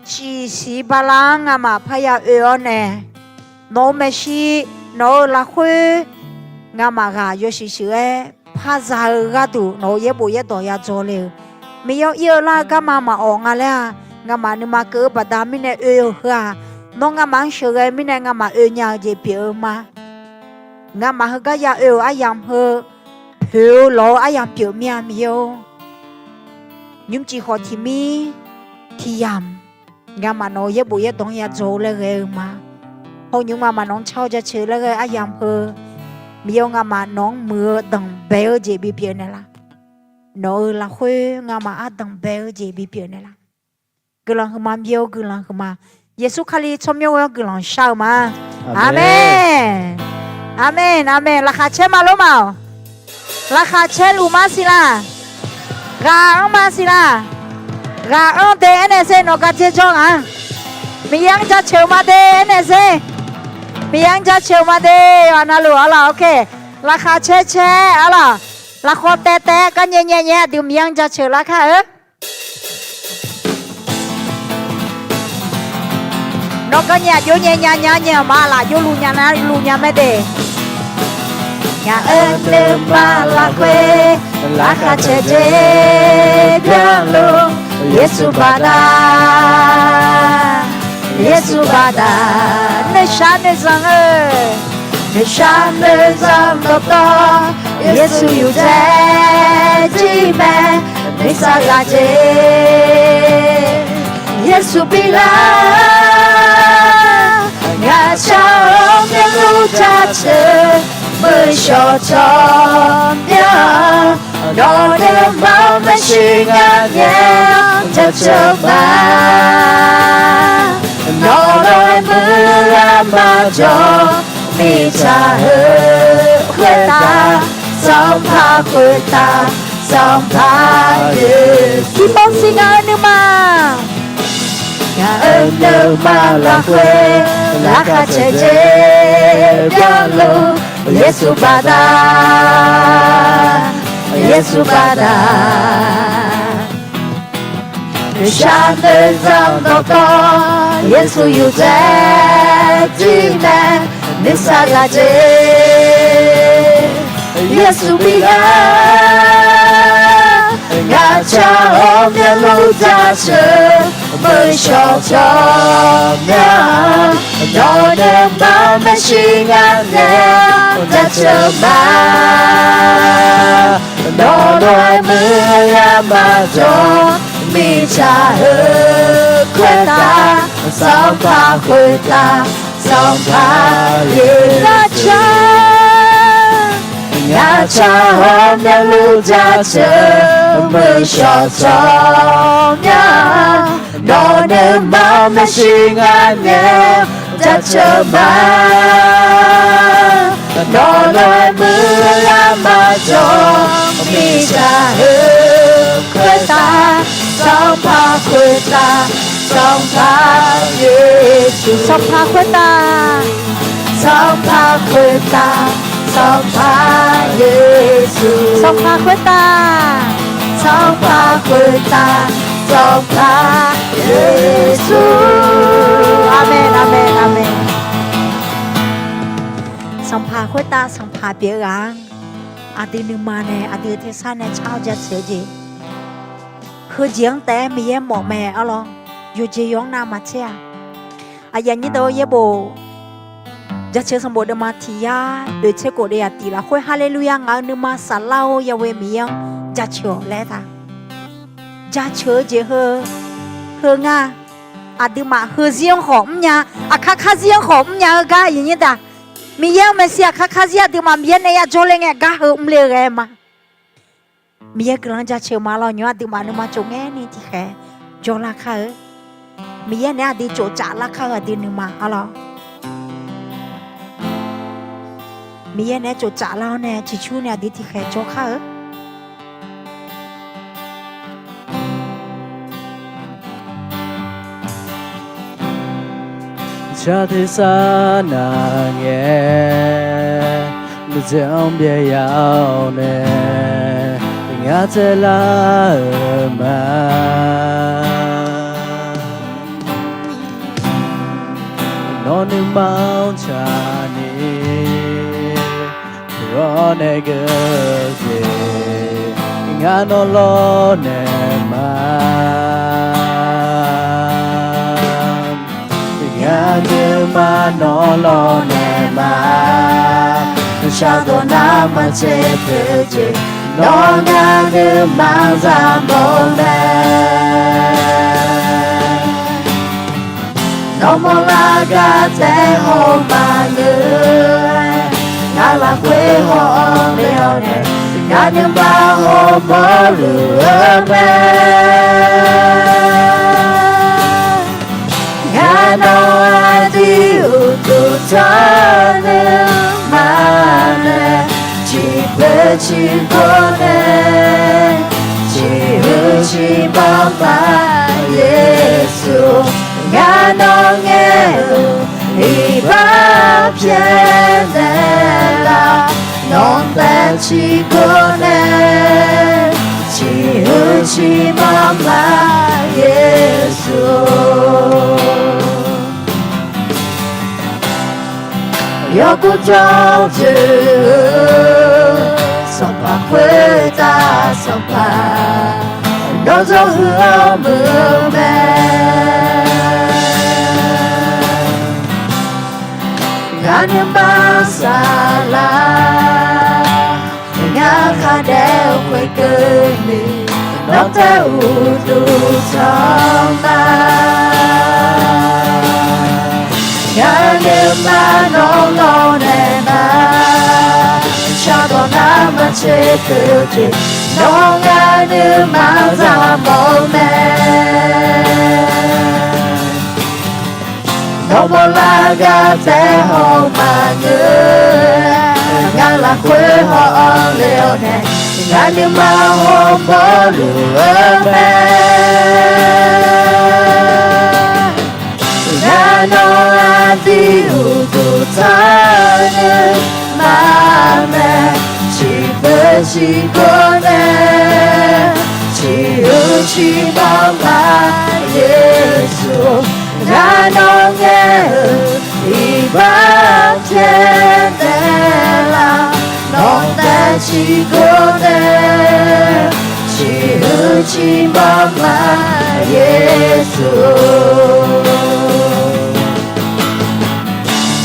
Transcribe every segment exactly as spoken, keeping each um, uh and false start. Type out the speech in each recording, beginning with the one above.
Shif siq bala-anr ngamaf parya oe-awr nae, nawq-euq maeqshi, nawq-euq lafkhoer, ngamaf ghaq yawshuif shuif-aer parza-eu gharduq nawq-euq yaerbof yaerdawq ya dzaw le-euq. Miqyaer-awr, ir-eu lar-eu garma maqawf nga laer-aq, ngamaf nuima keuv-eu baqda mirnae oe-eu heu-aq, nawr ngamaf-anr sheuqghae mirnae ngamaf oe nya-eu jeq pyeuf-eu ma. Ngamaf heugar ya oe-euq aryamq heu, poeq-eu lawq-eu aryamq pyeuf mir-a Miqyaer-or. Nymrcif khawf tiq mir tiq yamq, ngamaf nawq-euq yaerbof yaerdawq-anr ya dzaw-eu laer ghae-eu ma. Hawnymr ngamaf nawq-anr car-awr jaceuq laer ghae-eu aryamq heu, Miqyaer-or, ngamaf nawq-anr muiq-eu danqbae-eu jeq bipyeuf naeqlaf. Nawq-euq lafkhoer ngamaf ardanqbae-eu jeq bipyeuf naeqlaf. Guiqlanq huiqma Miqyaer-or, guiqlanq huiqma. Yeqsur Kali tsawrmyanr ghoe-awr guiqlanq shar-eu ma. Aqmeq. Aqmeq, aqmeq. Laqkhaq caer ma lor ma-awq. Laqkhaq caer luf ma siq laq. Ghaq anr ma siq laq. Ghaq anr de aernaeq sher, nawq gar dzer jawr ghaq-anr. Miqyaer-anr jaceuq ma de aernaeq sher. Miqyaer-anr jaceuq ma de. Yawqha navluf arlawq, ok. Laqkhaq caer caer arlawq. Lafkhawv taev taev gar nyae nyae nyae aqdui Miqyaer-anr jaceuq lar kar-eu. Nawq gar nyae aqjox nyae nya nya nyae-awq ma, laf jov luf nya na luf nya mae de. Ngaq-euq nuima lafkhoer laqkhaq caer jeq byanluf, Yeqsur baqda, Yeqsur baqda, noeqshaq noeqzanq-eu, noeqshaq noeqzanq dawqtawv, Yeqsur yuf dzae jir mae, nuisar ghaq jeq, Yeqsur bilar, ngaq tsaq-awr myanluf jaceuq, muiq shawq tsawrmyanr, nawq nuima maeqshi ngaq nae jaceuq ma. Nawq lof-aer muiq-eu ghaq maqjawq, mirtsaq heu khoertav, Sanqpaq khoertav, Sanqpaq Yeqsur. Tiqpov siq ngaq-euq nuima, ngaq-euq nuima lafkhoer laqkhaq caer jeq byanluf, Yeqsur baqda, Yeqsur baqda, noeqshaq noeqzanq dawqtawv, Yeqsur yuf dzae jir mae, nuisar ghaq jeq, Yeqsur bilar, ngaq tsaq-awr myanluf jaceuq, muiq shawq tsawrmyanr, nawq nuima maeqshi ngaq nae jaceuq ma. Nawq lof-aer muiq-eu ghaq maqjawq, mirtsaq heu khoertav, Sanqpaq khoertav, Sanqpaq Yeqsur. Ngaq tsaq-awr myanluf jaceuq, muiq shawq tsawrmyanr, nawq nuima maeqshi ngaq nae jaceuq ma. Nawq lof-aer muiq-eu ghaq maqjawq, mirtsaq heu khoertav, Sanqpaq khoertav, Sanqpaq Yeqsur. Sanqpaq khoertav, Sanqpaq khoertav, Sanqpaq Yeqsur. Sanqpaq khoertav, Sanqpaq khoertav, Sanqpaq Yeqsur. Aqmeq, aqmeq, aqmeq. Sanqpaq khoertav Sanqpaq pyeuf-eu ghaq-anr, aqdui nuima nae aqdui-euq tersar nae tsaq-awr jaceuq-eu jeq, heujeq-anr taef-aer Miqyaer mawf mae arlawr. Yawqjeq yawq-anr navmaqtser-aq, aqyuif aqnyir deuq-or, yaerbof jaceuq sanqbof deuvma tiq yar oeq tser khof deuvzaq tif lafkhoer, Haleluya! Ngaq-euq nuima saflar-or, Yahweh Miqyaer-anr jaceuq-awq laer aertaq. Jaceuq-eu jeq heu, heu ngar, aqduimaf heuzir-anr khawf mrnya, aqkar karzir-anr khawf mrnya-eu gar aqyuif aqnyir deuq-aq, Miqyaer-anr maeqshi aqkar karzir aqduimaf Miqyaer nae yajawr le ngae gar heu mrle-eu ghae ma. Miqyaer guiqlanq jaceuq ma lawr. Nymr aqduimaf nuima tsov ngaer ni tiqkhaeq jawrlar kar-eu. Miqyaer naeq-aer aqdui tsoftsaf lar kar-eu aqdui nuima arlawr. Miqyaer naeq-aer tsoftsaf lar-awr nae ciqcur nae aqdui tiqkhaeq jawr kar-eu. Jar tersar nav ngae, nuidzae-anr byaev ya-awr nae, ngar tsaevlar-euq ma. Nawr nuima-anr tsaqni, ghawrnae geujeq, ngar nawr lawrnaeq ma. Ngar nuima nawr lawrnaeq ma. Shardawq nar maqtser pyeuf-eu jeq, nawr ngar nuima zaqmawf-eu mae. Nawr mawrlar gar taef haw maqngeur-aer, ngar lafkhoer haw-awr le-awr nae, ngar nuima haw mawrluf-eu mae. Ngar nawr aqdui uqduq tanqnymr ma nae, ciqpeuq ciqgor nae, ciqhuiq ciqmanr ma Yeqsur. Ngar nawr ngaer-eu iqbax pyaeqnaeq laf, nawq-anr taef ciqgor nae, ciqhuiq ciqmanr ma Yeqsur. Yawkov jawr dzoeq-eu sanqpaq khoertav sanqpaq, nawr zawr huiq-awr muiq-eu mae. Ngar nuima saflar, ngar khardaef-eu khoerkeuvni, nawr taef uqduq tanq ma. Ngar nuima nawr lawrnaeq ma. Shardawq nar maqtser pyeuf-eu jeq, nawr ngar nuima zaqmawf-eu mae. Nawr mawrlar gar taef haw maqngeur, ngar lafkhoer haw-awr le-awr nae, ngar nuima haw mawrluf-eu mae. Ngar nawr aqdui uqduq tanqnymr ma mae, ciqpeuq ciqgor nae, ciqhuiq ciqmanr ma Yeqsur. Ngar nawr ngaer-eu iqbax pyaeqnaeq laf, nawq-anr taef ciqgor nae, ciqhuiq ciqmanr ma Yeqsur.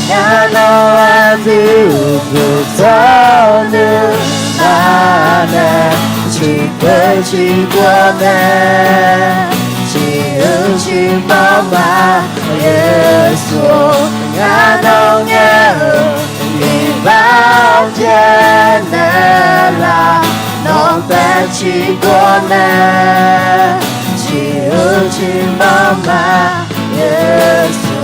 Ngar nawr aqdui uqduq tanqnymr ma nae, ciqpeuq ciqgor nae, ciqhuiq ciqmanr ma Yeqsur. Ngar nawr ngaer-eu iqbax pyaeqnaeq laf, nawq-anr taef ciqgor nae, ciqhuiq ciqmanr ma Yeqsur.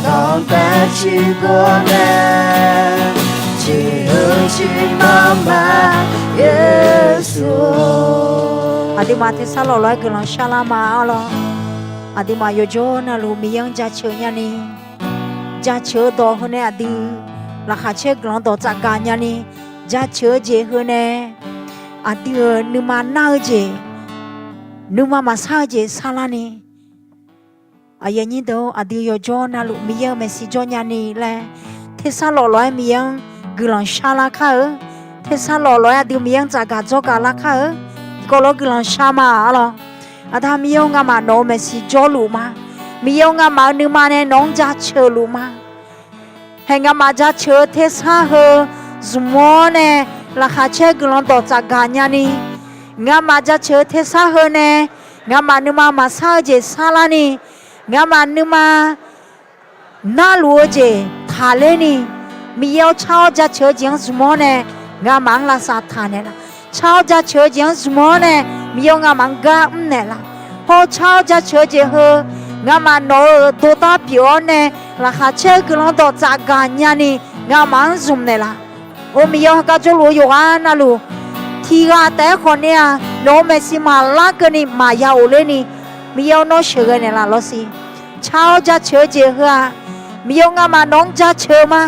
Nawq-anr taef ciqgor nae, ciqhuiq ciqmanr ma Yeqsur. Aqduimaf tersar lawq lof-aer guiqlanq sharlar ma arlawr. Aqduimaf yawjawr navluf Miqyaer-anr jaceuq nyani, jaceuq-eu dawq heu nae aqdui laqkhaq caer guiqlanq dawq tsafgaq nyani, jaceuq-eu jeq heu nae aqdui-euq nuima nar-eu jeq, nuima maqsar-eu jeq sarlarni, aqyuif aqnyir deuq-or, aqdui yawjawr navluf Miqyaer-euq maeqshi jawr nyani laer, tersar lawq lof-aer Miqyaer-anr guiqlanq sharlar kar-eu. Tersar lawq lof-aer aqdui Miqyaer-anr tsafgaq dzawrgaq lar kar-eu. Tiqkawv lof-aer guiqlanq shar ma arlawr. Aqda Miqyaer-or, ngamaf nawq-euq maeqshi jawrluf ma. Miqyaer-or, ngamaf-euq nuima nae nawq-anr jaceuq luf ma. Haeq ngamaf jaceuq-eu tersar heu zmq-awr nae laqkhaq caer guiqlanq dawq tsafgaq nyani, ngamaf jaceuq-eu tersar heu nae ngamaf nuima maqsar-eu jeq sarlarni, ngamaf nuima narluf-eu jeq taqlerni, Miqyaer-or, car-awr jaceuq-eu jeq-anr zmq-awr nae ngamaf-anr lavsav taqnaeq laf. Car-awr jaceuq-eu jeq-anr zmq-awr nae Miqyaer-or, ngamaf-anr gar mrnaeq laf. Hawr car-awr jaceuq-eu jeq heu ngamaf nawq-euq dawqdar pyeuf-awr nae laqkhaq caer-eu guiqlanq dawq tsafgaq nyani ngamaf-anr zmq naeq laf. Or Miqyaer-or, heugar jawrluf-eu yawqghaq navluf tiqghaq taef-aer khawf ni-aq, nawq-euq maeqshi maqlar keuvni maqya ghofler ni, Miqyaer-or, nawr sheuqghae naeqlaf lawr siq. Car-awr jaceuq-eu jeq heu-aq, Miqyaer-or, ngamaf nawq-anr jaceuq-eu ma.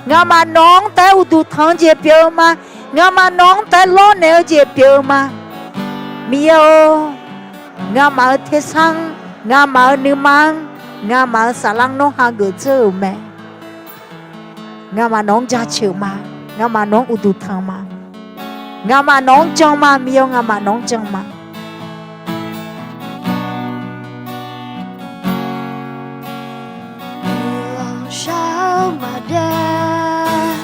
Ngamaf nawq-anr taef-aer uqduq tanq-eu jeq pyeuf-eu ma. Ngamaf nawq-anr taef-aer lawrnaeq-eu jeq pyeuf-eu ma. Miqyaer-or, ngamaf-euq tersar-anr Ngamaf-euq nuima-anr, ngamaf-euq saflar nawr hageuf dzeur-euq mae. Ngamaf nawq-anr jaceuq ma. Ngamaf nawq-anr uqduq tanq ma. Ngamaf nawq-anr jan ma, Miqyaer-or, ngamaf nawq-anr jan ma. Guiqlanq shar-eu maqbyav,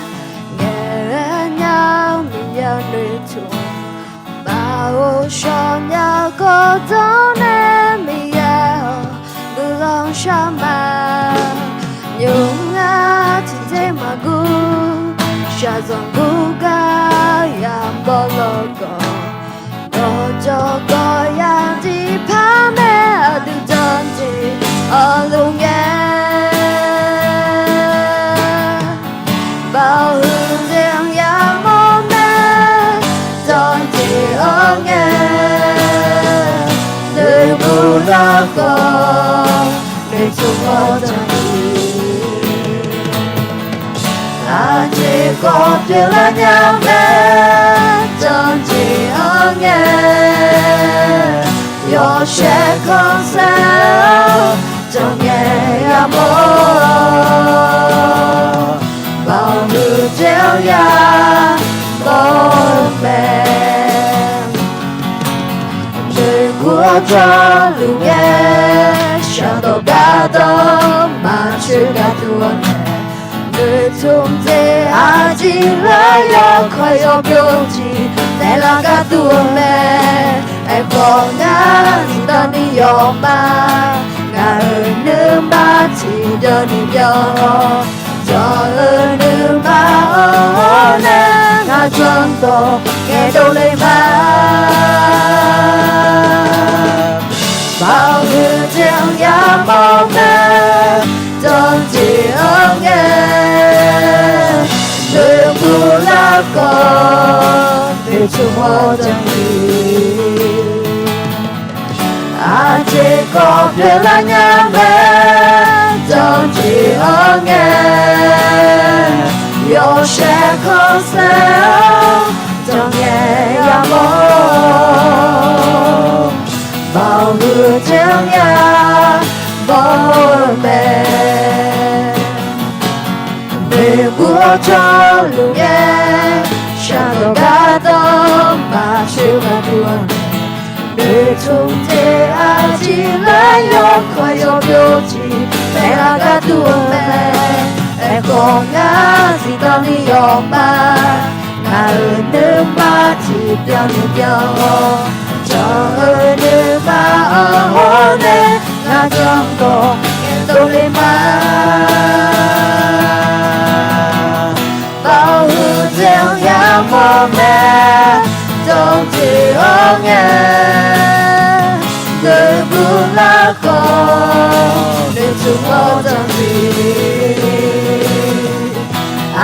ngaeq-aer nya-eu Miqyaer noeqtmq. Baoq shawq nya khawf dawrnae Miqyaer-awq, guiqlanq shar ma. Nymr ngar tiqjeq maqguv, shaqzanq guv gar yamawr lawqgawq, dawqjawq gawqya tiqpar mae, aqdui janjeq-awr luf ngae. Baoq huiq jeq-anr yamawr mae, janjeq-awr ngae. Noeqguv lar khawf, noeqtmq-awr janjeq. Aqjeq khawf pyeuflar nya mae, janjeq-awr ngae. Yawshaef khanqsaer-awr, janrngae yamawr-awr, baoq huiq jeq-anr yamawr-eu mae. Noeqguv-awr jawrluf ngae, shaqdawq gardanr maqcoer gharduq-awr nae, noeqtmq jeq aqjeq lor yawkawr yawbyov jeq naeqlaf gharduq-eu mae. Aerkhawf ngar zifdan ni yawf ma, ngaq-euq nuima tiqbyan ni byan-awr, jawr-eu nuima-anr hawr nae ngar janrdawq ngaeqdov le ma. Baoq huiq jeq-anr yamawr mae, janrjeq-awr ngae. Noeqguv lar khawf, noeqtmq-awr janrngae. Aqjeq khawf pyeuflar nya mae, janrjeq-awr ngae. Yawshaef khanqsaer-awr, janrngae yamawr-awr, baoq huiq jeq-anr yamawr-eu mae. Noeqguv-awr jawrluf ngae, shaqdawq gardanr maqcoer gharduq-awr nae, noeqtmq jeq aqjeq lor yawkawr yawbyov jeq naeqlaf gharduq-eu mae. Aerkhawf ngar zifdan ni yawf ma, ngaq-euq nuima tiqbyan ni byan-awr, jawr-eu nuima-anr hawr nae ngar janrdawq ngaeqdov le ma. Baoq huiq jeq-anr yamawr mae, janrjeq-awr ngae. Noeqguv lar khawf, noeqtmq-awr janrngae.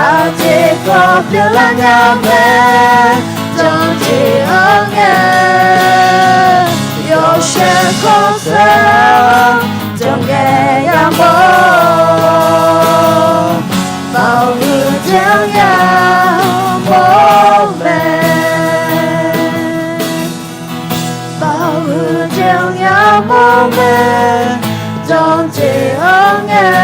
Aqjeq khawf pyeuflar nya mae, janrjeq-awr ngae. Yawshaef khanqsaer-awr, janrngae yamawr-awr, baoq huiq jeq-anr yamawr-eu mae. Baoq huiq jeq-anr yamawr mae, janrjeq-awr ngae.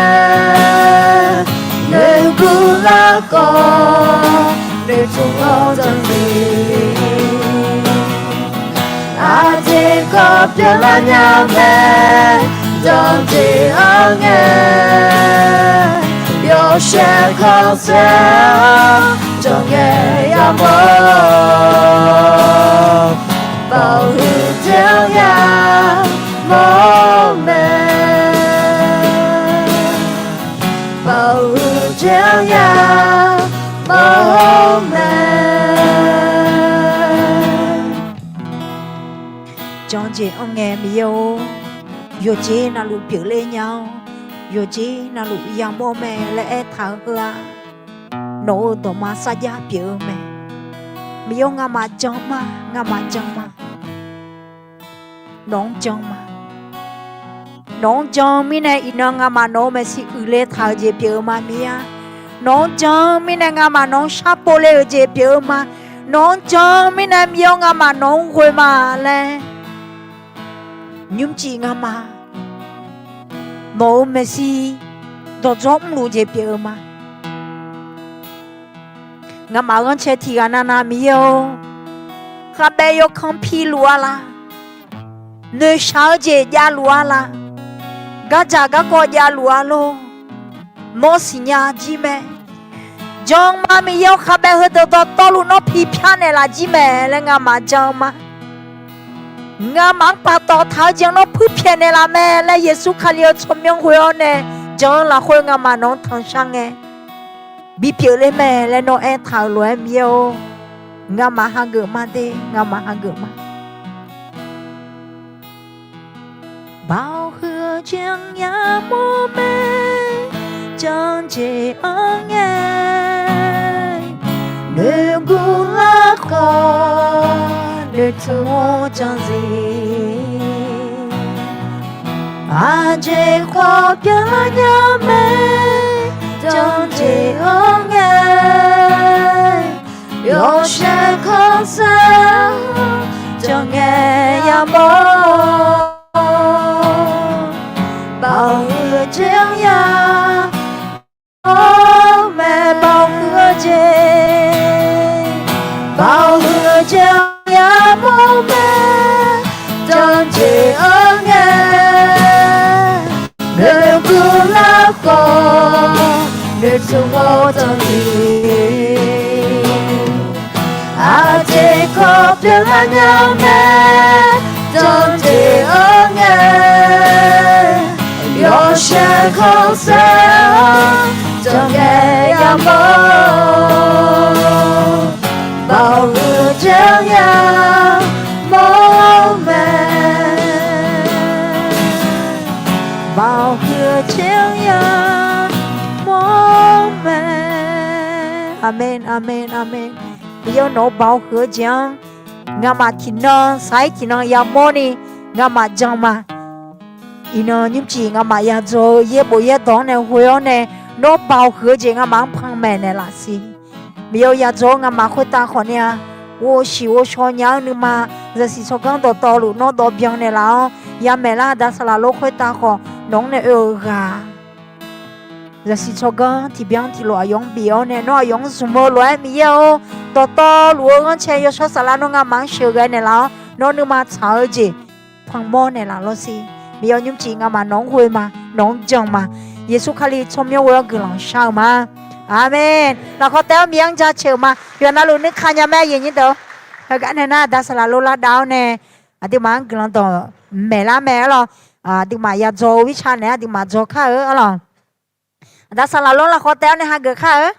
Noeqguv lar khawf, noeqtmq-awr janrngae. Aqjeq khawf pyeuflar nya mae, janrjeq-awr ngae. Yawshaef khanqsaer-awr, janrngae yamawr-awr, baoq huiq jeq-anr yamawr-eu mae. Baoq huiq jeq-anr yamawr-eu mae. Janrjeq-anr ngae Miqyaer-or, yawqjeq navluf pyeufler nya-awr, yawqjeq navluf yamawr mae laer aertaq-eu heu-aq, nawq-euq dawqma sarjax pyeuf-eu mae. Miqyaer-or, ngamaf jan ma, ngamaf jan ma. Nawq-anr jan ma. Nawq-anr jan mirnae iqnan ngamaf nawq-euq maeqshi uiqle taq-euq jeq pyeuf-eu ma Miqyaer. Nawq-anr jan mirnae ngamaf nawq-anr sharpov le-euq jeq pyeuf-eu ma. Nawq-anr jan mirnae Miqyaer-or, ngamaf nawq-anr ghoe ma laer nymrcif ngamaf dawq-eu maeqshi dawqdzawr mrluf jeq pyeuf-eu ma. Ngamaf ghanrcae tiqghaq navnav Miqyaer-or, kharbaev yawkanr piluf-a la, noeqshaq-eu jeq javluf-a la, gardzaq garkawv javluf-a lor, mawr siqnya jir mae. Jan ma Miqyaer-or, kharbaev heudeuq dawqtawvluf nawr piqpyar naeqlaf jir mae laer ngamaf jan ma. Ngamaf-anr paftawf taq-eu jeq-anr nawr puirpyaeq naeqlaf mae laer Yeqsur Kali-euq tsawrmyanr ghoe-awr nae jan-eu lafkhoer ngamaf nawq-anr tanqshar ngae bipyeuf ler mae laer nawr aertaq-euq lof-aer Miqyaer-or, ngamaf hageuf ma de, ngamaf hageuf ma. Baoq huiq-eu jeq-anr yamawr mae, janjeq-anr ngae, noeqguv larkhawf noeqtmq-awr janzir. Aqjeq khawf byanlar nya mae, janjeq-anr ngae, yawshaef khanqsaer-awr janrngae yamawr-awr, baoq huiq-eu jeq-anr ya mawr mae, baoq huiq-eu jeq, baoq huiq-eu jeq-anr yamawr mae, janjeq-anr ngae, noeqguv larkhawf noeqtmq-awr janzir. Aqjeq khawf byanlar nya mae, janjeq-anr ngae, yawshaef khanqsaer-awr janrngae yamawr-awr, baoq huiq-eu jeq-anr yamawr mae, baoq huiq-eu jeq-anr yamawr mae. Aqmeq, aqmeq, aqmeq. Miqyaer nawq-eu baoq huiq-eu jeq-anr ngamaf tiqnan saq-ir tiqnan yamawr ni ngamaf jan ma. Iqnan nymrcif ngamaf yadzaw-eu yaerbof yaerdawq-anr nae ghoe-awr nae nawr baoq huiq-eu jeq ngamaf-anr panmaeq naeqlaf siq. Miqyaer-or, yadzaw-eu ngamaf khoertav khawf ni-a, ghovshiq ghovshaw nya-eu nuima, zaqsiq tsawrganr dawqtawvluf nawr dawv byan naeqlaf-awr, yamaeq lar-eu da saqlaq lor khoertav khawf nawq-anr nae oe-euq ghaq zaqsiq tsawrganr tiqbyan tiqlof aqyawf-anr bif-awr nae nawr aqyawf-anr zmq-eu lof-aer Miqyaer-or, dawqtawvluf-eu ghanrcae yawshawr saflar nawr ngamaf-anr sheuqghae naeqlaf-awr nawr nuima tsaq-eu jeq panmawr naeqlaf lawr siq. Miqyaer-or, nymrcif ngamaf nawq-anr ghoe ma, nawq-anr jan ma. Yeqsur Kali tsawrmyanr ghoe-awr guiqlanq shar-eu ma. Aqmeq. Lafkhawf taef-awr Miqyaer-anr jaceuq ma. Yawqha navluf nuikaq nya mae, aqyuif aqnyir deuq-or. Heugar nae nar, aqda saqlaq lor lar dav-awr nae aqduimaf-anr guiqlanq dawq maeq lar mae arlawq. Aqduimaf yadzaw-eu mirtsa naeq-aer aqduimaf dzaw kar-eu arlawq. Aqda saqlaq lor lafkhawf taef-awr nae hageuf kar-eu.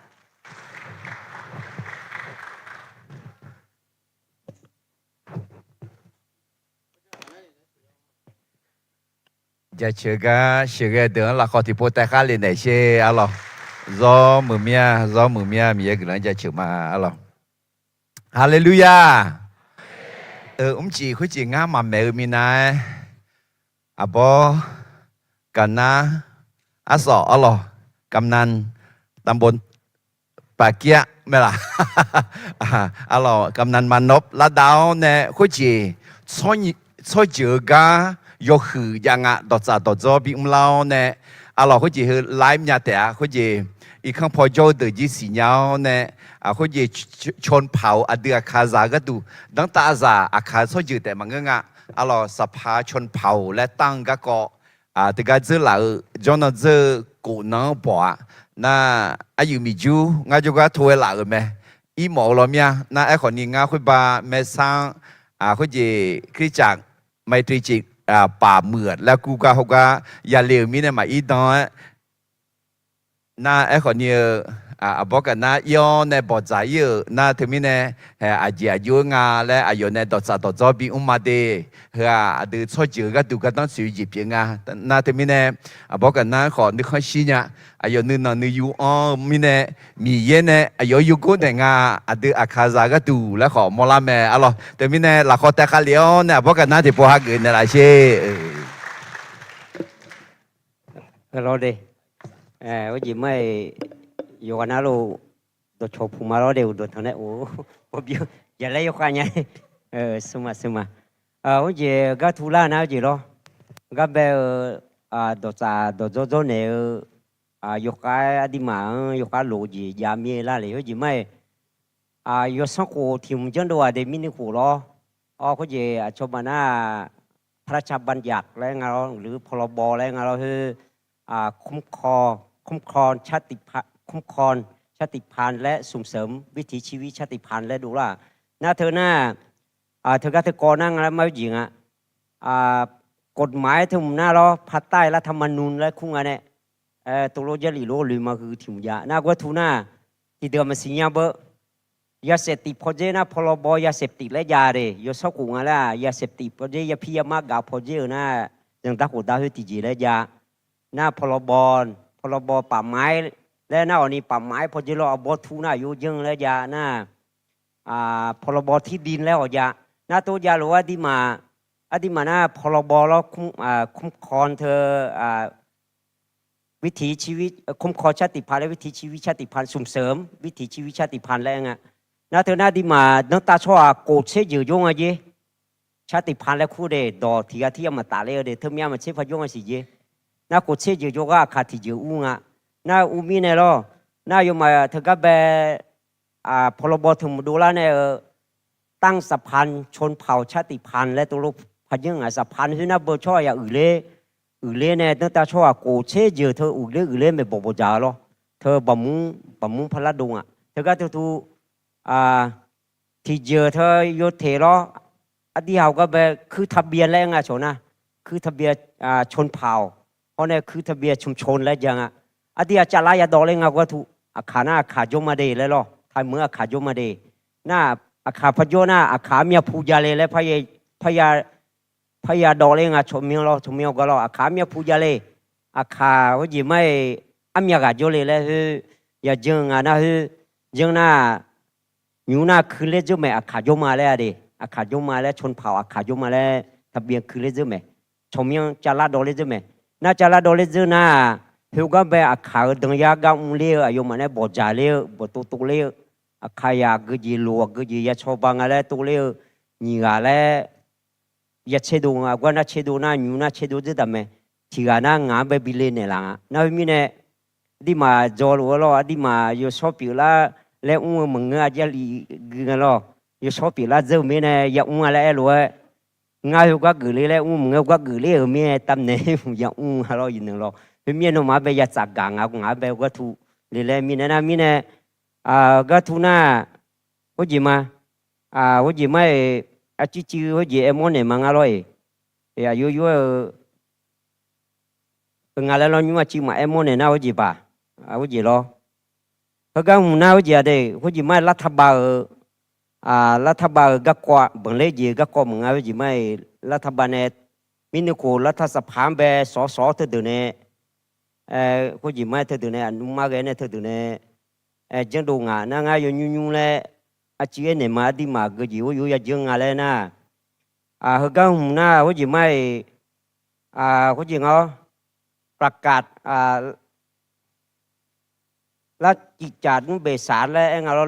Jaceuq gar sheuqghae deuq-anr lafkhawf tiqpov taev khar le naeq sher arlawq. Zawr muiq mir-a, zawr muiq mir-a, Miqyaer guiqlanq-anr jaceuq ma arlawq. Haleluya! Mrcif khoercif ngar maqmaeq-eu minav-aer, aqbawr gaqnar arsawf arlawq, กำนันตำบลป่าเกี้ย mae laf? Arlawq, กำนันมานพ lar dav-awr nae khoerjeq tsawrjeuq-eu gar yawhuiq jav nga, dawqtsaf dawqdzawr bimr lar-awr nae, arlawq, khoerjeq heu ไลฟ์ nya taef-a. Khoerjeq irkanr paw jawr-eu deuq jir siqnya-awr nae, khoerjeq ชนเผ่า-euq aqdui aqkaqzaq-eu gharduq danrtav zaq aqkaq-eu tsawrjeuq taef maqngeur nga. Arlawq, สภาชนเผ่า laer tanr-eu garkawv teugar dzeur laf-eu, jawrnan dzeur-eu kof nan-anr bawq-a. Nar, aryuif miqjur ngar jawrgar to-aer laf-euq mae. Irmawf-eu law mir-a. Nar, aerkhawf ni ngar khoerba maersanr-anr, khoerjeq คริสตจักรไมตรีจิต ป่าเหมือด laer gur gar hawgar yale-euq mirnae maqir dan-aer, nar, aerkhawf ni-eu aqbawr gaqnar ir-awr nae bawqdzaq ir-euq nar, teumirnae aqjeq aqjox-aer nga laer aqyawf nae dawqtsaf dawqdzawr bimr ma de. Heu-aq, aqdui tsawrjeuq-eu gharduq gardanr tsoeq-eu jeq pyeuf nga. Nar, teumirnae aqbawr gaqnar khawf nuikhanr shir nya. Aqyawf nuinanq nuiyu anr-eu mirnae, Miqyaer nae aqyawf-anr yurgor naeq nga. Aqdui aqkaqzaq gharduq laer khawf mawrlar mae arlawq. Teumirnae lafkhawf taev khavlef-awr nae aqbawr gaqnar tiqpov hageuf naeqlaf sher. Lawr de, khoerjeq mar-iq yawqghaq navluf dawqcawq puq ma lawr de, uqduq tanq nae of, bi, jaqlaer yawkhav nya. Smr ma, smr ma. Khoerjeq gar tu lar nar, khoerjeq lawr, gar bae-eu dawqtsaf dawqdzawr dzawrnaeq-eu yawkhav aqduimaf-anr yawkhav lof-eu jeq jav mir-aer lar le. Khoerjeq ma-aer, yawsanr khof tiq hmq janrdov-aq de mirnuiv khof lawr. Awr khoerjeq aqcawq baf nar พระราชบัญญัติ laer nga lawr, หรือ พรบ laer nga lawr, khoer คุ้มครองชาติพันธุ์ และส่งเสริมวิถีชีวิตชาติพันธุ์ laer dov lar. Nar teu nar, teugar teukawv nar nga lar mar-aer jeq nga. กฎหมาย teu hmq nar lawr, ภายใต้รัฐธรรมนูญ laer kur nga nae, tov lof jarlif lof loeq ma huiq tiq hmq jav nar gawr tu nar, tiqdeuq-aq maqsiq nya beu. ยาเสพติด pawdzer nar พรบ ยาเสพติด laer jav de. Yawsanr khof nga laer-aq ยาเสพติด pawdzer, yapir yamar gaq pawdzer-euq nar, zanqdar khofdar khoer tiqjeq laer jav. Nar พรบ pawdzer, พรบ ป่าไม้ laer nar awqni ป่าไม้ pawdzer lawr arbawr tur nar aqyawf janr laer jav nar, พรบ ที่ดิน laer awq jav. Nar tov jav lof-aer aqduimaf, aqduimaf nar พรบ lawr คุ้มครองชาติพันธุ์ และวิถีชีวิตชาติพันธุ์ ส่งเสริมวิถีชีวิตชาติพันธุ์ laer nga. Nar teu nar aqduimaf danrtav tsawrhaq khof tser jeuq jawr nga jer. ชาติพันธุ์ laer kur de, dawq tiq ghaq tir ya maqtaf ler-eu de, teu myav maqtser par jawr nga siq jer. Nar khof tser jeuq jawrgar aqkaq tiqjeuq ur nga. Nar ur mirnae lawr, nar aqyawfmaf teugar bae พรบ teu mq dovlar nae-eu ตั้งสะพานชนเผ่าชาติพันธุ์ laer tov lof par janr nga. สะพาน khoer nar beu tsawrhaq yaq uiqler, uiqler nae danrtav tsawrhaq khof tser jeuq teu uiqler uiqler maeqbawq bawqdzaq-eu lawr. Teu baqmur, baqmur parlar dov nga. Teugar teu tu tiqjeuq teu yawteq lawr, aqdui haq-eu gar bae ขึ้นทะเบียน laer nga cawq nar, ขึ้นทะเบียนชนเผ่า hawr nae ขึ้นทะเบียนชุมชน laer ja nga. Aqdui haq cavlar yadawv ler nga gawr tu, aqkaq nar aqkaq jawr ma de laer lawr, taqmeuq aqkaq jawr ma de. Nar aqkaq par jawr nar aqkaq armyav pu ja le laer parya dawv ler nga, tsawrmyanr lawr, tsawrmyanr gar lawr, aqkaq armyav pu ja le. Aqkaq khoerjeq ma-aer armyav ghaq jawr le laer khoer ya janr nga nar khoer, janr nar nymr nar คืน ler dzeur mae, aqkaq jawr ma laer-a de, aqkaq jawr ma laer, ชนเผ่า aqkaq jawr ma laer ทะเบียน คืน ler dzeur mae, tsawrmyanr cavlar dawv ler dzeur mae. Nar cavlar dawv ler dzeur nar, khoergar bae aqkaq-euq danyar gar mr ler-eu aqyawfmaf nae bawqdzaq ler-eu bawqtov tov ler-eu, aqkaq yaq aqgeujeq loq aqgeujeq ya cawba nga laer tov ler-eu, nyiq ghaq laer ya tserdov nga, gar nar tserdov nar nymr nar tserdov dzeur taq mae. Tiq ghaq nar ngaq-anr bae bi le naeqlaf nga. Nar khoermirnae, aqduimaf dzaw lof-aer lawr, aqduimaf yawshawr pyeuflar laer mr-eu maqngeur, aqjarlif gui nga lawr. Yawshawr pyeuflar dzeur-eu mirnae ya mr-a laer aer lof-aer, ngar khoergar geufler laer mr maqngeur, gar geufler-euq mirnae tavnaeq-aer ya mr nga lawr, iqnan lawr. Khoermirnae nawmaf-anr bae ya tsaf gaq nga, ngaq-anr bae gar tu le laer mirnae nar mirnae, gar tu nar, khoerjeq ma, khoerjeq ma-iq, arcuiv cuiv khoerjeq aermawr naeq ma ngar lawr-iq, aqyawf yawr-eu nga laer lawr, nymr arcuiv maqaer mawr naeq nar khoerjeq baq, khoerjeq lawr. Heugar hmq nar khoerjeq-a de, khoerjeq ma-iq รัฐบาล-euq, รัฐบาล-euq garkawv banqler jeq garkawv maqnga khoerjeq ma-iq รัฐบาล nae, mirnuikhof รัฐสภา-anr bae สส teudeuq nae, khoerjeq ma-iq teudeuq nae aqnuimar ghae nae teudeuq nae, janrdov ngaq nar ngar yawnymr nymr laer, arcuiv aer naeq ma, aqduimaf geujeq khoer yawr ya janr nga laer nar, heugar hmq nar khoerjeq ma-iq, khoerjeq nga-awr, ประกาศ lar cifcaf nmr beqsaq laer aer nga lawr,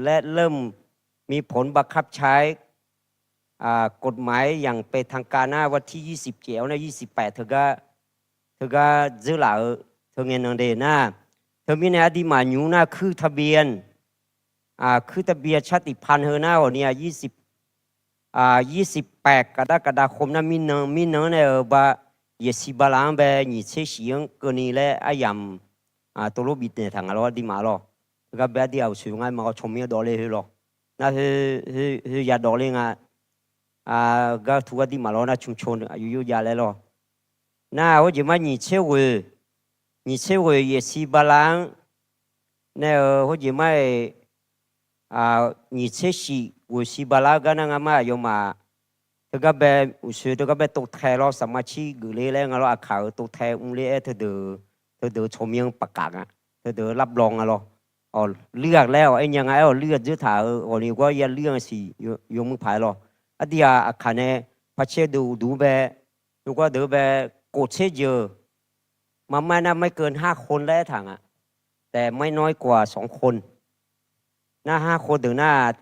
laer มีผลบังคับใช้ กฎหมายอย่างเป็นทางการ nar วันที่ยี่สิบเจ็ด nar ยี่สิบแปด teugar, teugar dzeurlaf-eu teu ngae nan de nar, teumirnae aqduimaf nymr nar ขึ้นทะเบียน, ขึ้นทะเบียนชาติพันธุ์ heu nar awqni-aq, ยี่สิบแปด กรกฎาคม nar mirnan, mirnan-anr nae-eu ba, yaqsiq bala-anr bae nyiq tser shif-anr keuvni laer aryamq tov lof bifnaeq taq nga lawr, aqduimaf lawr. Teugar bae aqdui-aq uqsoeq ngar ma-awr tsawrmyanr dawv ler khoer lawr. Nar khoer ya dawv ler nga, gar tu aqduimaf lawr nar ชุมชน aqyawf yawr jav laer lawr. Nar khoerjeq ma nyiq tser ghoeq, nyiq tser ghoeq yaqsiq bala-anr nae-eu khoerjeq ma-iq, nyiq tser shif ghoeq siq bala-eu gar nar ngar ma aqyawfmaf teugar bae, uqsoeq teugar bae tov tae lawr, สมาชิก geufler laer nga lawr, aqkaq-euq tov tae mrler-aer teudeuq, teudeuq tsawrmyanr paqkaf nga, teudeuq รับรอง nga lawr. Awq, luir-aq laer awq aer nya nga aer-awq, luir-aq dzeur taq-euq ghawqni gar ya luir-anr siq yawmuiq paq-aer lawr. Aqdui-aq aqkaq nae par caer deuq uqduq bae, yawgar deuq bae, khof tser jeuq, มาม่า nar ไม่เกินห้าคน laer aertaq nga. แต่ไม่น้อยกว่าสองคน nar, ห้าคน deuq nar,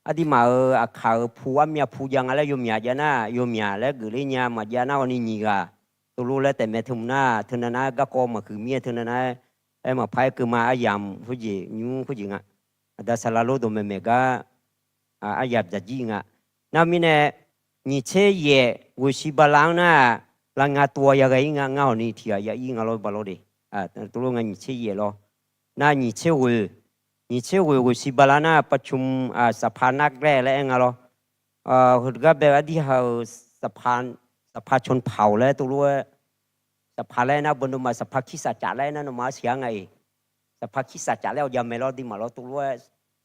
Aqdirmaf-euq aqkaq-euq pu armyav pu jav nga laer yawmyaq jav nar, yawmyaq laer geufler nya maqjav nar-awq ni nyiq ghaq teulof laer taefmae teumaq nar, teunav nar-aer garkawv maqhuiq mir-aer teunav nar-aer, aer maqpar-aer keuv ma aryamq khoerjeq nymr khoerjeq nga. Aqda saqlaq lor dawqmaeq maeq gar aryamq dzaqjir nga. Nar mirnae, nyiq tser yaef ghoeqshi bala-anr nar, lavnga tov-a yaghae-ir nga ngar-awq ni tiq ghaq ya-ir nga lawr ba lawr de. Teulof nga nyiq tser yaef lawr. Nar nyiq tser ghoeq, nyiq tser ghoeq ghoeqshi bala nar ประชุมสภานักแร่ laer aer nga lawr. Heugar bae-eu aqdirmaf-euq สภาชนเผ่า laer teulof-aer สภา laer nar beu nawmaf สภา kirsav caf laer nar nawmaf-anr siqgar nga-iq. สภา kirsav caf laer-awq javmae lawr aqdirmaf lawr teulof-aer,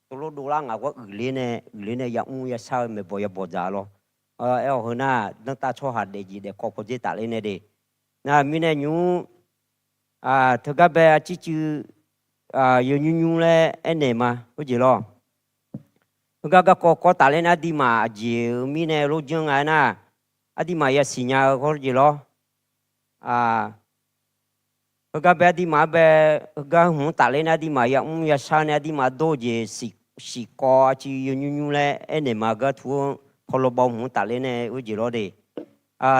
teulof dovlar ngaq gawr uiqler nae uiqler nae yamr yashar-eu maeqbawq yabawq dzaq lawr. Aer-awq heu nar danrtav tsawrhaq daefjeq daefkawv pawdzer tafler nae de. Nar mirnae nymr, teugar bae arcircuiv yawnymr nymr laer aernaeq ma khoerjeq lawr. Heugar garkawv kawv tafler nae aqdirmaf aqjeq-eu mirnae lof janr nga aernar, aqdirmaf yasiq nya-eu khoerjeq lawr. Heugar bae aqdirmaf-anr bae, heugar hmq-anr tafler nae aqdirmaf yamr yashar nae aqdirmaf dawr-eu jeq siqkawv arcircuiv yawnymr nymr laer aernaeq ma gar tu-anr พรบ hmq-anr tafler nae khoerjeq lawr de.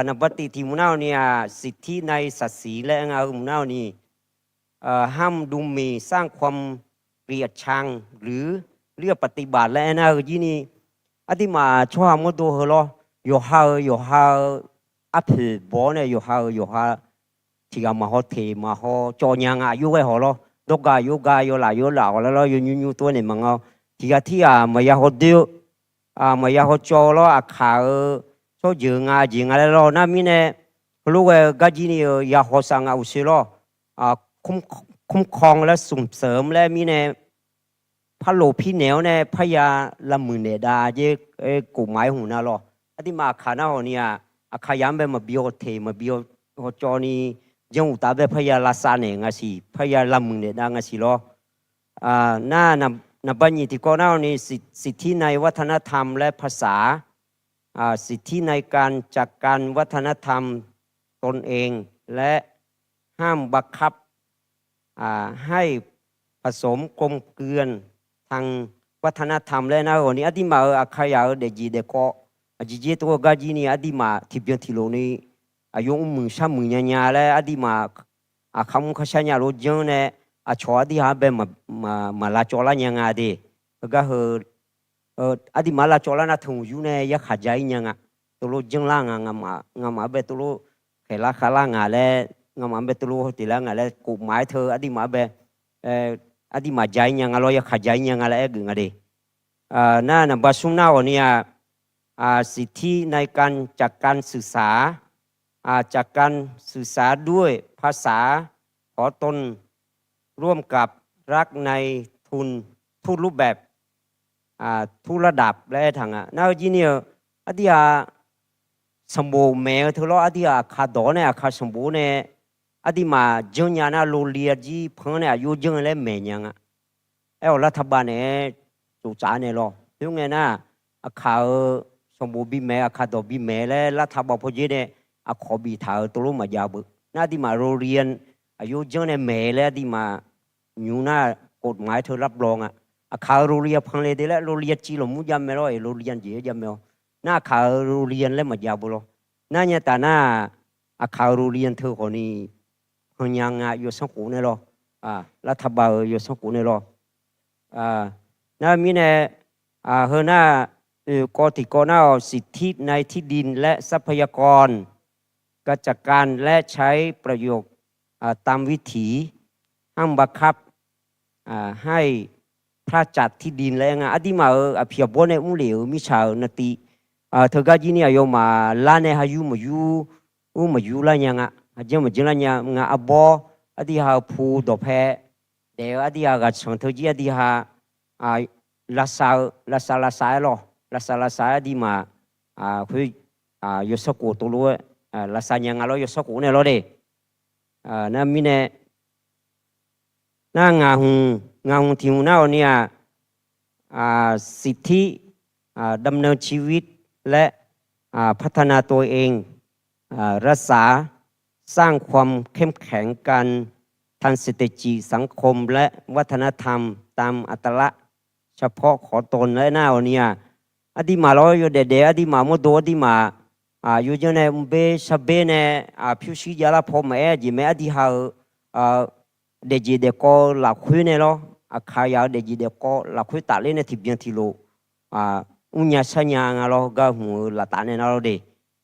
Naqbar tiq tiq mq nar-awq ni-aq, สิทธิในศักดิ์ศรี laer aer nga-eu mq nar-awq ni ห้ามดูหมิ่น สร้างความเกลียดชัง หรือเลือกปฏิบัติ laer aer nar-eu jir ni, aqdirmaf tsawrhaq mawrdo heu lawr, yawqha-euq yawqha-eu arpoeq baw-awr nae yawqha-euq yawqha tiq ghaq maqhaw teq maqhaw cawv nya nga, aqjox ghae hawq lawr, dawrgaq yawrgaq yawlaf yawlaf hawq laer lawr yawnymr nymr tov-aer naeq maqnga. Tiq ghaq tirghaq maqya hawdoer-eu, maqya hawcawv-eu lawr, aqkaq-euq tsawrjeuq nga jeq nga laer lawr. Nar mirnae, heulof ghae-eu garjir ni-eu ya hawsav nga uqshoe lawr. คุ้มครอง laer smq seuf-eu laer mirnae, parloq pirnaeq-awr nae parya lavmuiq naeq dav jer, kof maf-aer hmq nar lawr. Aqdirmaf aqkaq nar hawq ni-aq, aqkaq yamq-anr bae maqbi hawteq maqbi hawcawv ni, janr uqtaf bae parya lavsav naeq nga siq, parya lavmuiq naeq dav nga siq lawr. Nar, naqbar nyiq tiqkawv nar-awq ni สิทธิในวัฒนธรรม laer ภาษา สิทธิในการจัดการวัฒนธรรมตนเอง และห้ามบังคับ ให้ผสมกลมเกลื่อนทางวัฒนธรรม laer nar-eu hawq ni aqdirmaf-euq aqkaq yaq-euq daefjeq daefkawv aqjeq jer tov-eu garjir ni aqdirmaf tiqbyan tiqlof ni aqyawf mrmuiq sharmuiq nya nya laer aqdirmaf aqkaq mr kharshar nya lof janr nae aqcawq aqdirmaf-anr bae maqlavcawv lar nya nga de. Heugar heu aqdirmaf lavcawv lar nar teuq yur nae yarkhaq ja-ir nya nga. Teulof janrlar nga, ngamaf-anr bae teulof khaeqlar khavlar nga laer, ngamaf-anr bae teulof hawteq lar nga laer kof maf-aer teu aqdirmaf-anr bae, aqdirmaf ja-ir nya nga lawr, yarkhaq ja-ir nya nga laer aer geuf nga de. Nar naqbar smr nar hawq ni-aq, สิทธิในการจัดการศึกษา จากการศึกษาด้วยภาษาของตน ร่วมกับรัฐในทุนทุกรูปแบบ ทุกระดับ laer aertaq nga. Nar-eu jir ni-eu aqdirmaf sanqbof maeq-eu teu lawr, aqdirmaf aqkaq dawq-awr nae aqkaq sanqbof-awr nae aqdirmaf janrnya nar โรงเรียน jir pan-anr nae aqjox janr-eu laer maeq nya nga. Aer-awq รัฐบาล naeq-aer tsoftsaf-aer nae lawr. Khoerngae nar, aqkaq-euq sanqbof bimaeq, aqkaq dawq bimaeq laer รัฐบาล pawdzer nae aqkawq biftaq-euq teulof maqjav beu. Nar aqdirmaf โรงเรียน aqjox janr nae maeq laer aqdirmaf nymr nar, kof maf-aer teu รับรอง nga. Aqkaq-euq โรงเรียน pan le de laer โรงเรียน civ lawqmur jav mae lawr, โรงเรียน jeq-aer jav mae-awr. Nar aqkaq-euq โรงเรียน laer maqjav beu lawr. Nar nya taf nar, aqkaq-euq โรงเรียน teu khawf ni pannya nga yawsanr khof nae lawr. รัฐบาล euq yawsanr khof nae lawr. Nar mirnae, heu nar, oeq kawv tiqkawv nar-awq สิทธิในที่ดินและทรัพยากร การจัดการและใช้ประโยชน์ตามวิถี ห้ามบังคับ ให้พระราชที่ดิน laer nga. Aqdirmaf-euq aqpiq aqbawr nae mrlef-euq mirtsaq-euq navtiv teugar jir ni aqyawfmaf lar nae ha yur maqyur, ur maqyur lar nya nga, ha janr maqjanr lar nya nga. Arbawr aqdirmaf-euq pu dawqpae daef-eu aqdirmaf ghaqtsanq teu jir aqdirmaf lavsav-eu, lavsav lavsav-aer lawr, lavsav lavsav-aer aqdirmaf khoer yawsanr khof tov lof-aer lavsav nya nga lawr, yawsanr khof nae lawr de. Nar mirnae, nar ngaq hmq, ngaq hmq tiq hmq nar-awq ni-aq, สิทธิ ดำเนินชีวิต และ พัฒนาตัวเอง รักษา สร้างความเข้มแข็งกัน ทางเศรษฐกิจ สังคม และวัฒนธรรม ตามอัตลักษณ์เฉพาะของตน laer nar-awq ni-aq, Aqdirmaf lawr yawdaef daef aqdirmaf mawrdo aqdirmaf, aq, yawdzanr nae mrber sharber nae, aq, pyurshuir javlar paw maqaer aqjeq mae aqdirha-euq, aq, daefjeq daefkawv lafkhoer nae lawr, aqkaq yaf-euq daefjeq daefkawv lafkhoer tafler nae tiqbyan tiqlof, aq, mrnya sharnya nga lawr, gar hmq-eu laftaf nae nar lawr de,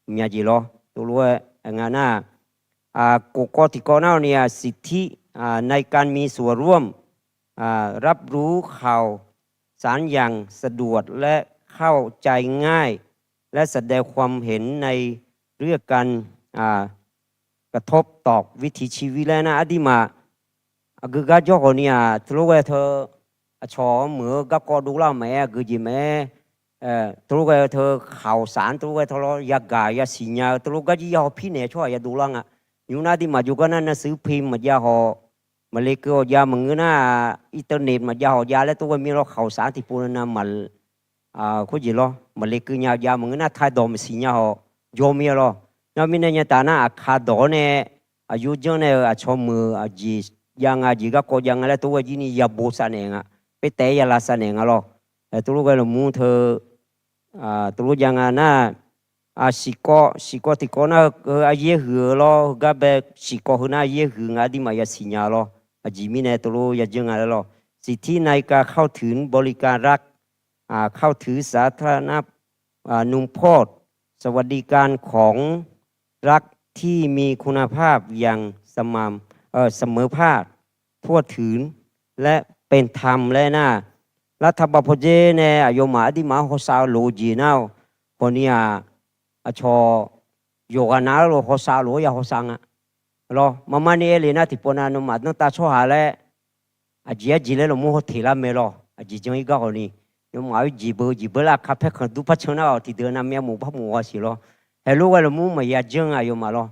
mqnya jeq lawr. Teulof-aer nga nar, aq, kofkawv tiqkawv nar-awq ni-aq, สิทธิ ในการมีส่วนร่วม รับรู้ข่าวสารอย่างสะดวก และเข้าใจง่าย และแสดงความเห็นในเรื่องการ กระทบต่อวิถีชีวิต laer nar aqdirmaf, aqgeu gar jawr khawf ni-aq, teulof ghae teu, aqcawq-anr muiq-eu garkawv dovlar-eu maqaer, aqgeu jeq maqaer, teulof ghae teu khaqsaq-anr teulof ghae teu lawr yagaq yasiq nya-eu teulof gar jir yahaw pirnaeq-eu tsawrhaq yadovlar nga. Nymr nar aqdirmaf jawrgar nar หนังสือพิมพ์ maqjav hawq, maqle keuv hawq jav maqngeur nar, internet maqjav hawq jav laer teulof ghae mir lawr khaqsaq-anr tiqpov na maq, khoerjeq lawr maqle keuv nya jav maqngeur nar ไทย dawq maqsiq nya hawq jawr mir-a lawr. Nar mirnae nya taf nar aqkaq dawq-awr nae, aqyawf janr nae-euq aqcawq meuq aqjeq jav nga jeq garkawv jav nga laer teulof ghae jir ni yabosav naeq nga, pyaev taef-aer yalav sav naeq nga lawr. Teulof ghae lmqmr teu, teulof jav nga nar, siqkawv siqkawv tiqkawv nar heu aryaer huiq-eu lawr, heugar bae siqkawv heu nar aryaer huiq nga aqdirmaf yasiq nya lawr. Aqjeq mirnae teulof yajanr nga laer lawr. สิทธิในการเข้าถึงบริการรัฐ เข้าถึงสาธารณ นุเคราะห์ สวัสดิการของรัฐที่มีคุณภาพอย่างสม่ำ เสมอภาค ทั่วถึง และเป็นธรรม laer nar, รัฐบาล pawdzer nae aqyawfmaf aqdirmaf-anr hawsav-eu lof-eu jeq nar-awq, hawq ni-aq, aqcawq yawqghaq nav-aer lof hawsav lof-aer ya hawsav nga lawr. Maqma ni aer le nar tiqpov nav nawmaf danrtav tsawrhaq laer aqjeq arjeq laer lmqmr hawteq lar mae lawr. Aqjeq janr-ir gar khawf ni, nawmaf-anr jeqbeu jeqbeu laer aqkaq paerkhanq dur par can nar-awq, tiqdeuq navmyav mof par mof-a siq lawr. Haeqlof ghae lmqmr maqya janr nga aqyawfmaf lawr.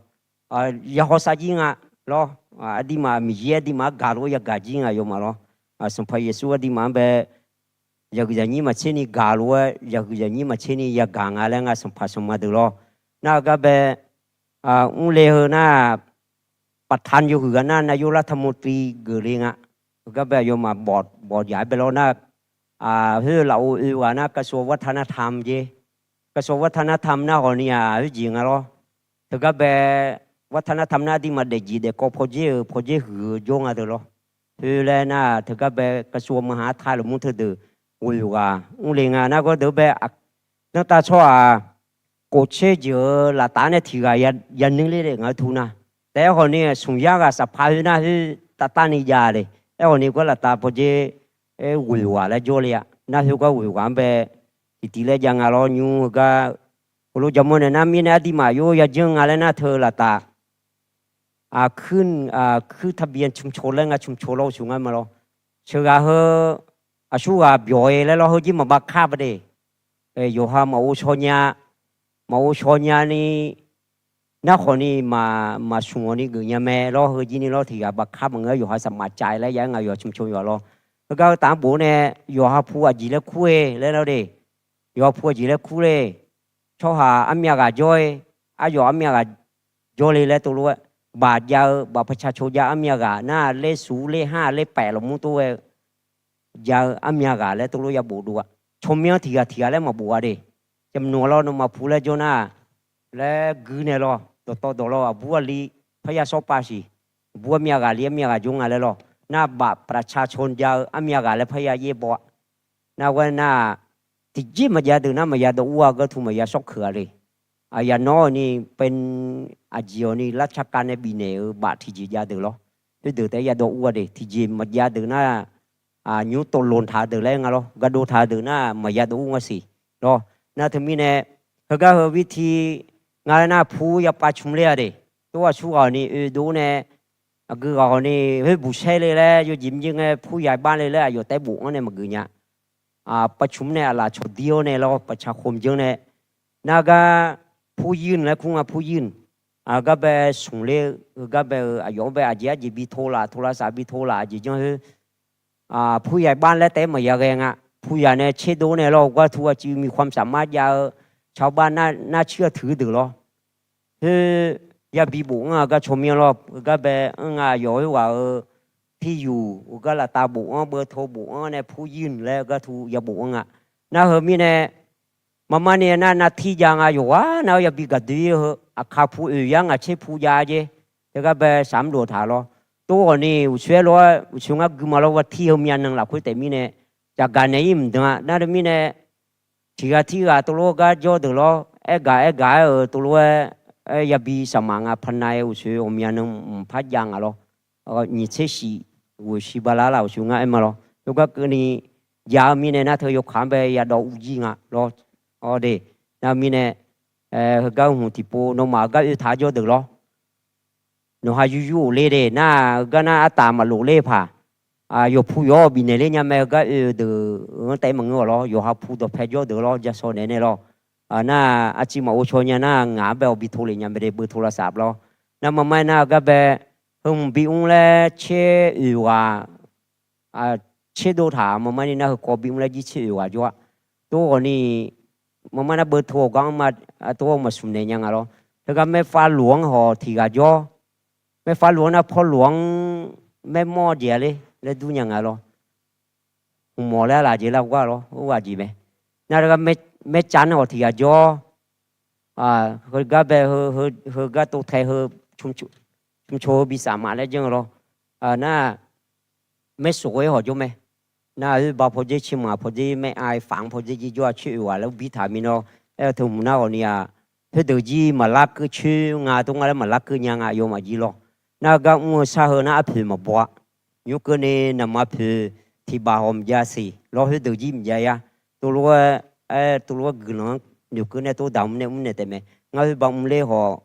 Ya hawsav jir nga lawr. Aqdirmaf Miqyaer aqdirmaf-anr gaq lof-aer yagaq jir nga aqyawfmaf lawr. Sanqpaq Yeqsur aqdirmaf-anr bae, yaqhuiq zaqnyir maqtser ni gaq lof-aer yaqhuiq zaqnyir maqtser ni yagaq nga laer nga sanqpaq sanqma deuq lawr. Nar-eu gar bae, mrle heu nar, ประธาน yawhuiq ghaq nar nav yawr lar รัฐมนตรี geufle nga. Heugar bae aqyawfmaf bawq bawq jaq-aer bae lawr nar, khoer lafov oe ghaq nar กระทรวงวัฒนธรรม jeq. กระทรวงวัฒนธรรม nar khawf ni-aq khoerjeq nga lawr. Teugar bae วัฒนธรรม nar aqdirmaf daefjeq daefkawv pawdzer-euq pawdzer huiq-eu jawr nga deuq lawr. Khoer laer nar teugar bae กระทรวงมหาดไทย lmqmr teudeuq ghoeq ghaq mrle nga nar gawr deuq bae, danrtav tsawrhaq khof tser jeuq-eu laftaf-anr nae tiq ghaq yanuir ler le ngaq-eu tu nar. Taef-aer khawf ni smq yar ghaq saqpaq khoer nar khoer tavtav ni jav le. Aerkhawf ni gar laftaf pawdzer ghoeq ghaq laer jawrle-a. Nar khoer gar ghoeq ghaq-anr bae tiqtiv laer jav nga lawr nymr heugar. Heulof jaqmawr naeq nar mirnae aqdirmaf yawr yajanr nga laer nar teu laftaf kuir ทะเบียนชุมชน laer nga ชุมชน lawr uqshoq ngar ma lawr. Sheuqghaq heu aqsurghaq byawq-e laer lawr heujir maqbav kar ba de. Yawqha maqghov shaw nya, maqghov shaw nya ni, nar khawf ni maqsmq-awq ni geuf nya mae lawr heujir ni lawr tiq ghaq bav kar maqngeur yawqha saqmaf cav-e laer ya-aer nga yawqha ชุมชน yawq lawr. Heugar heu taf-anr bof-awr nae yawqha pu aqjeq laer kur-e laer lawr de. Yawqha pu aqjeq laer kur le. Tsawrhaq armyav ghaq jawr-e, aryawf armyav ghaq jawrle laer tov lof-aer, baq jav-eu baq ประชาชน jav armyav ghaq nar ler suf ler har ler paef lafmur tov ghae-eu jav-eu armyav ghaq laer tov lof ya bof dov-a. Tsawrmyanr tiq ghaq tiq ghaq laer maqbof-a de. Jamq nawq lawr nawmaf pu laer jawr nar laer guir nae lawr dawqtawv dawq lawr aqbur aqli parya sawr pav siq. Aqbur armyav ghaq li armyav ghaq jawr nga laer lawr. Nar baq ประชาชน jav-eu armyav ghaq laer parya yaer baw-a. Nar ghae nar tiqjeq maqjav deuq nar maqya dawv ur-a gar tu maqya shawr keuq-a le. Aqyawf nawr-awq ni paev aqjeq-awq ni ราชการ nae bifnaeq-eu baf tiqjeq jav deuq lawr. Khoerdeuq taef-aer ya dawv ur-a de tiqjeq maqjav deuq nar, nymr tov lonq taq deuq laer nga lawr, gardov taq deuq nar maqya dawv ur nga siq lawr. Nar teumirnae heugar heu วิธี nga laer nar pu ya pav cmq ler-a de. Tov aqsur ghaq-awq ni oedov nae, aqgeu ghaq-awq ni khoer buqsaer le laer yawjeq mrjeq ngae pu ya bar le laer aqyawf taef bof-anr nae maqgeuf nya. Pav cmq nae aqlaf cawqdir-awr nae lawr ประชาคม janr nae, nar gar ผู้ยื่น laer kur nga ผู้ยื่น. Gar bae smq ler-eu gar bae-eu aqyawf-anr bae aqjeq arjeq bi tov laf tov lavsav bi tov laf aqjeq janr khoer, pu ya bar laer taef-aer maqya ghae nga. Pu ya nae tserdov nae lawr gar tu aqcuiv มีความสามารถ jav-eu cawba nar cuir-a tuiq deuq lawr. Khoer yabi bof-anr-a gar tsawrmyanr lawr gar bae-anr nga aqyawf khoerghaq-eu ที่อยู่ gar laftav bof-anr เบอร์โทร bof-anr nae ผู้ยื่น laer gar tu ya bof-anr nga. Nar heu mirnae Marmar ni nar, nar tirjav nga, yawqghaq nar-eu yabi gaqdoe-ir heu, aqkaq pu oeq yar ngaq tser pu jav jeq. Teugar bae saqmr lof taq lawr. Tov ghawq ni uqtsoeq-aer lof-aer uqtsoeq ngar gui ma lawr, gha tir heu myav nan lafkhoer taef mirnae, caqgaq naeq-ir mqdan-a nar teumirnae, tiq ghaq tirghaq tov lof-aer gar jawr deuq lawr, aergaq aergaq-aer-euq tov lof-aer, aer yabi saqmaq nga paqnav-aer uqtsoeq ghawqmya nan mqpar jav nga lawr. Nyiq tser shif ghoeq shi bala laf uqtsoeq ngar aer ma lawr. Tov gar keuvni jav-eu mirnae nar teu yawkaq-anr bae yadawv urjir nga lawr. Awr de, nar mirnae, heugar hmq tiqpov nawmaf-euq gar oe taq jawr deuq lawr. Nawqha yuryur of ler de nar, heugar nar artaf maqlof ler paq, yawqpu yawq-awr bifnaeq ler nya mae, heugar oe-eu deuq-anr taef maqngeur-awq lawr, yawqha pu dawqpae jawr deuq lawr, jasaw naeq nae lawr. Nar arciv maqghov caw nya nar, ngaq-anr bae awqbi to lef nya mae de, beu to lavsav lawr. Nar marmar-aer nar heugar bae, heu hmq bimr laer tser oeq ghaq, tserdov taq marmar ni nar heukawv bimr laer jir tser oeq ghaq jawr-a. Tov ghawq ni, marmar nar beu to-awq gar-anr ma, tov-awq maqsmq naeq nya nga lawr. Teugar maerfav loq-anr hawq tiq ghaq jawr. Maerfav loq-anr nar pawrloq-anr maermawr jeq-a ler laer dur nya nga lawr. Hmq mawf laer laf jeq lar gar lawr, ur ghaq jeq mae. Nar teugar maercav-anr hawq tiq ghaq jawr. Heugar bae, heugar tov tae heu, cmco heu bi saf maf laer janr-eu lawr. Nar maershof-aer hawq jawr mae. Nar oerba pawdzer, ciqmaq pawdzer, maer-a faq-anr pawdzer jir jawr-a, tser oeq ghaq laer ur bir taq mirnae lawr. Aer-eu teu hmq nar ghawq ni-aq, khoerdeuq jir maqlar keuv coer nga, tov nga laer maqlar keuv nya nga, yawmaf jir lawr. Nar heugar mr-eu shar heu nar arpoeq maqbaw-a. Nymr keuvni naqma poeq tiq baf hawq mqjav siq lawr, khoerdeuq jir mqjav yar. Tov lof-aer, aer tov lof-aer guiqlanq-anr noeqkeuv nae tov daq mr nae mr naeq taef mae. Ngar khoerba mr ler hawq,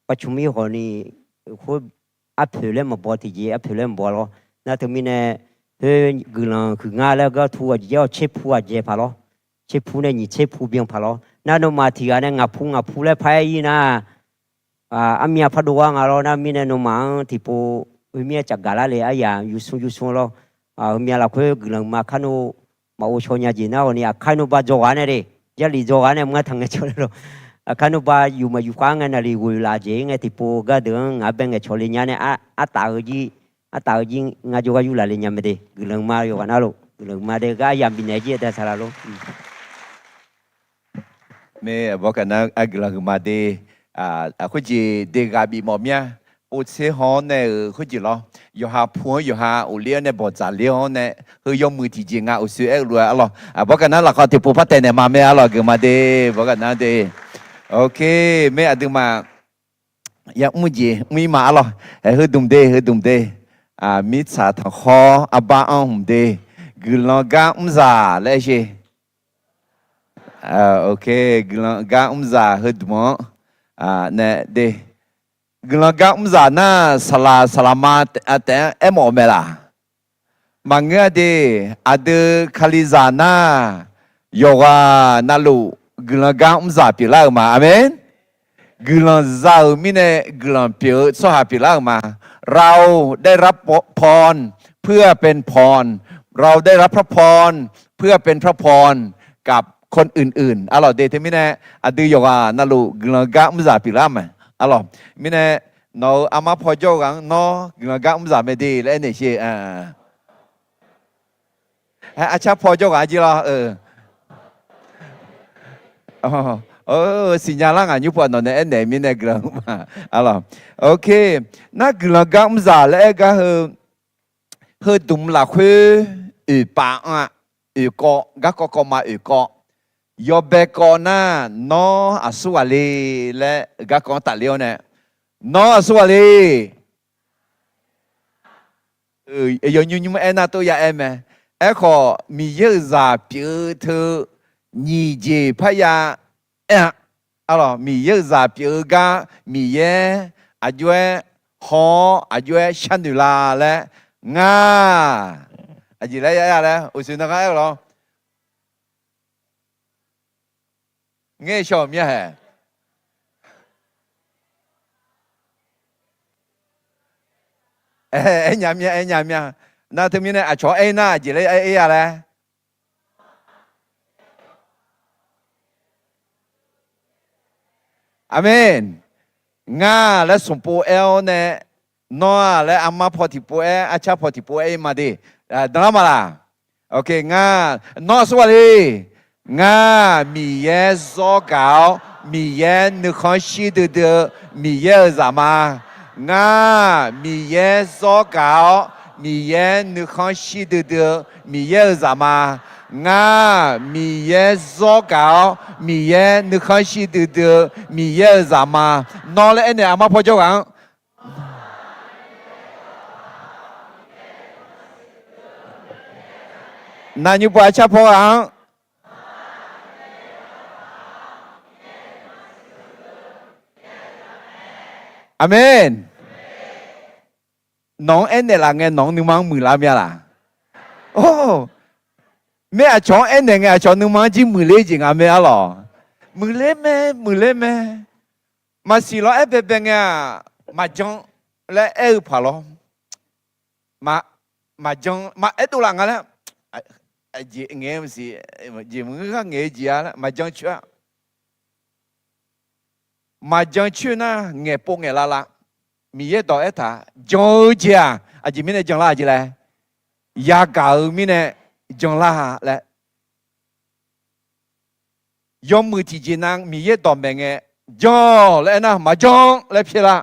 pacmqmir hawq ni, khoer arpoeq laer maqbaw tiqjeq, arpoeq laer maqbaw lawr. Nar teumirnae, khoer guiqlanq huiq nga laer gar tu ghaq jeq-awr tser pu ghaq jae paq lawr. Tser pu nae nyiq tser pu byan paq lawr. Nar nawmaf tiq ghaq nae ngaq pu ngaq pu laer par-aer ir nar, armyav pardov gar nga lawr. Nar mirnae nawmaf-anr tiqpov oe mir-aer caqgaq lar le, aryaq yusmr yusmr lawr. Heumyav lafkhoer guiqlanq ma kar nov maqghov caw nya jeq nar-awq ni, aqkar nov ba dzawq ghaq nae de, Jarlif dzawq ghaq nae mr-aer taq ngae caw le lawr. Aqkar nov ba yuf maqyuf khav ngae naqli ghoeq laf jeq ngae tiqpov gardeuq-anr ngaq-anr bae ngaeqcawq le nya nae, artaf-eu jir, artaf-eu jir ngar jawrgar yurlaf le nya mae de. Guiqlanq ma yawqghaq nar luf, guiqlanq ma de, gar aryamq bifnaeq jir-aer dae taq laf lor. Mae, aqbawr kaf nar guiqlanq huiqma de. Khoerjeq de ghaq bif mawf mir-a. Ovtser haw-anr nae-euq khoerjeq lawr. Yawqha pu-anr yawqha of ler-awr nae bawqdzaq ler-awr nae, heu yawmuiq tiqjeq nga uqshoe aer-eu lof-aer arlawr. Aqbawr kaf nar lafkhawf tiqpov par taeq naeq ma mae arlawr, guiqma de, bawr kaf nar de. Ok, mae aqduimaf ya mr jeq mr-ir ma arlawr. Ae, heudmq de, heudmq de. Mirtsaq tanqkhawr arbar anr hmq de. Guiqlanq gar mrzaq laer aer sher. Ok, guiqlanq gar mrzaq heudmq-anr nae de. Guiqlanq gar mrzaq nar saqlaq saqlaqma taef-anr aermawf-eu mae laq? Maqngeur-a de. Aqdui Kalizaq nar, yawqghaq navluf guiqlanq gar mrzaq pyeuflar-euq ma. Aqmeq. Guiqlanq za-euq mirnae guiqlanq pyeuf-eu tsawrhaq pyeuflar-euq ma. เราได้รับพร เพื่อเป็นพร เราได้รับพระพร เพื่อเป็นพระพร กับคนอื่นๆ arlawq de. Teumirnae aqdui yawqghaq navluf guiqlanq gar mrzaq pyeuflar ma arlawq. Mirnae nawq-euq armar paw jawr-eu ghaq-anr nawr guiqlanq gar mrzaq mae de laer aernaeq sher. Arcar paw jawr ghaq-anr jir lawr. Siqnya lar ngaq nymr paw nawq nae aernaeq mirnae guiqlanq ma arlawq. Ok, nar guiqlanq gar mrzaq laer aer gar heu, heudmq lafkhoer oeqpav anr-a. Oeqkawv, garkawv kawv ma oeqkawv. Yawbae kawv nar, nawr aqsur ghaq le laer garkawv-anr tafler-awr nae, nawr aqsur ghaq le. Yawnymr nymr aer nar tov ya aer mae. Aerkhawf Miqyaer-euq zaq pyeuf-eu teu nyiq jeq parya aer-a. Arlawq, Miqyaer-euq zaq pyeuf-eu gar Miqyaer aqjox-aer haw-awr aqjox-aer sharnoeq la laer ngar. Aqjeq laer ya aer-a laer uqshoe nar gar aer-eu lawr. Ngaer shaw mir-a haeq. Aernya mir-a, aernya mir-a. Nar teumirnae aqcawq aer nar aqjeq laer aer-a laer. Aqmeq. Ngar laer smq pov aer-awr nae, nawr-aq laer armar paw tiqpov aer, arcar paw tiqpov aer-ir ma de. Danlar ma laq? Ok, ngar, nawr aqsur ghaq le. Ngar Miqyaer zawr gaq-awr Miqyaer nuikhanr shir duidui-eu Miqyaer-euq zaq ma. Ngar Miqyaer zawr gaq-awr Miqyaer nuikhanr shir duidui-eu Miqyaer-euq zaq ma. Ngar Miqyaer zawr gaq-awr Miqyaer nuikhanr shir duidui-eu Miqyaer-euq zaq ma. Nawr laer aernaeq aqmar paw jawr ghaq-anr. Navnymr pov-a car paw ghaq-anr. Aqmeq. Nawq-anr aernaeq laf ngae nawq-anr nuima-anr muiqlar mya laq? Or, maer aqcawq-anr aernaeq ngae aqcawq nuima-anr jir muiqler jeq nga mae arlawq. Muiqler mae, muiqler mae. Maqsiq lawr aer baebae ngae-aq, maqjan laer aer-eu paq lawr. Maqjan maqaer dov laf nga laer, jeq ngaeq-eu maqsiq, jeq maqngeur ghaq ngaeq-eu jeq-a laer maqjan coer-a. Maqjan coer nar ngaeqpov ngaeqlav lav. Miqyaer dawq aertaq jan-eu jeq-aq aqjeq mirnae janlar-a jeq laer, yagaq-eu mirnae janlar-a laer. Yawmuiq tiqjeq nav Miqyaer dawqmaeq ngae, jan-awq laer aernar maqjan laer pyaerlar.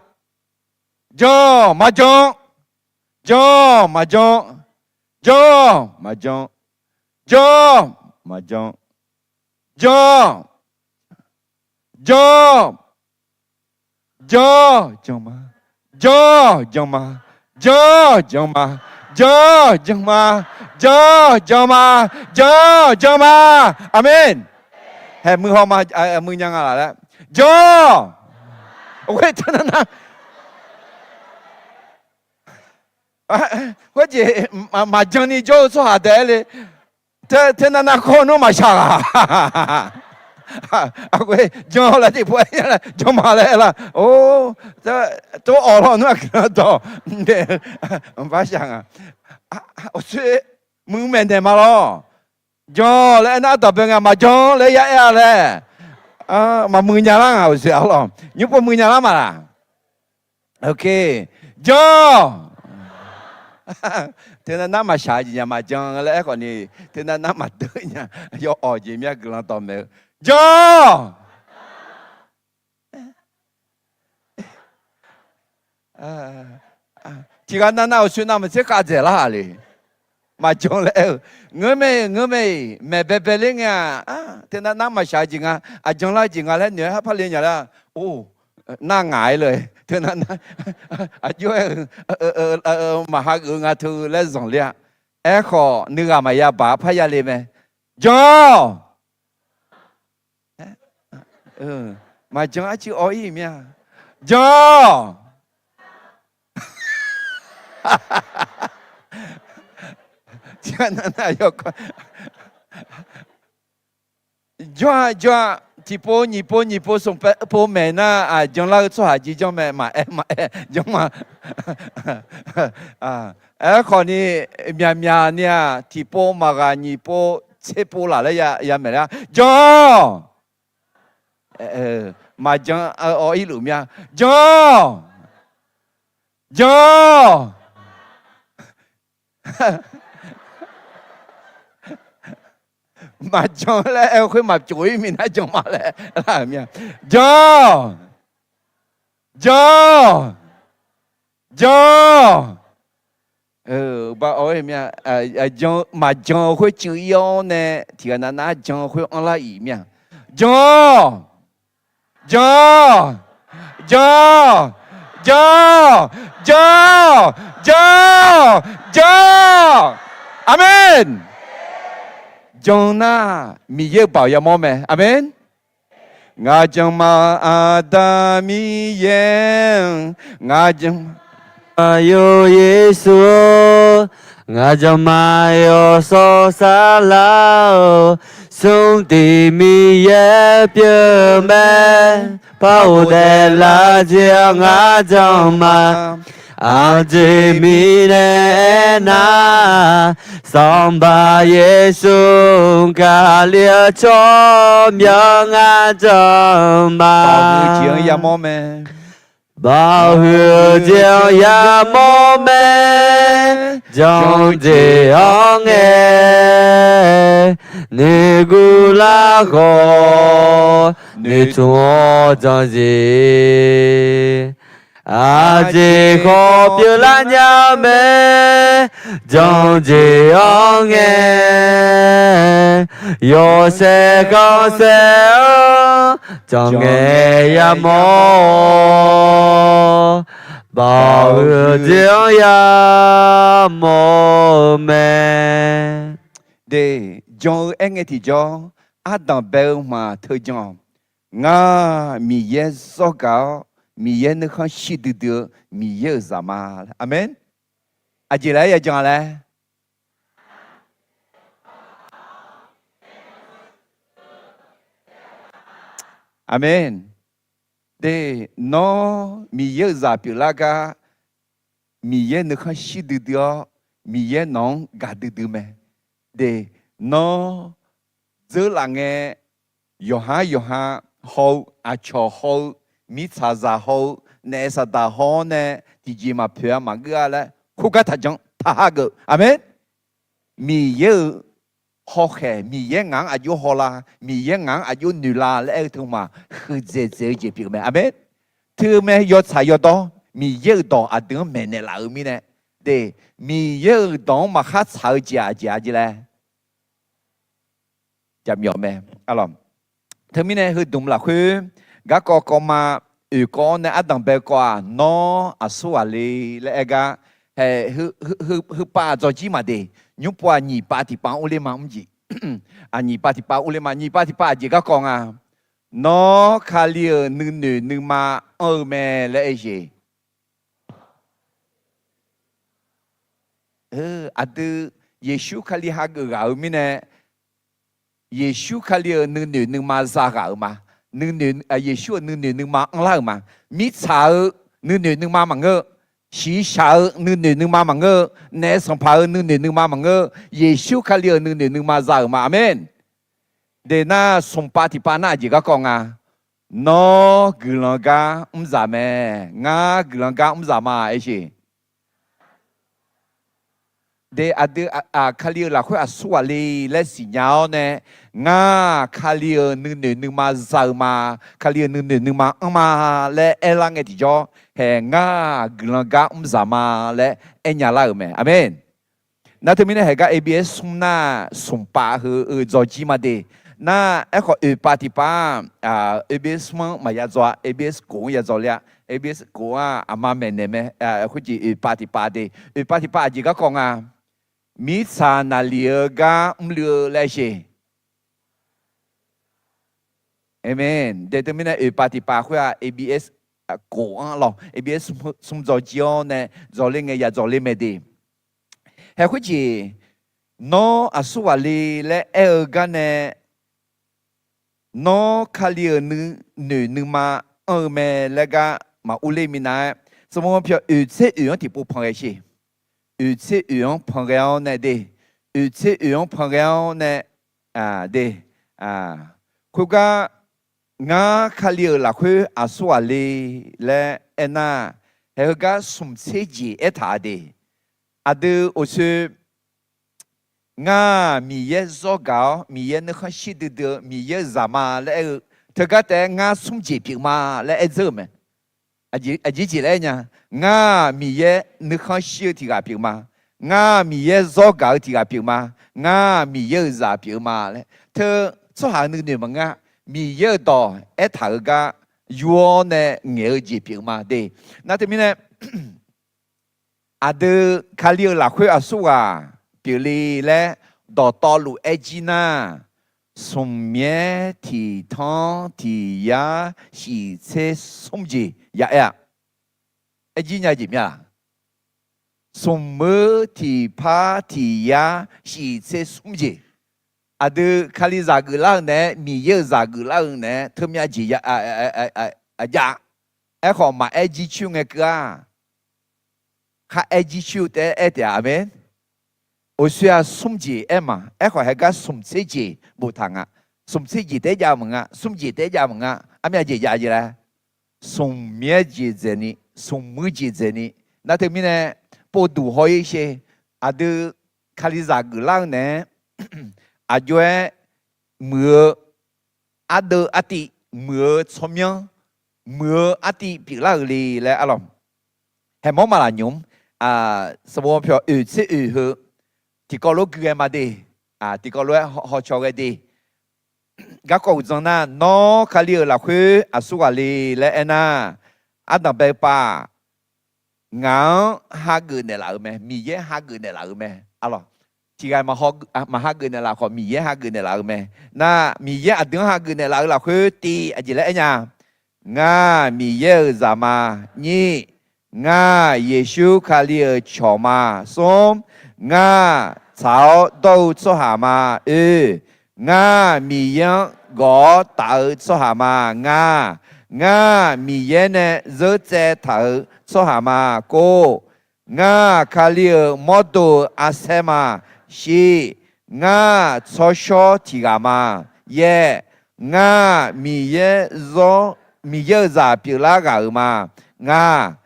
Jan-awq maqjan. Jan-awq maqjan. Jan-awq maqjan. Jan-awq maqjan. Jan-awq. Jan-awq. Jan-awq jan ma. Jan-awq jan ma. Jan-awq jan ma. Jan-awq jan ma. Jan-awq jan ma. Jan-awq jan ma. Aqmeq. Haeq muiq haw ma, muiq nya nga laf laer. Jan-awq. Khoer teunav nar, khoerjeq maqjan ni jawr-eu tsawrhaq daef-aer le. Teunav nar kawr nmr maqshaq ghaq. Jan laer tiqpov aer nya laer jan ma laer aer lar. Or, tov awq lawr nmr-aq guiqlanq dawq mqbae mqbar shaq nga. Uqshoe muiq maeqnaeq ma lawr. Jan laer aernar dawq bae nga maqjan laer ya aer-a laer. Maqmuiq nya lar nga uqshoe arlawq. Nymr pov muiq nya lar ma laq? Ok. Jan-awq. Teunav nar maqshaq jeq nya maqjan laer aerkhawf ni, teunav nar maqdeuv nya. Yawawq jeq mya guiqlanq dawqmaeq-eu. Jan-awq. Tiqghaq navnav uqshoe navmaqtser khavdzaeq lar-aq le. Maqjan laer aer-eu. Ngeur mae, ngeur mae-iq maeq baebae ler ngae-aq, teunav nar maqshaq jeq nga, aqjan lar jeq nga laer noeq-aer harpar le nya laer. Or, nar ngaq-aer le. Teunav nar aqjox-aer-eu maqha geuf-eu nga teu laer zanqler-a. Aerkhawf nuighaq maqya baq-a parya le mae. Jan-awq. Maqjan arcuiv awv-ir-euq mya. Jan-awq. Tiqghaq navnav yawkawr. Jan-a jan-a, tiqpov nyiq pov nyiq pov smq pov maeq nar, janlar-eu tsawrhaq jeq janr mae, maqaer maqaer janr ma. Aerkhawf ni, myaqmyaq ni-aq, tiqpov maqghaq nyiq pov tser pov laf laer ya maeq laer jan-awq. Maqjan-awr irluf mya. Jan-awq. Jan-awq. Maqjan laer aer-eu khoer maqpyeuf-ir minav jan ma laer lar-euq mya. Jan-awq. Jan-awq. Jan-awq. Maqjan-eu khoer cuiv-ir-awr nae tiqghaq navnav-aer jan-eu khoer anrlar-iq mya. Jan-awq. Jan-awq. Jan-awq. Jan-awq. Jan-awq. Jan-awq. Jan-awq. Aqmeq. Jan nar Miqyaer-euq baoq yamawr mae. Aqmeq. Ngaq jan ma, Aqda Miqyaer, ngaq jan ma, Aqyawf Yeqsur, ngaq jan ma, Yawshawr Saflar-or, smrtiq Miqyaer pyeuf mae, par ghofdaef lar jeq-aq ngaq jan ma. Aqjeq mirnae aernar, Sanqpaq Yeqsur Kali-eu tsawrmyanr ngaq jan ma. Tawq-eu jeq-anr yamawr mae. Baoq huiq-eu jeq-anr yamawr mae, janr jeq-anr ngae, noeqguv lar khawf, noeqtmq-awr janr jeq. Aqjeq khawf pyeuflar nya mae, janr jeq-anr ngae, yawshaef khanqsaef-anr janr ngae yamawr-awr, baoq huiq-eu jeq-anr yamawr-eu mae. De, jan-eu aer ngae tiqjawr, ardanq bae-eu hmq-aq teujan-awq. Ngar Miqyaer zawr gaq-awr, Miqyaer nuikhanr shir duidui-eu Miqyaer-euq zaq ma. Aqmeq. Aqjeq laer ya jan laer? Aqmeq. De, nawr Miqyaer-euq zaq pyeuflar gar, Miqyaer nuikhanr shir duidui-awr, Miqyaer nawq-anr gaq duidui mae. De, nawr dzeurlaf ngae, yawqha yawqha haw-eu, aqcawq haw-eu, mirtsaqzaq haw-eu, naef saqdaq haw-awr nae tiqjeq maqpoeq-a maqgeur-a laer, khoergar taqjan taqha geuf. Aqmeq. Miqyaer-euq hawkhaeq, Miqyaer ngaq-anr aqjox haw la, Miqyaer ngaq-anr aqjox noeq la laer aer-eu teu hmq-aq, huiqdzaeq dzaeq-eu jeq pyeuf mae. Aqmeq. Teumae yawtsaq yawdawr Miqyaer-euq dawq aqdui-anr maeqnaeq laf-eu mirnae, de, Miqyaer-euq dawq-anr maqkhar tsaq-eu jeq-aq aqjeq-a jeq laer? Jaqmyawf mae. Teumirnae heudmq lafkhoer garkawv kawv ma, oeq kawv-awr nae ardanq bae kawv-aq, nawr aqsur ghaq le laer aer gar, hae, heupav dzawrjir maqde, nymrpov-aq nyiq pav tiqpav urler ma mrjeq. Aqnyiq pav tiqpav urler ma, nyiq pav tiqpav aqjeq garkawv nga. Nawr Kali-euq nuinoeq nuima anr-eu mae laer aer jeq. Aqdui Yeqsur Kali hageuf ghaq-eu mirnae, Yeqsur Kali-euq nuinoeq nuima za ghaq-euq ma. Yeqsur-euq nuinoeq nuima anrlar-euq ma. Mirtsaq-eu nuinoeq nuima maqngeur-eu, shiqshaq-eu nuinoeq nuima maqngeur-eu, naef sanqpaq-euq nuinoeq nuima maqngeur-eu, Yeqsur Kali-euq nuinoeq nuima za-euq ma. Aqmeq. De nar, smq pav tiqpav nar aqjeq garkawv nga. Nawr guiqlanq gar mrzaq mae. Ngar guiqlanq gar mrzaq ma aer jeq. De aqdui Kali-euq lafkhoer aqsur ghaq le laer siqnya-awr nae, ngar Kali-euq nuinoeq nuima za-eu ma, Kali-euq nuinoeq nuima anr ma laer aerlar ngae tiqjawr, hae ngar guiqlanq gar mrzaq ma laer aernya lar-euq mae. Aqmeq. Nar teumirnae haeq gar A B S smr nar smq pav heu-eu dzawrjir ma de. Nar aerkhawf oeq pav tiqpav, A B S smr-anr maqya dzaw-a, A B S kof-anr ya dzaw ler-a, A B S kof-anr aqma maeqnaeq mae. Khoerjeq oeq pav tiqpav de, oeq pav tiqpav aqjeq garkawv nga. Mirtsaq naqliq-eu gar mrluiv-eu laer jeq. Aqmeq. De teumirnae oeq pav tiqpav khoer-aq, A B S kof-anr lawq, A B S smr dzaw jir-awr nae dzaw ler ngae ya dzaw ler mae de. Hae khoerjeq, nawr aqsur ghaq le laer aer-eu gar nae, nawr Kali-euq nuinoeq nuima anr-eu mae laer gar maqur ler minav-aer, sanqbof pyawq oeq tser oeq-anr tiqpov panqghae sheq. Oeq tser oeq-anr panqghae-awr nae de, oeq tser oeq-anr panqghae-awr nae de, khoergar, ngar Kali-euq lafkhoer aqsur ghaq le laer aernar, hae heugar smq tser jeq aertaq-a de. Aqdui oqsoe, ngar Miqyaer zawr gaq-awr Miqyaer nuikhanr shir duidui-eu Miqyaer-euq zaq ma laer aer-eu, teugar taef-aer ngar smr jeq pyeuf ma laer aer dzeur-euq mae. Aqjeq jeq laer aer nya, ngar Miqyaer nuikhanr shir-eu tiq ghaq pyeuf ma, ngar Miqyaer zawr gaq-eu tiq ghaq pyeuf ma, ngar Miqyaer-euq zaq pyeuf-eu ma laer teu tsawrhaq-euq nuinoeq maqngeur-a. Miqyaer-euq dawq aertaq-euq gar yur-awr nae ngaeq-eu jeq pyeuf ma de. Nar teumirnae, aqdui Kali-euq lafkhoer aqsur ghaq pyeufle laer dawqtawvluf aer jir nar, smq myaer tiq tanr tiq yar shiq tser smr jeq ya aer-a. Aer jir nya jeq myav-a. Smq meur tiq par tiq yar shiq tser smr jeq. Aqdui Kalizaq geuflar-eu naeq-aer, Miqyaer-euq zaq geuflar-eu naeq-aer teumyav jeq ya jav. Aerkhawf maqaer jir coer ngae keuv-a. Khar aer jir coer-eu taef-aer aer taef-a. Aqmeq. Oqsoe-aq smr jeq aer ma. Aerkhawf haegar smq tser jeq boftaq nga. Smq tser jeq taef-aer jav maqnga, smr jeq taef-aer jav maqnga. Armyav jeq jav jeq laer, smq myaer jeq dzaeqni, smq muir jeq dzaeqni. Nar teumirnae, povduq haw-ir sher, aqdui Kalizaq geuflar-eu naeq-aer, aqjox-aer muiq-eu ardeuv artiv, muiq-eu tsawrmyanr, muiq-eu artiv pyeuflar-euq le laer arlawq. Haeqmawr maqlaq nymq-mr, sanqbof pyawq oeq tser oeq heu, tiqkawv lof gui ghae ma de, tiqkawv lof-aer hawcaw ghae de. Garkawv uqdzan nar, nawr Kali-euq lafkhoer aqsur ghaq le laer aernar, ardanq bae-eu pav, ngaq-anr hageuf naeqlaf-euq mae, Miqyaer hageuf naeqlaf-euq mae. Arlawq, tiqghaq maqhageuf naeqlaf khawf, Miqyaer hageuf naeqlaf-euq mae. Nar, Miqyaer aqdui-anr hageuf naeqlaf-eu lafkhoer tiv aqjeq laer aernya. Ngar, Miqyaer-euq zaq ma. Nyir, ngar, Yeqsur Kali-euq cawq ma. Smr, ngar, tsaq-awr dawr-eu tsawrhaq ma. Oe, ngar, Miqyaer-anr gawq-awr taf-eu tsawrhaq ma. Nga, ngar, Miqyaer nae zeur tsaev taq-euq tsawrhaq ma. Kov, ngar, Kali-euq mawrdo-euq arsaer ma. Shir, ngar, tsawrshawr tiq ghaq ma. Yaer, ngar, Miqyaer, Miqyaer-euq zaq pyeuflar ghaq-euq ma. Nga,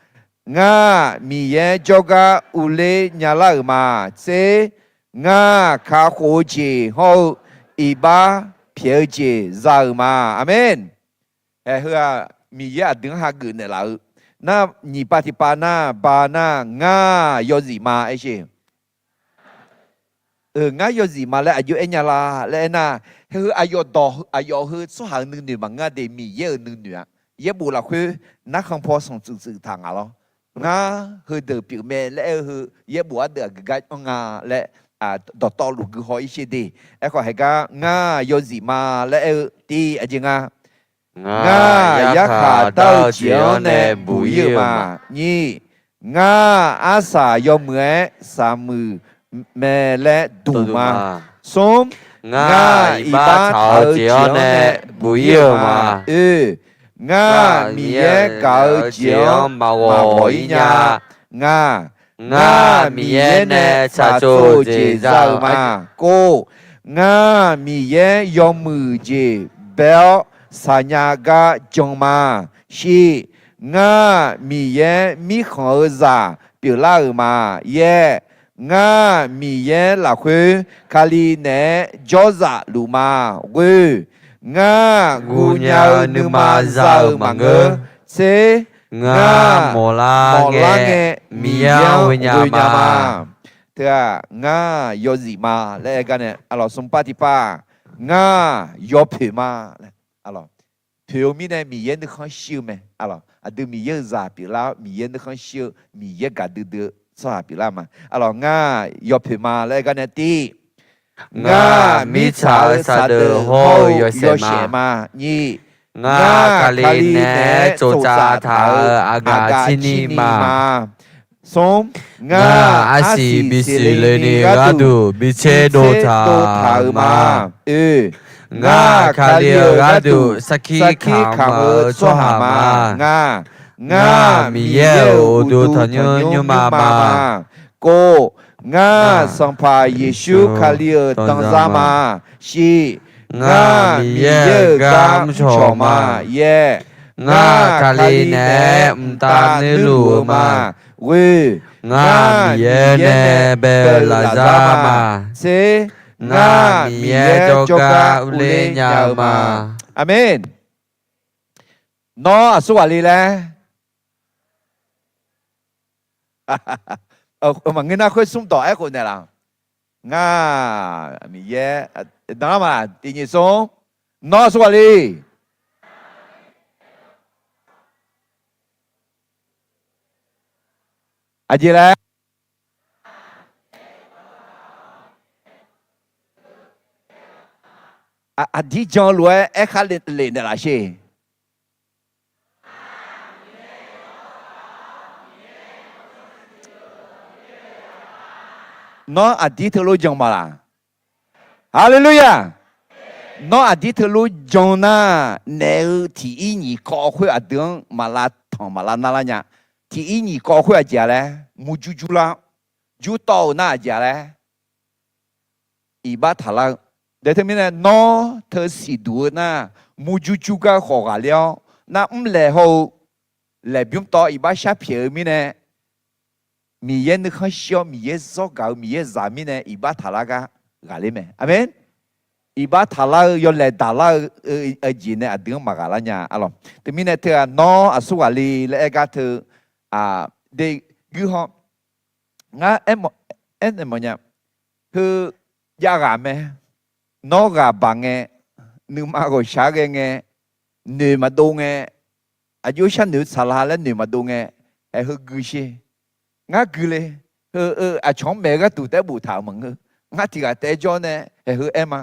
ngar, Miqyaer jawrgar urler nyalar-euq ma. Tser, ngar, kakhof-eu jeq hawr-eu iqbax pyaeq-eu jeq za-euq ma. Aqmeq. Ae, heu-aq, Miqyaer aqdui-anr hageuf naeqlaf-eu. Nar, nyiq pav tiqpav nar, ba nar, ngar yawzif ma aer sher. Ngar yawzif ma laer aqjox aer nya la laer aernar, heu aqyawf dawq aqyawf heu tsawrhaq-euq nuinoeq maqngeur de, Miqyaer-euq nuinoeq-a. Yaerbof lafkhoer narkhan paw sanqtsuif tsuif taq ngaq lawr. Ngar heudeuq pyeufmae laer aer-eu heu yaerbof ardeuv aqgeu gar anr nga laer dawqtawvluf gui haw-ir sher de. Aerkhawf haeqgar ngar yawzif ma laer aer-eu tiv aqjeq nga. Ngar, yarkhaq dar-eu jeq-anr nae buq-ir-euq ma. Nyir, ngar, arsaq yawmuiq-aer saqmuiq mae laer dmq ma. Smr, ngar, iqbax taq-eu jeq-anr nae buq-ir-euq ma. Oe, ngar, Miqyaer gaq-eu jeq-anr maqghawq-ir nya. Nga, ngar, Miqyaer nae tsaqtsov-eu jeq za-euq ma. Kov, ngar, Miqyaer yawmuiq jeq bae-awr saqnya gar jan ma. Shir, ngar, Miqyaer mirkhanq-eu zaq pyeuflar-euq ma. Yaer, ngar, Miqyaer lafkhoer Kali naeq-aer jawrzaf luf ma. Ghoe, ngar, guvnya-eu nuima za-euq maqngeur. Tser, ngar, mawqlar ngae Miqyaer-anr ghoenya ma. Teu-aq, ngar, yawzif ma laer aer gar nae, aqlawq smr pav tiqpav, ngar, yawpoeq ma. Poeq-eu mirnae Miqyaer nuikhanr shir-eu mae. Aqdui Miqyaer-euq zaq pyeuflar-awr Miqyaer nuikhanr shir-eu Miqyaer gaqdui dui-eu tsawrhaq pyeuflar ma. Aqlawq ngar, yawpoeq ma laer aer gar nae tiv. Ngar, mirtsaq-eu saqdeuq hawr-eu yawshaef ma. Nyir, ngar, Kali naeq-aer tsoftsaf taq-euq aqgaf cirni ma. Smr, ngar, arsiq bisiq le ni gharduq bitser dov taq-euq ma. Oe, ngar, Kali-euq gharduq sarkir kamq-eu tsawrhaq ma. Nga, ngar, Miqyaer-euq uqduq tanqnymr nymrma ma. Kov, ngar, Sanqpaq Yeqsur Kali-euq danzar ma. Shir, ngar, Miqyaer-euq gar mrcawq ma. Yaer, ngar, Kali naeq-aer mqtav nuirluf-eu ma. Ghoe, ngar, Miqyaer nae bae-eu lafzar ma. Tser, ngar, Miqyaer jawrgar urler nya-eu ma. Aqmeq. Nawr aqsur ghaq le laer, maqngeur nar khoer smr dawq aerkhof naeqlaf. Ngar, Miqyaer danlar ma. Tiq nyiq smr, nawr aqsur ghaq le. Aqjeq laer, aqdir jan-eu lof-aer aerkhar lef naeqlaf sher. Nawr aqdir teulof jan ma laq? Haleluya! Nawr aqdir teulof jan nar, naef-eu tiq ir nyiq kawv khoer aqdui-anr maq lavtanq maq lavnar lar nya. Tiq ir nyiq kawv khoer aqjeq-a laer, murjur jur lar, jur tawv-eu nar aqjeq-a laer, iqbax taqlar-eu. Daef teumirnae nawr teu siqduq-eu nar, murjur jur gar khawf ghaqler-awr nar mrlaeq hawr-eu laeqbymr tawv iqbax shar pyaeq-eu mirnae, Miqyaer nuikhanr shir-awr Miqyaer zawr gaq-eu Miqyaer zaq mirnae iqbax taqlar gar ghaqler mae. Aqmeq. Iqbax taqlar-eu yawlaeq daqlar-eu jeq nae aqdui-anr maqghaq lar nya arlawq. Teumirnae teughaq nawr aqsur ghaq le laer aer gar teu, de guir haw. Ngar aernaeq mawf nya. Heu jav ghaq mae. Nawr ghaq baq ngae, nuima ghawqshaq ghae ngae, noeq maqdov ngae, aqjox sharnoeq-eu tsaqlaq laer noeq maqdov ngae, haeq heu gui sher. Ngar gui le. Heu-eu aqcawq-anr maeq-eu gharduq taef-aer boftaq-euq maqngeur. Ngar tiq ghaq taef-aer jawr nae haeq heu aer ma.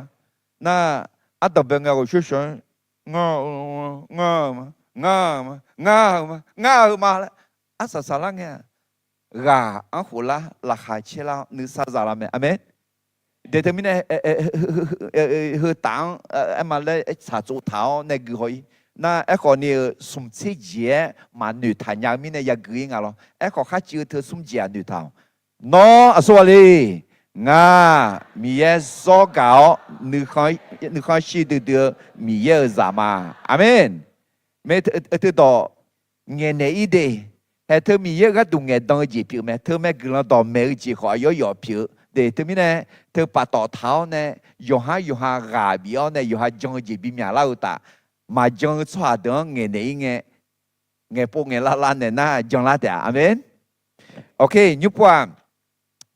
Nar, ardanq bae ngae ghawqshawr shawq-aer, ngar, ngar-eu ma, ngar-eu ma, ngar-eu ma, ngar-eu ma laer arsaq saqlar ngae-aq, ghaq-anr khoflar laqkhaq caerlar-awr nuisar zaq lar mae. Aqmeq. De teumirnae heu taf-anr aer ma laer tsaqtsov taq-awr nae gui haw-ir. Nar, aerkhawf ni-euq smq tser jeq-aer maqnoeq taq nya-eu mirnae yagui-ir nga lawr. Aerkhawf khar civ-eu teu smr jeq-aq noeqtaq-awq. Nawr aqsur ghaq le. Ngar Miqyaer zawr gaq-awr nuikhanr shir duidui-eu Miqyaer-euq zaq ma. Aqmeq. Mae, teudawq ngaeqnaeq-ir de. Haeq teu Miqyaer-euq gharduq ngaeqdan-eu jeq pyeuf mae. Teumae guiqlanq dawqmaeq-eu jeq khawf aqyawf yawf pyeuf-eu de. Teumirnae teu paftawf taq-awr nae yawqhar yawqha ghaq bif-awr nae yawqha jan-eu jeq bimyaq lar-eu taf. Maqjan-eu tsawrhaq deuq-anr ngaeqnaeq-ir ngae, ngaeqpov ngaeqlar lar naeq nar janlar taef-a. Aqmeq. Oke, nymrpov-aq,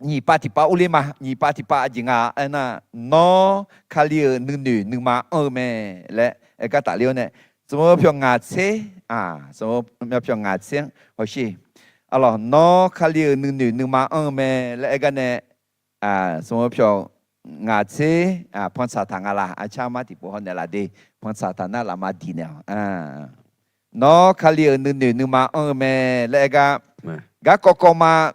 nyiq pav tiqpav urler ma. Nyiq pav tiqpav aqjeq nga aernar, nawr Kali-euq nuinoeq nuima anr-eu mae laer aer gar tafler-awr nae, sanqbof pyawq ngaq tser, sanqbof pyawq ngaq tser-anr hawsher. Arlawq, nawr Kali-euq nuinoeq nuima anr-eu mae laer aer gar nae, sanqbof pyawq ngaq tser, pantsaq taq nga laq, arcar mar tiqpov hawnaeq laf de, pantsaq taq nar lafma diq naeq-awq. Nawr Kali-euq nuinoeq nuima anr-eu mae laer aer gar, garkawv kawv ma,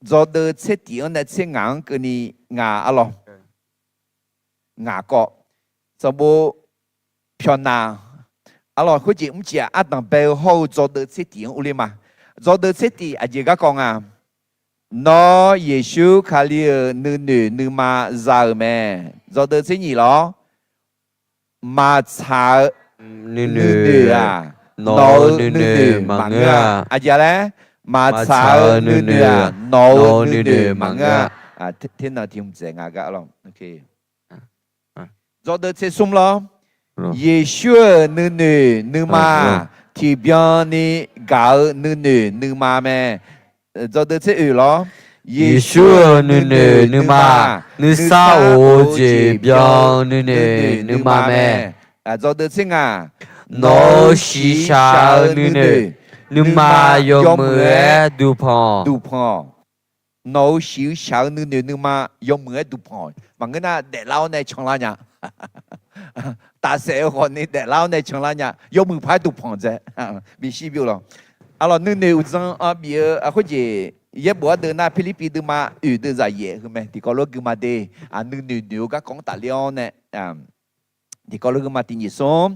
dzawdeuv tser tif-anr nae tser ngaq-anr keuvni ngaq arlawq. Ngaq kawv, sanqbof pyawq naq, arlawq, khoerjeq mrcif-aq ardanq bae-eu hawr-eu dzawdeuv tser tif-anr urler ma. Dzawdeuv tser tif aqjeq garkawv nga. Nawr Yeqsur Kali-euq nuinoeq nuima za-euq mae. Dzawdeuv tser nyif lawr. Maqtsaq-eu nuinoeq-aq, nawq-euq nuinoeq maqngeur-a. Aqjeq laer, maqtsaq-eu nuinoeq-aq, nawq-euq nuinoeq maqngeur-a. Ternanq tiq hmq dzaeq nga gar lawr. Dzawdeuv tser smr lawr. Yeqsur-euq nuinoeq nuima-aq, tiqbyan ni gaq-eu nuinoeq nuima mae. Dzawdeuv tser oeq lawr. Yeqsur-euq nuinoeq nuima-aq, nuisar of-eu jeq byan-eu nuinoeq nuima mae. Dzawdeuv tser ngaq. Nawq-euq shiqshaq-eu nuinoeq nuima yawmuiq-aer duqpanq. Nawq-euq shiq-eu shaq-eu nuinoeq nuima yawmuiq-aer duqpanq. Maqngeur nar daeflar-awr nae canlar nya. Tafsaef-eu khawfni daeflar-awr nae canlar nya. Yawmuiq paq-aer duqpanq dzae. Bishir byov lawq. Arlawq, nuinoeq uqdzan bif-eu khoerjeq yaerbof ardeuv nar Pirlirpiv deuvma oeq deuvzaq yaef heu mae. Tiqkawv lof gui ma de. Nuinoeq noeq-eu garkawv-anr tafler-awr nae, tiqkawv lof gui ma tiq nyiq smr.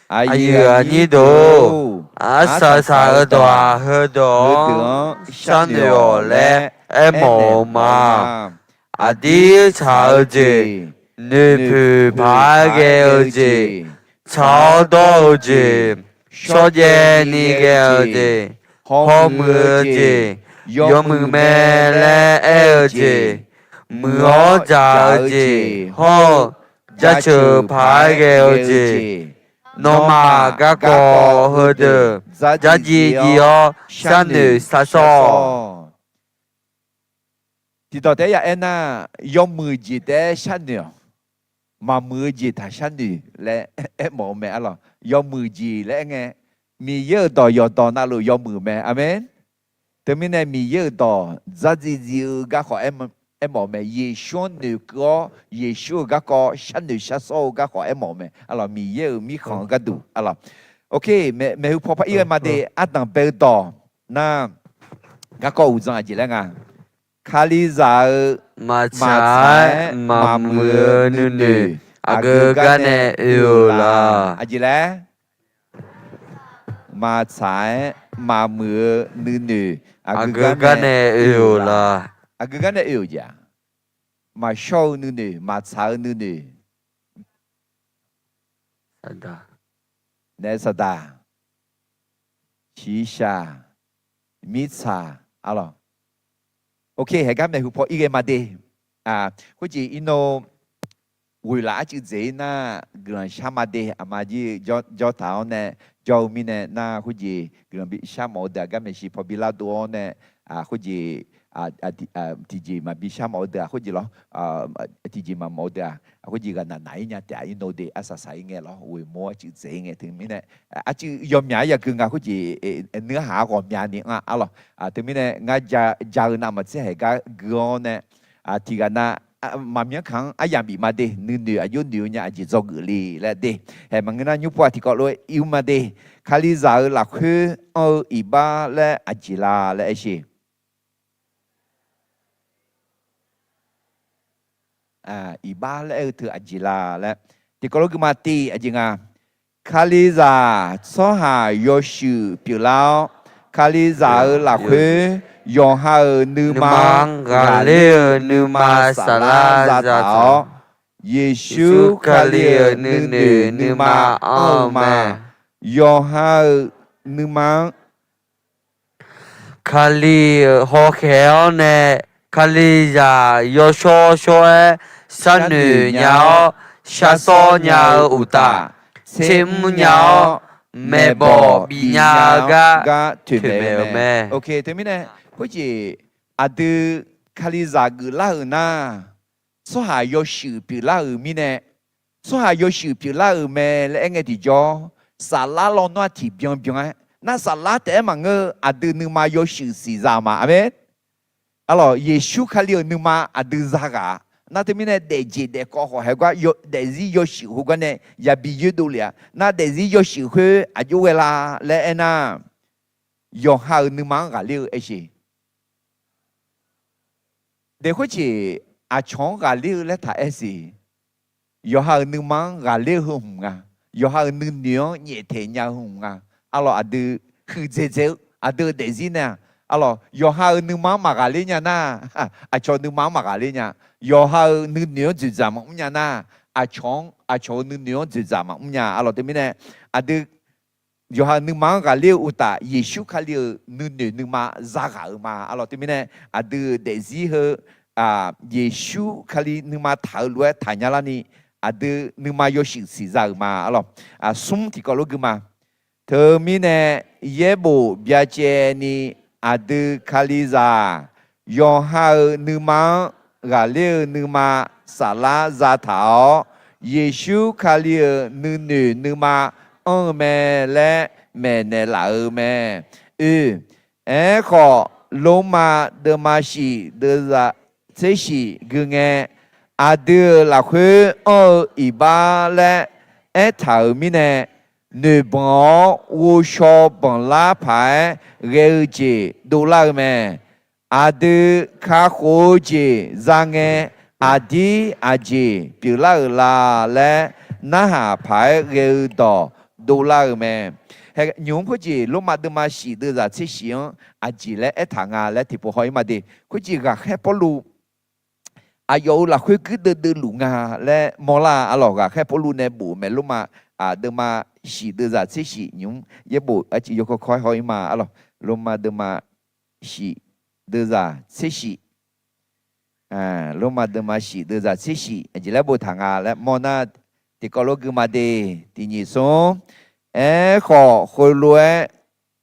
Aqyuif aqnyir deuq-or, arsaq saq-eu dawq-aq heudeuq-anr sharnoeq-awq laer aermawf-eu ma. Aqdir tsaq-eu jeq, noeqpoeq paq-aer ghae-eu jeq, tsaq-awr dawr-eu jeq, shawrjaev ni ghae-eu jeq, hawmuiq-eu jeq, yawmuiq mae laer aer-eu jeq, muiq-awr dzaq-eu jeq hawr-eu, jaceuq paq-aer ghae-eu jeq, nawmaf garkawv heudeuq dzardziv dziv-awr sharnoeq shar sawr-awq. Tiqdawq taef-aer ya aernar, yawmuiq jeq taef-aer sharnoeq-awq. Maqmuiq-eu jeq taq sharnoeq laer aermawf-eu mae arlawq. Yawmuiq jeq laer aer ngae, Miqyaer-euq dawq yawqdawq navluf yawmuiq mae. Aqmeq. Teumirnae Miqyaer-euq dawq dzardziv dziv-eu garkawv aermawf-eu mae. Yeqsur-anr noeqkeuv-awr Yeqsur-euq garkawv sharnoeq shar sawr-eu garkawv aermawf-eu mae arlawq. Miqyaer-euq mirkhanq-eu gharduq arlawq. Oke, maeqhu paw par ir ghae ma de. Ardanq bae-eu dawq nar, garkawv uqdzan aqjeq laer nga. Kalizaq-eu maqtsaq-aer maqmuiq-eu nuinoeq aqgeu gar nae oe-eu la? Aqjeq laer, maqtsaq-aer maqmuiq-eu nuinoeq aqgeu gar nae oe-eu la? Aqgeu gar nae oe-euq jeq-aq, maqshawr-eu nuinoeq, maqtsaq-eu nuinoeq. Naef saqdaq. shiqshaq, mirtsaq, arlawq. Ok, haeqgar maeqhu paw ir ghae ma de. Khoerjeq irnov ghoeqlaf arcuiv dzaeq-ir nar, guiqlanq shar ma de. Aqma jir jawr taq-awr nae, jawr-eu mirnae nar, khoerjeq guiqlanq bi shar mawf-eu deuq-aq, gar maeqshi paw bi lar dov-awr nae, khoerjeq tiqjeq maqbi shar mawf-eu deuq-aq, khoerjeq lawr, tiqjeq maqmawf-eu deuq-aq, khoerjeq ghaqnaq naq-ir nya taef-a. Irnov de arsaq saq-ir ngae lawr, ghoeq mawr arcuiv dzaeq-ir ngae teumirnae, arcuiv yawmyaq-aer yagui nga khoerjeq, nuirhaq-awr ghawqmyani anr-a arlawq. Teumirnae ngar ja-eu navmaqtser haeqgar gui-awr nae, tiqghaq nav maqmyanr kaq-anr aryamq bif ma de. Nuinoeq aqjox noeq-eu nya aqjeq dzawgeuf le laer de. Haeq maqngeur nar nymr pov-aq tiqkawv lof-aer ir-eu ma de. Kalizaq-euq lafkhoer anr-eu iqbax laer aqjeq la laer aer sheq. Iqbax laer aer-eu teu aqjeq la laer, tiqkawv lof gui ma tiq aqjeq nga. Kalizaq tsawrhaq yawshuif pyeuflar-awr, Kalizaq-euq lafkhoer yawqha-euq nuima-anr ghaqler-eu nuima saflar zataq-awr, Yeqsur Kali-euq nuinoeq nuima anr-eu ma. Yawqha-euq nuima-anr Kali-euq hawkhaeq-awr nae, Kalizaq yawshawr shawr-aer sharnoeq nya-awr, sharsawr nya-eu uqtaf, tsermr nya-awr, maeqbawq bif nya-eu gar toeqmaeq-eu mae. Teumirnae, khoerjeq aqdui Kalizaq geuflar-euq nar, tsawrhaq yawshuif pyeuflar-euq mirnae, tsawrhaq yawshuif pyeuflar-euq mae laer aer ngae tiqjawr, saflar lawnmr-aq tiqbyan byan-aer nar, saflar taef-aer maqngeur-eu aqdui nuima yawshuif siqza ma. Aqmeq. Arlawq, Yeqsur Kali-euq nuima aqdui zaghaq-a. Nar teumirnae daefjeq daefkawv khawf haegar daefzir yawshuif heugar nae yabi yoerdov lef-a. Nar daefzir yawshuif khoer aqjox ghae la laer aernar, yawqha-euq nuima-anr ghaqler-eu aer sheq. Daef khoerjeq aqcawq-anr ghaqler-eu laer taq aer siq. Yawqha-euq nuima-anr ghaqler-eu heu hmq nga. Yawqha-euq nuinoeq-anr nyaeftaeq nya-eu heu hmq nga. Arlawq, aqdui huiqdzaeq dzaeq-eu aqdui-euq daefzir nae-aq, arlawq, yawqha-euq nuima-anr maqghaqler nya nar, aqcawq nuima-anr maqghaqler nya. Yawqha-euq nuinoeq-anr dzoeqdzaq maqmr nya nar, aqcawq-anr, aqcawq-euq nuinoeq-anr dzoeqdzaq maqmr nya. Arlawq, teumirnae aqdui yawqha-euq nuima-anr ghaqler-eu uqtaf, Yeqsur Kali-euq nuinoeq nuima zaghaq-eu ma. Arlawq, teumirnae aqdui-euq daefzir heu Yeqsur Kali nuima taq-eu lof-aer taqnya larni, aqdui nuima yawshuif siqza-euq ma. Arlawq, smr tiqkawv lof gui ma. Teumirnae yaerbof byacaevni aqdui Kalizaq yawqha-euq nuima-anr ghaqler-eu nuima saflar zataq-awr, Yeqsur Kali-euq nuinoeq nuima anr-eu mae laer maeqnaeq laf-eu mae. Oe, aerkhawf, Lormav deuvma shif deuvzaq tser shif gui ngae, aqdui-euq lafkhoer anr-eu iqbax laer aertaq-euq mirnae, noeqbanq-awr ghovshaw banqlar paq-aer ghae-eu jeq dovlar-eu mae. Aqdui kakhof-eu jeq za ngae, aqdir aqjeq pyeuflar-euq la laer narhaq paq-aer ghae-eu dawq dovlar-eu mae. Nymq-mr khoerjeq Lormav deuvma shif deuvzaq tser shif-anr aqjeq laer aertaq nga laer tiqpov haw-ir ma de. Khoerjeq ghaqkhaer Pawrluv aqyawf-euq lafkhoer guirdeuv deuvluf nga laer mawrlar-a. Arlawq, ghaqkhaer Pawrluv nae bof-eu mae. Lormav deuvma shif deuvzaq tser shif nymq-mr yaerbof arciv yawkawr kawr-aer haw-ir ma. Arlawq, Lormav deuvma shif deuvzaq tser shif Lormav deuvma shif deuvzaq tser shif aqjeq laer boftaq nga laer mawrnar, tiqkawv lof gui ma de. Tiqnyif smr, aerkhawf khoerlof-aer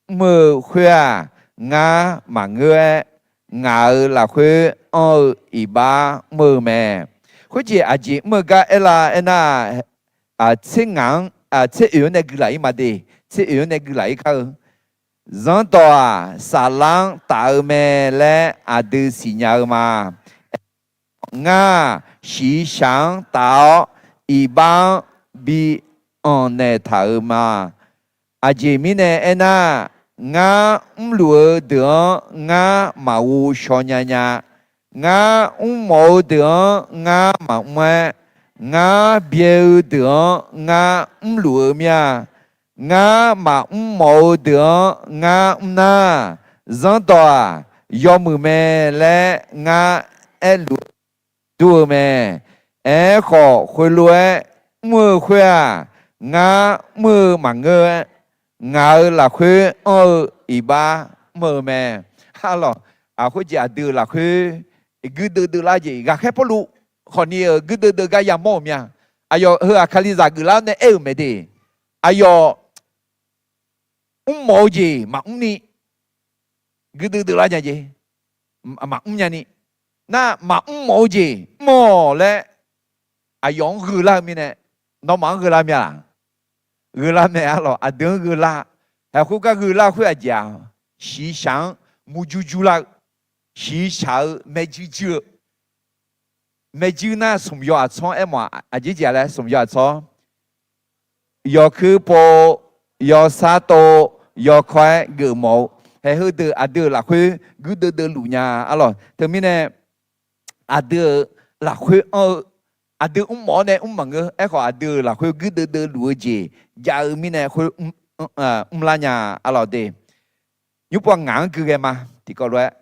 mr-eu khoer-aq, ngar maqngeur-aer, ngaq-euq lafkhoer anr-eu iqbax mr-eu mae. Khoerjeq aqjeq mr-eu gar aerlar aernar, tser ngaq-anr, tser oeq-anr nae guilaf-ir ma de. Tser oeq-anr nae guilaf-ir kar-eu, Zanrdawq-aq, saflar-anr taf-eu mae laer aqdui siqnya-eu ma. Ngar-aq, shiqshaq-anr taf-awr iqbax-anr bi anqnaeq taq-euq ma. Aqjeq mirnae aernar, ngar mrluf-eu deuq-anr ngar maqghov shaw nya nya. Ngar mrmawf-eu deuq-anr ngar maqmr-aer, ngar byae-eu deuq-anr ngar mrluf-eu mir-a. Ngar maqmr mawf-eu deuq-anr ngar mr nar, Zanrdawq-aq, yawmuiq mae laer ngar aerluf dur-eu mae. Aerkhawf, khoerlof-aer mr-eu khoer-aq, ngar mr-eu maqngeur-aer, ngaq-euq lafkhoer anr-eu iqbax mr-eu mae. Arlawq, khoerjeq aqdui-euq lafkhoer guirdeuv deuv lar jeq, ghaqkhaer Pawrluv khawfni-euq guirdeuv deuv gar yamawr-euq mya. Aqyawf heu-aq Kalizaq geuflar nae aer-euq mae de. Aqyawf mrmawf-eu jeq maqmr ni guirdeuv deuv lar nya jeq, maqmr nya ni. Nar maqmr mawf-eu jeq mr-awq laer aqyawf-anr gheu lar-eu mirnae, nawmaf-anr gheu lar mya laq? Gheu lar mae. Arlawq, aqdui-anr gheu lar. Haeq khoergar gheu lar khoer aqjeq-aq, shiqshaq-anr murjur jur lar-eu, shiqshaq-eu maerjuir juir-eu, maerjuir nar smq yaw aqtsawr-anr aermawf-aq, aqjeq jeq-a laer smq yaw aqtsawr yawkuir pov, yawsar tov, yawkawr-aer geufmawf-eu, haeq heudeuq aqdui-euq lafkhoer guirdeuv deuv luf nya. Arlawq, teumirnae aqdui-euq lafkhoer anr-eu, aqdui mrmawf-awr nae mr maqngeur. Aerkhawf aqdui-euq lafkhoer guirdeuv deuv luf-eu jeq jav-eu mirnae khoer mrlar nya. Arlawq de, nymrpov ngaq-anr gui ghae ma. Tiqkawv lof-aer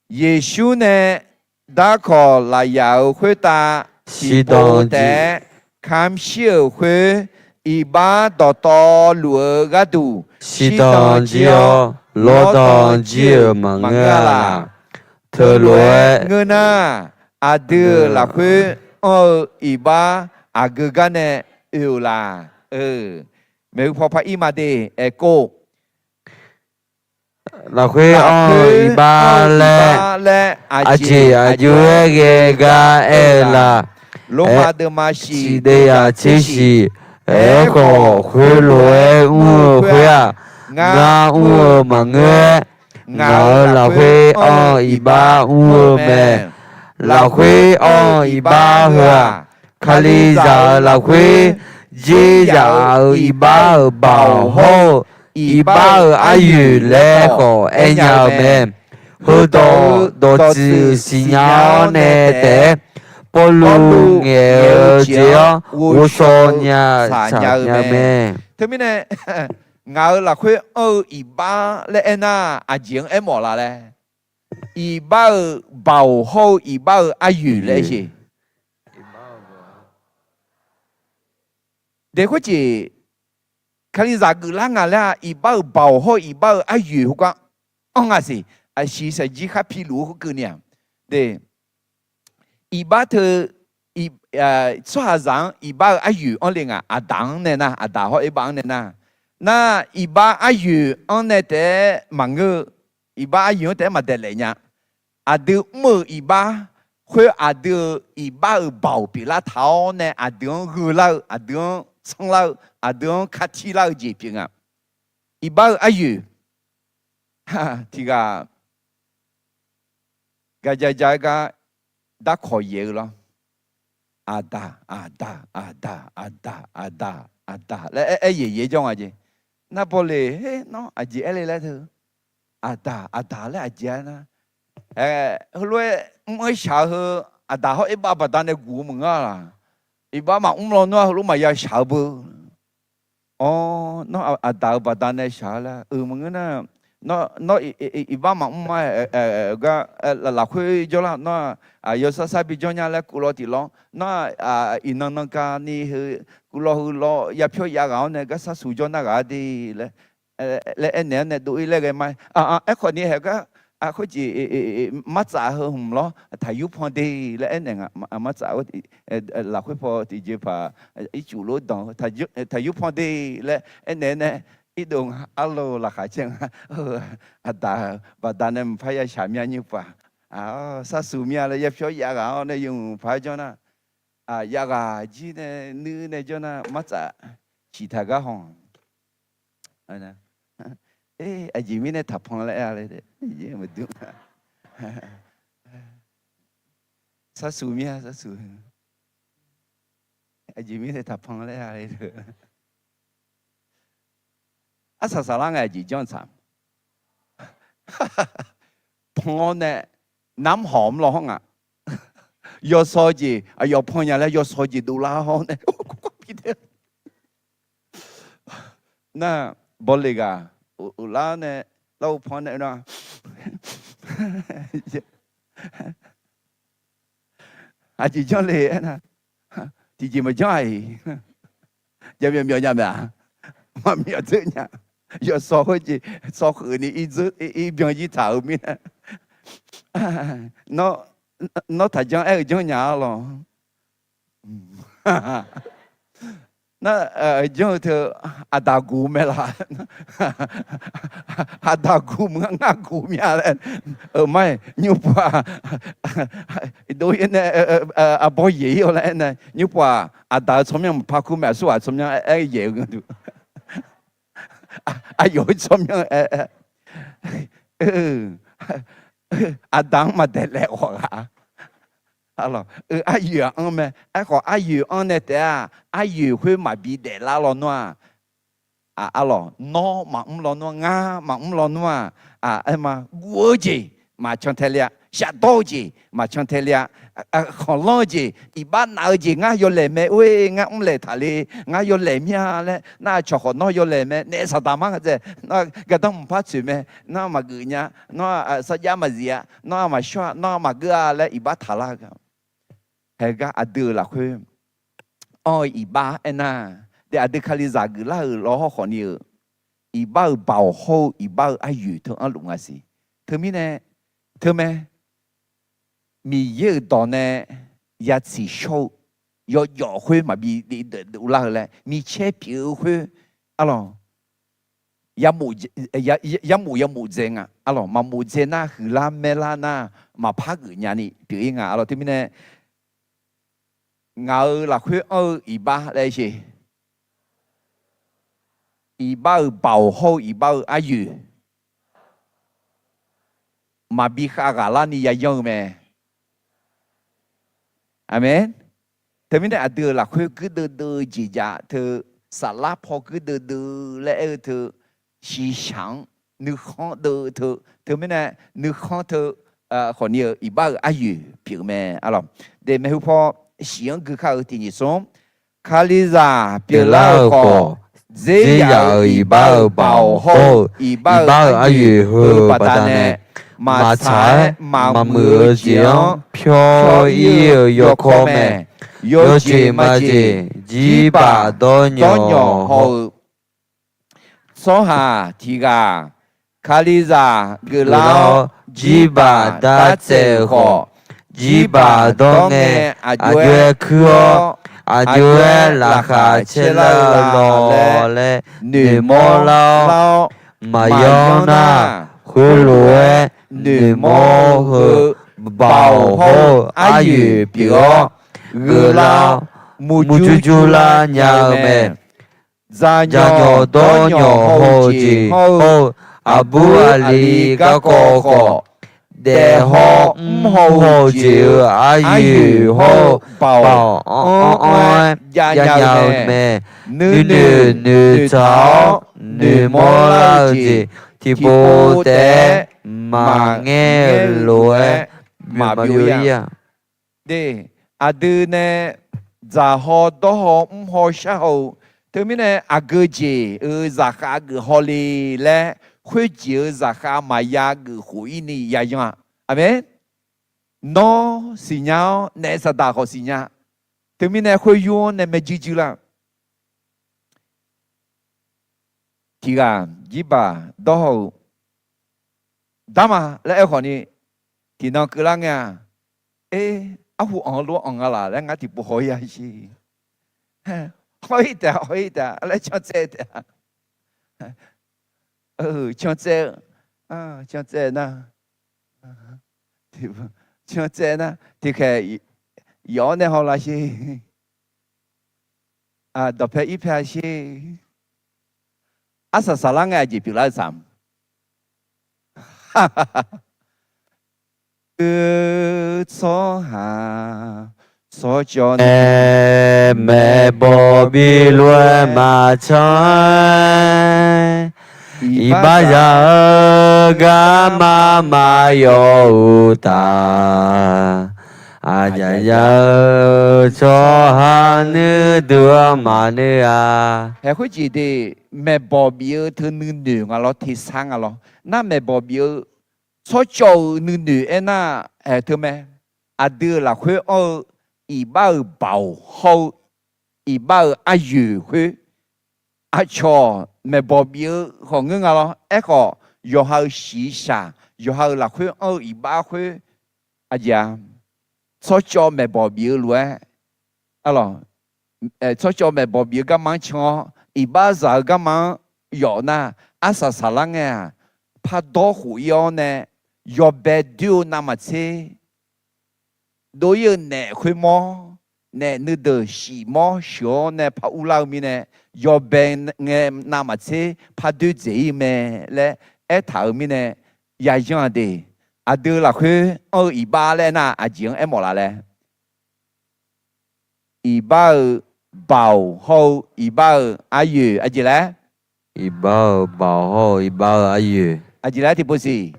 Yeqsur nae darkawq lafyaq-euq khoertav tiqpov taef-aer kamq shir-euq khoer, iqbax dawqtawvluf-eu gharduq shirdan jir-awr, lawrdan jir-euq maqngeur-a laq? Teulof-aer ngeur nar, aqdui-euq lafkhoer anr-eu iqbax aqgeu gar nae oe-euq laq? Maeqhu paw par ir ma de. Aerkov lafkhoer anr-eu iqbax laer aqjeq aqjox-aer ghae gar aer-eu laq? Lormav deuvma shif deuv yaf tser shif. Aerkhawf, khoerlof-aer mr-eu khoer-aq, ngar mr-eu maqngeur-aer, ngaq-euq lafkhoer anr-eu iqbax mr-eu mae. Lafkhoer anr-eu iqbax heu-aq, Kalizaq-euq lafkhoer jeryaf-euq iqbax-euq baoq hawr-eu iqbax-euq aryoeq laer khawf aer nya-eu mae. Heudawq dawqtsuif siqnya-awr nae taef-aer, Pawrluv ngaeq-eu jeq-anr ghovshaw nya tsaq nya-eu mae. Teumirnae, ngaq-euq lafkhoer anr-eu iqbax laer aernar, aqjeq-anr aermawf laf laer? Iqbax-euq baoq hawr-eu iqbax-euq aryoeq laer aer-eu jeq. Daeq khoerjeq, Kalizaq geuflar nga laer-aq, iqbax-euq baoq hawr-eu iqbax-euq aryoeq heugar anr nga siq. Aqsiq saqjir khar piluf-eu khoerkeuvni-aq, iqbax teu, tsawrhaqzaq-anr iqbax-euq aryoeq anr le nga. Aqdaq-anr nae nar, aqdaq hawr oerbav-anr nae nar, nar iqbax aryoeq-anr nae taef-aer maqngeur-eu, iqbax aryoeq-anr taef-aer maqdaeq laef nya. Aqdui mr-euq iqbax khoer aqdui-euq iqbax-euq baoq pyeuflar taq-awr nae aqdui-anr gheu lar-eu, aqdui-anr tsanr lar-eu, aqdui-anr katir lar-eu jeq pyeuf nga. Iqbax-euq aryoeq tiq ghaq gaqja ja-aer gar darkawq yaeq-eu lawr, aqdaq aqdaq aqdaq aqdaq aqdaq aqdaq laer aer yaeq yaeq jawr nga jeq. Nar bawle, he, nawr aqjeq aer le laer teu, aqdaq aqdaq laer aqjeq aer nar, heulof-aer mr-aer shaq-eu heu, aqdaq hawr oerbav baqdanae guf-eu maqngeur-a laq? Iqbax maqmr lawnmr-a, heulof maqya shaq-eu beu. Awr, nawr aqdaq-euq baqdanae shaq-eu laer, eu, maqngeur nar, nawr iqbax maqmr-a, gar lafkhoer jawrlar, nawr-aq yawsar sar bi jawr nya laer kuvlaw tiq lawr, nawr-aq iqnan nan kavni heu kuvlaw heu lawr yapyawr yav ghaq-awr nae gar sharsuq jawr nar ghaq-a de laer, laer aernaeq-awr nae dov-ir laer ghae ma. Aerkhawf ni haeq gar khoerjeq martsaf heu hmq lawr taqyur pan de laer aernaeq nga. Martsaf lafkhoer paw tiqjeqpaq ircuf lof danq-eu taqyur pan de laer aernaeq nae, irdov nga arlo laqkhaq caer nga. Aqdaq baqdanae mqpar ya shaq mya nymr paq, sharsuq mya laer yapyawr yav ghaq-awr nae yawmuiq paq-aer janr nar, yav ghaq jir nae nuir nae janr nar martsaf ciqtaq gar haw. Aqjeq mirnae taqpan laer aer-a laer, maqdur. Sharsuq mir-a, sharsuq. Aqjeq mirnae taqpan laer aer-a laer. Arsaq saflar ngae aqjeq janr tsaq. Pan-awr nae namr hawq mr law hawr nga. Yawsaw jeq aqyawf pan nya laer yawsaw jeq dovlar hawr nae, nar bawle ghaq lar nae, lar-eu pan nae, aqjeq janr le aernar, tiqjeq maqjanr-a iq. Jaqmyawf myawf nya mae-a? Maqmyawf dzeur nya. Yawsaw khoerjeq, saw kheufni ir dzeur, ir byan jir taq-euq mirnae, nawr taqjanr aer-eu janrnya-ar lawq. Nar, janr-eu teu, aqdaq guq mae laq? Aqdaq guq maqngar, ngar guq mya laer. Euq, mar-iq nymrpov-aq, dov-ir nae, arbawr yaeq-ir-awr laer aernae, nymrpov-aq, aqdaq-eu tsawrmyanr maqpar kur mae, aqsurghaq tsawrmyanr aer yaeq-eu gharduq, aqyawf-eu tsawrmyanr aer, aqdaq-anr maqdaeq laev khawf ghaq-a. Arlawq, aryoeq-aq anr mae. Aerkhawf aryoeq anr nae taef-a. Aryoeq khoer maqbi daeflar lawnmr-aq, arlawq, nawr maqmr lawnmr-a, ngar maqmr lawnmr-aq, aer ma, guv-eu jeq maqcan tae le-a, shafdawr-eu jeq maqcan tae le-a, khanqlanr-eu jeq, iqbax naf-eu jeq ngar yawlaeq mae, or-e, ngar mrlaeq taq le, ngar yawlaeq mir-a laer nar, cawq khawf nawr yawlaeq mae, naef saqdaq mar ngae dzae, nawr gardanr mqpar tsoeq mae, nawr maqgeuf nya, nawr sarjax maqzif-a, nawr maqshawr-a, nawr maqgeur-a laer iqbax taqlar-eu gar. Haegar aqdui-euq lafkhoer anr-eu iqbax aernar, de aqdui Kalizaq geuflar-euq lawr hawrkhawf ni-euq, iqbax-euq baoq hawr-eu iqbax-euq aryoeq teu anrluf nga siq. Teumirnae, teumae, Miqyaer-euq dawq nae yatsiq shawr-eu yawjawf khoer maqbi deuvdov lar-eu laer micaer pyeuf-eu khoer, arlawq, yamof yamof dzae nga. Arlawq, maqmof dzae nar, huiqlar maerlar nar, maqpar geuf nyani pyeuf-ir nga. Arlawq, teumirnae ngaq-euq lafkhoer anr-eu iqbax laer sher, iqbax-euq baoq hawr-eu iqbax-euq aryoeq maqbi khav ghaq larni yayanr-eu mae. Aqmeq. Teumirnae aqdui-euq lafkhoer guirdeuv deuv-eu jeq jav teu, saflar paw guirdeuv deuv laer aer-eu teu, shiqshaq-anr nuikhanr deuv teu, teumirnae nuikhanr teu khawf ni-euq iqbax-euq aryoeq pyeuf-eu mae. Arlawq, de maeqhu paw shiq-anr gui kar-eu tiq nyiq smr Kalizaq pyeuflar-euq khawf, dzerzaq-euq iqbax-euq baoq hawr-eu iqbax-euq aryoeq heu-eu baqdanae, maqtsaq-aer maqmuiq-eu jeq-anr pyawr-ir-eu yawkawr mae. Yawjeq majeq, jirbaq dawrnyawq haw-eu tsawrhaq tiq ghaq, Kalizaq geuflar-awr jirbaq dartsaev-euq khawf, jirbaq dawr ngae aqjox-aer kuir-awr, aqjox-aer laqkhaq caerlar-eu law laer noeqmawr lar-awr, maqyanr nar, khoerlof-aer noeqmawr-eu baoq hawr-eu aryoeq pyeuf-awr, geuflar-awr, murjur jurlar nya-eu mae. Dzaqnyawq dawrnyawq haw-eu jeq hawr-eu aqbur aqli garkawv khawf, daef haw mr haw-eu jeq-euq aryoeq hawr-eu baoq anr anr-aer jav nya-eu mae. Nuinoeq noeqtsaq-awr noeqmawr lar-eu jeq tiqpov taef-aer maqngaer-eu lof-aer maqbyov-ir-a. De, aqdui nae dzaq haw dawr haw mr haw shar haw-eu, teumirnae aqgeu jeq-euq zaqkhav geuf haw le laer, khoerjeq-euq zaqkhav maqya geuf khof-ir ni yayan-a. Aqmeq. Nawr siqnya-awr naef saqdaq khawf siqnya. Teumirnae khoeryur-anr nae maerjuir juir lar. Tiq ghaq jirbaq dawr haw-eu, dar ma laer aer khawf ni, tiqnan keuvlar ngae-aq, er, arhu anq-eu lof-aer anq nga laq laer ngar tiqpov haw-ir-a sher. Haw-ir taef, haw-ir taef laer can tsaev taef-a. Can tsaev-eu, can tsaev nar, can tsaev nar tiqkhaeq yawf-awr nae haw lar sher. Dawqpae ir pae-a sher. Arsaq saqlar ngae aqjeq pyeuflar-eu tsaq-a. Dui tsawrhaq tsawrcawv nae maeqbawq bilof-aer maqtsanr-aer, iqbaxzaq-euq garma maqyawf-eu uqtaf, aqyaf ya-eu tsawrhaq nuiduq-anr maqnuir-a. Haeq khoerjeq de, maeqbawq bif-eu teu nuinoeq nga lawr, tersar nga lawr. Nar maeqbawq bif-eu tsawrcawv-euq nuinoeq aernar, haeq teu mae. Aqdui-euq lafkhoer anr-eu iqbax-euq baoq hawr-eu iqbax-euq aryoeq khoer, aqcawq maeqbawq bif-eu khawf ngeur nga lawr. Aerkhawf, yawqha-euq shiqshaq, yawqha-euq lafkhoer anr-eu iqbax khoer, aqjeq-a, tsawrcawv maeqbawq bif-eu lof-aer, tsawrcawv maeqbawq bif-eu garma-anr can-awr, iqbax zaq-eu garma-anr yawf nar, arsaq saqlar ngae-aq, pardawr khof-ir-awr nae, yawbae doer-eu navmaqtser dov-ir-eu naef khoermawr, naef nuideuq shif mawr sheuq-awr nae par urlar-eu mirnae, yawbae ngae navmaqtser par doer dzaeq-ir mae laer aertaq-euq mirnae, yayan-aq de, aqdui lafkhoer anr-eu iqbax laer aernar, aqjeq-anr aermawf laf laer. Iqbax-euq baoq hawr-eu iqbax-euq aryoeq aqjeq laer. Iqbax-euq baoq hawr-eu iqbax-euq aryoeq aqjeq laer tiqpov siq.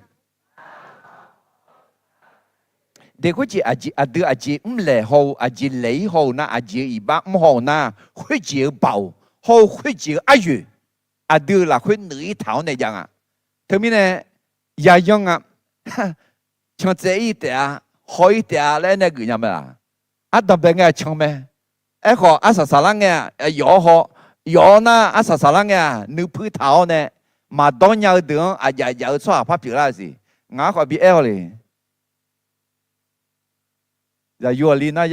Deq khoerjeq aqdui aqjeq mrlaeq haw-eu, aqjeq laeq-ir haw-euq nar, aqjeq-eu iqbax mr haw-euq nar, khoerjeq-eu baoq hawr-eu khoerjeq-eu aryoeq aqdui-euq lafkhoer nuif-ir taq-awr nae jav nga. Teumirnae, yayan nga, cantsaev-ir taef-a, haw-ir taef-a laer aernae geufnya mae laq. Ardanqbae ngae-aq can mae. Aerkhawf arsaq saqlar ngae-aq yawf-awr haw, yawf-awr nar arsaq saqlar ngae-aq nuipuir taq-awr nae, maqdawr nya-eu deuq-anr aqjaf jaf-eu tsawrhaq par pyeuflar-eu siq. Ngaq-anr khawf bi aer-awq le. Zaqyo aqli nar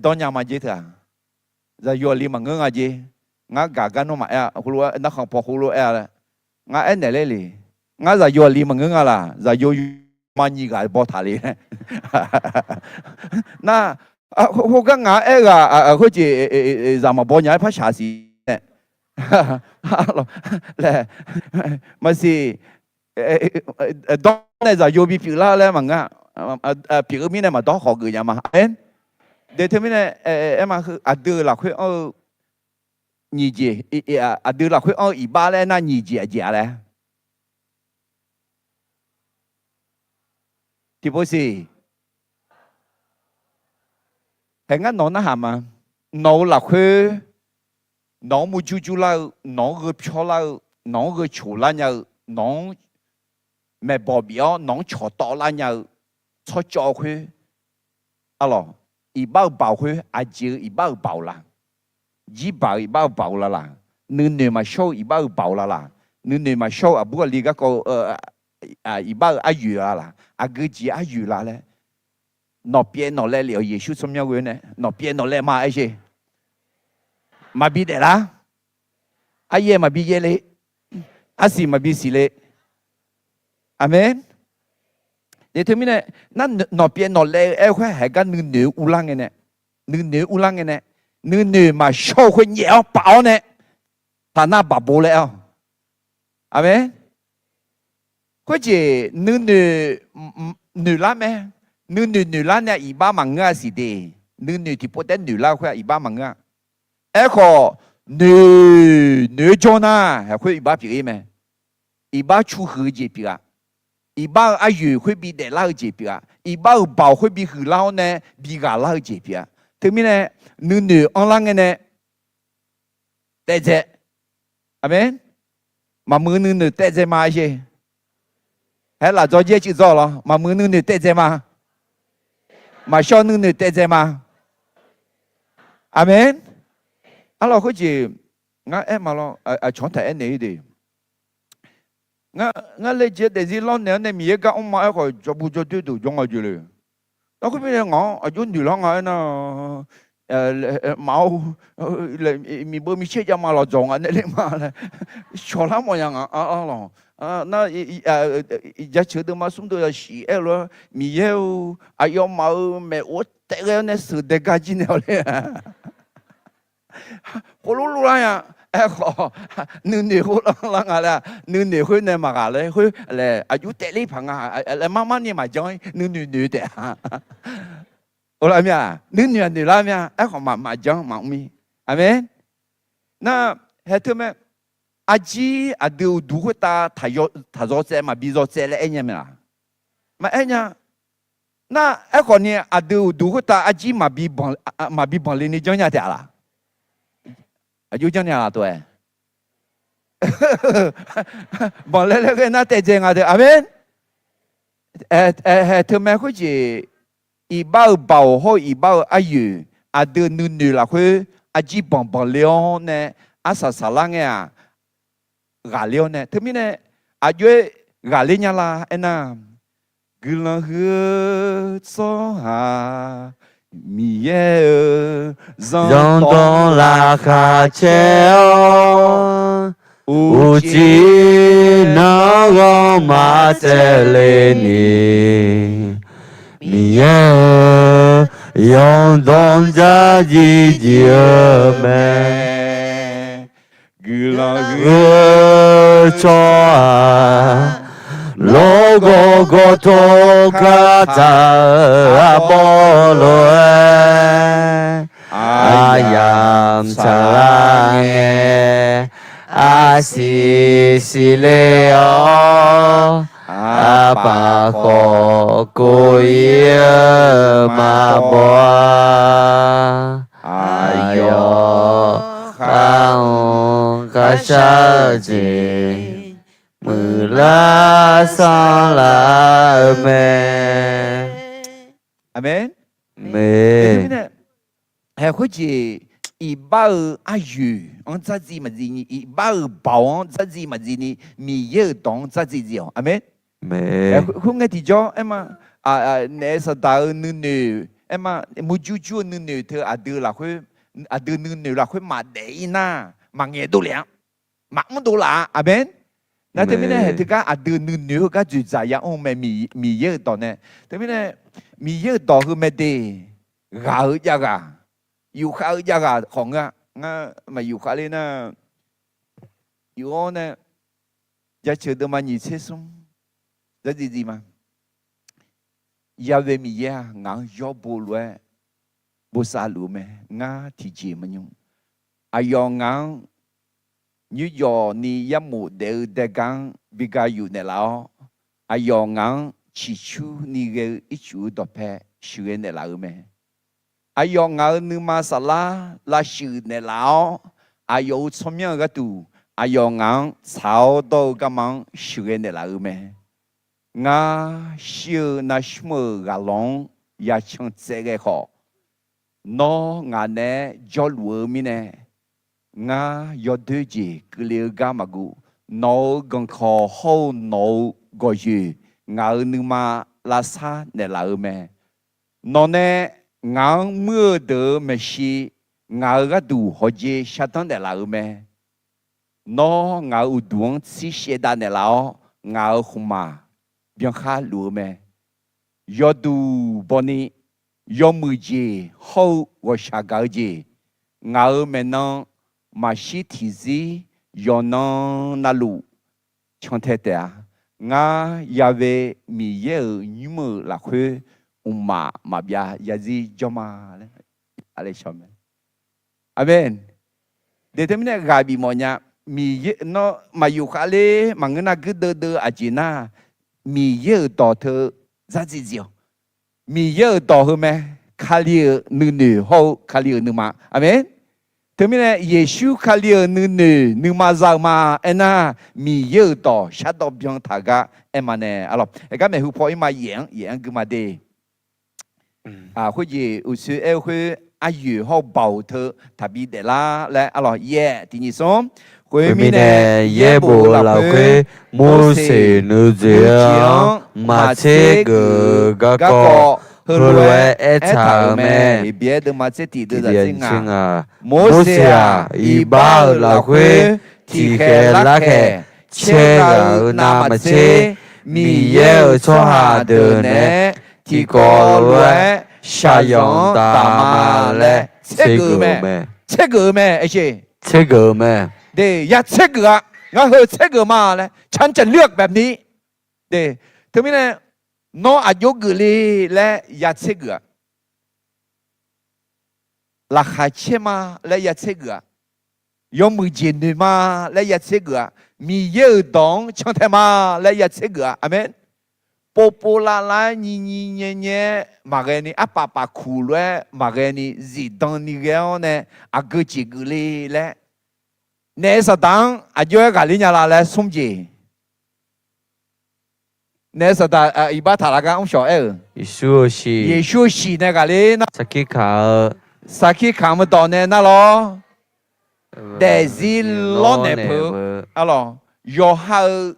dawrnya ma jer teu-aq, zaqyo aqli maqngeur nga jer. Ngar gaq gar nawr maqaer-a, khoerlof-aer narkhan paw khoerlof-aer-a laer ngar aernaeq ler le. Ngar zaqyo aqli maqngeur nga laq, zaqyo yawma nyiq ghaq baw taq le. Nar, khoergar ngaq-anr aer ghaq khoerjeq zaq maqbaw nya-aer par shaq siq nae. Laer, maqsiq, dawr nae zaqyo bipyeuf lar laer maqngeur-a. Pyeuf-eu mirnae maqdawr khawf geuf nya ma. Aqmeq. De teumirnae, aer ma heu aqdui-euq lafkhoer anr-eu nyiq jeq, aqdui lafkhoer anr-eu iqbax laer aernar nyiq jeq aqjeq-a laer. Tiqpov siq. Hae ngar nawq-anr narhaq ma. Nawq-euq lafkhoer, nawq-anr murjur jurlar-eu, nawq-anr gheu pyawrlar-eu, nawq-anr gheu coqlar nya-eu, nawq-anr maeqbawq bif-awr nawq-anr cawqtawvlar nya-eu tsawrcawv khoer, arlawq, iqbax-euq baoq khoer aqjeq-eu iqbax-euq baoq la? Jirbaq-euq iqbax-euq baoq la laq? Nuinoeq maqshawr-eu iqbax-euq baoq la laq? Nuinoeq maqshawr-eu aqbur aqli garkawv iqbax-euq aryoeq la laq? Aqgeu jeq aryoeq la laer nawqpyaev nawqlaev lef-awq. Yeqsur tsawrmyanr ghoe-awr nae nawqpyaev nawqlaev ma aer jeq. Maqbi daeflar. Aryaev maqbi yaev le. Arsiq maqbi siq le. Aqmeq. Teumirnae, nar nawqpyaev nawqlaev-eu aer-eu khoer haeq gar nuinoeq-eu uvlar ngae nae, nuinoeq-eu uvlar ngae nae, nuinoeq maqshawr-eu khoer nyaef-awr paf-awr nae, taqnar baqbo laer-awq. Aqmeq. Khoerjeq nuinoeq noeqlar mae. Nuinoeq noeqlar nae iqbax maqngeur-a siq de. Nuinoeq tiqpov taef-aer noeqlar-eu khoer-aq iqbax maqngeur-a. Aerkhawf, noeq noeq-aer jawr nar haeq khoer iqbax pyeuf-ir mae. Iqbax cu huiq-eu jeq pyeuf-a. Iqbax-euq aryoeq khoer bi daeflar-eu jeq pyeuf-a. Iqbax-euq baoq khoer bi huiqlar-awr nae bi ghaqlar-eu jeq pyeuf-a. Teumirnae, nuinoeq anrlar ngae nae taevdzae. Aqmeq. Maqmuiq nuinoeq taevdzae ma aer jeq. Haer laf dzawr jaer cuiv dzawr lawr. Maqmuiq nuinoeq taevdzae ma. Maqshawr nuinoeq taevdzae ma. Aqmeq. Arlawq khoerjeq ngar aer ma lawr, aqcawq-anr taq aernaeq-ir de. Ngar laejae daefzir lawrnaeq-awr nae Miqyaer gar mr ma aerkhawf, jawrbu jawrdoer deuq jawr nga jeq le. Nar khoermirnae ngaq-anr aqjox noeqlar nga aernar, maf-awr, miqbeu micaer jav ma lawqdzawq nga nae le ma laer cawqlar mawfnya nga. Nar, jaceuq deuvma smr deuv yasiq aer-eu lof-aer, Miqyaer-or, aqyawfmaf-euq maeqhu-anr taef ghae-awr nae sheuq dae gar jir naeq-awq le. Khoerlof lof lar nya. Aerkhawf, nuinoeq khoer lar nga laer, nuinoeq khoer nae maqghaq laer khoer laer aqjox taef ler paq nga laer mar mar ni maqjan-ir nuinoeq noeq taef-a. Nuinoeq-aq noeqlar mya. Aerkhawf maqjan maqmr mir. Aqmeq. Nar, hae teu mae. Arjir aqdui uqduq khoertav taq zawtsaev maqbi zawtsaev laer aer nya mae laq? Maqaer nya. Nar, aerkhawf ni aqdui uqduq khoertav arjir maqbi banqle ni janrnya taef-a laq? Aqjox janrnya laf tov-aer. Banqle laer ghae nar taevdzae nga teu. Aqmeq. Hae teu mae khoerjeq, iqbax-euq baoq hawr-eu iqbax-euq aryoeq, aqdui nuinoeq lafkhoer arjir banq banqle-awr nae arsaq saqlar ngae-aq, ghaqler-awr nae, teumirnae aqjox-aer ghaqler nya la aernar, guiqlanq huiq-eu tsawrhaq Miqyaer-euq zanrdawq laqkhaq caer-awr, uqcif nanrghanr maqtsaevle ni, Miqyaer-euq yawdawq dzardziv dziv-eu mae. Guiqlanq huiq-eu tsawrhaq lawrgawv gawv tawr kar taq-euq arbawr lof-aer, aryamq tsaqlar ngae, arsiq siqle-awr, arpaf khawf kov-ir-eu maqbaw-a. Aqyawf kharmr kharshar-eu jeq muiqlar sanrlar-eu mae. Aqmeq. Aqmeq. Teumirnae, haeq khoerjeq iqbax-euq aryoeq-anr dzardziv maqdziv ni, iqbax-euq baoq-anr dzardziv maqdziv ni, Miqyaer-euq dawq-anr dzardziv dziv-awq. Aqmeq. Khoerngae tiqjawr aerma, naef saqdaq-eu nuinoeq aerma, murjur jur-eu nuinoeq teu aqdui lafkhoer, aqdui nuinoeq lafkhoer maqdaef-ir nar, maqngaeq dovlef-a, maqmr dovlaf-a. Aqmeq. Nar teumirnae haeq teugar aqdui nuinoeq heugar dzoeqdzaq yamr-eu mae, Miqyaer-euq dawq nae. Teumirnae Miqyaer-euq dawq heu mae de, ghaq-eu javghaq, yufkhav-eu javghaq khawf ngeur-a. Ngar maq yufkhav ler nar, yuf-awr nae, jaceuq deuvma nyiq tser smr dzardziv dziv ma. Ya've Miqyaer-aq, ngaq-anr yawr bo lof-aer bosav luf-eu mae. Ngar tiqjeq maqnymr. Aqyawf ngaq-anr nymrjawf ni yarmof daef-eu daega-anr bi ga yuf naeqlaf-awr, aqyawf ngaq-anr ciqcurni ghae-eu ircuf-eu dawqpae sheuqghae naeqlaf-eu mae. Aqyawf ngaq-euq nuima saflar lavshuif naeqlaf-awr, aqyawf-euq tsawrmyanr-eu gharduq aqyawf ngaq-anr tsaq-awr dawr-eu garma-anr sheuqghae naeqlaf-eu mae. Ngar shir-eu navsmr-euq ghaqlawq-anr yacan tsaev ghae khawf, nawr ngaq naeq-aer jawrluf-eu mirnae, ngar yawdoer jeq keuvle-eu gar maqguv, nawq-euq ganqkawq hawr-eu nawq-euq gawqyoeq ngaq-euq nuima lavsar naeqlaf-eu mae. Nawq nae ngaq-anr muir-eu deuq-euq maeqshi ngaq-euq gharduq hawqjeq shardanr naeqlaf-eu mae. Nawr ngaq-euq uqduq-anr tser shaevdav naeqlaf-awr, ngaq-euq khmqmaq byankhar luf-eu mae. Yawduq bawni, yawmuiq jeq hawr-eu ghawqshaq gaq-eu jeq, ngaq-euq maeqnan maqshir tiqzir yawqnan navluf cantae taef-a. Ngar ya've Miqyaer-euq nymr-euq lafkhoer mqmaq maqbyav yarzir jawr ma laer, Aqmeq. De teumirnae ghaq bifmawf nya. Miqyaer nawr maqyuf khavler maqngeur nar guirdeuv deuv aqjeq nar, Miqyaer-euq dawq teu dzardziv dziv-awq. Miqyaer-euq dawq heu mae. Kali-euq nuinoeq hawr-eu Kali-euq nuima. Aqmeq. Teumirnae Yeqsur Kali-euq nuinoeq nuima za-eu ma aernar, Miqyaer-euq dawq shardawq byan taq-eu gar aer ma nae. Aqlawq, aergar maeqhu paw-ir ma yaef-anr yaef-anr gui ma de. Khoerjeq uqtsoeq aer-eu khoer, aryoeq hawr-eu baoq teu taqbi daeflar laer. Aqlawq, yaef tiq nyiq smr. Khoermirnae, yaerbof-eu lafkhoer Morseq nuidzoeq-anr maqtser geuf-eu garkawv heulof-aer aertaq-euq mae. Tiqbyaer deuvma tser tiq deuv zaq tser ngaq. Morseq-aq, iqbax-euq lafkhoer tiqkhaeq larkhaeq caer ghaq-eu navmaqtser, Miqyaer-euq tsawrhaq deuq naeq-aer tiqkawv lof-aer shaqzanq-anr taf ma laer tser geuf-eu mae. Tser geuf-eu mae. De, ya tser geuf-a. Ngar heu tser geuf ma laer cancaevlur-aq baefni. De, teumirnae nawr aqjox geufle laer ya tser geuf-a. Laqkhaq caer ma laer ya tser geuf-a. Yawmuiq jeq noeq ma laer ya tser geuf-a. Miqyaer-euq dawq-anr cantae ma laer ya tser geuf-a. Aqmeq. Povpov lavlav-aer nyiq nyiq nyae nyae-aer maqghae ni, arpaf paf kuq lof-aer maqghae ni, zifdan ni ghae-awr nae aqgeu jeq geufle laer, naef saqdaq-anr aqjox-aer ghaqler nya la laer smr jeq. Naef saqdaq iqbax taq lar gar mr shawq aer-euq, Yeqsur-eu shiq nae ghaqler nar, sarkir kamq-eu dawq nae nar lawr. Daefzir lawrnaeq peuq-eu, aqlawq, yawqha-euq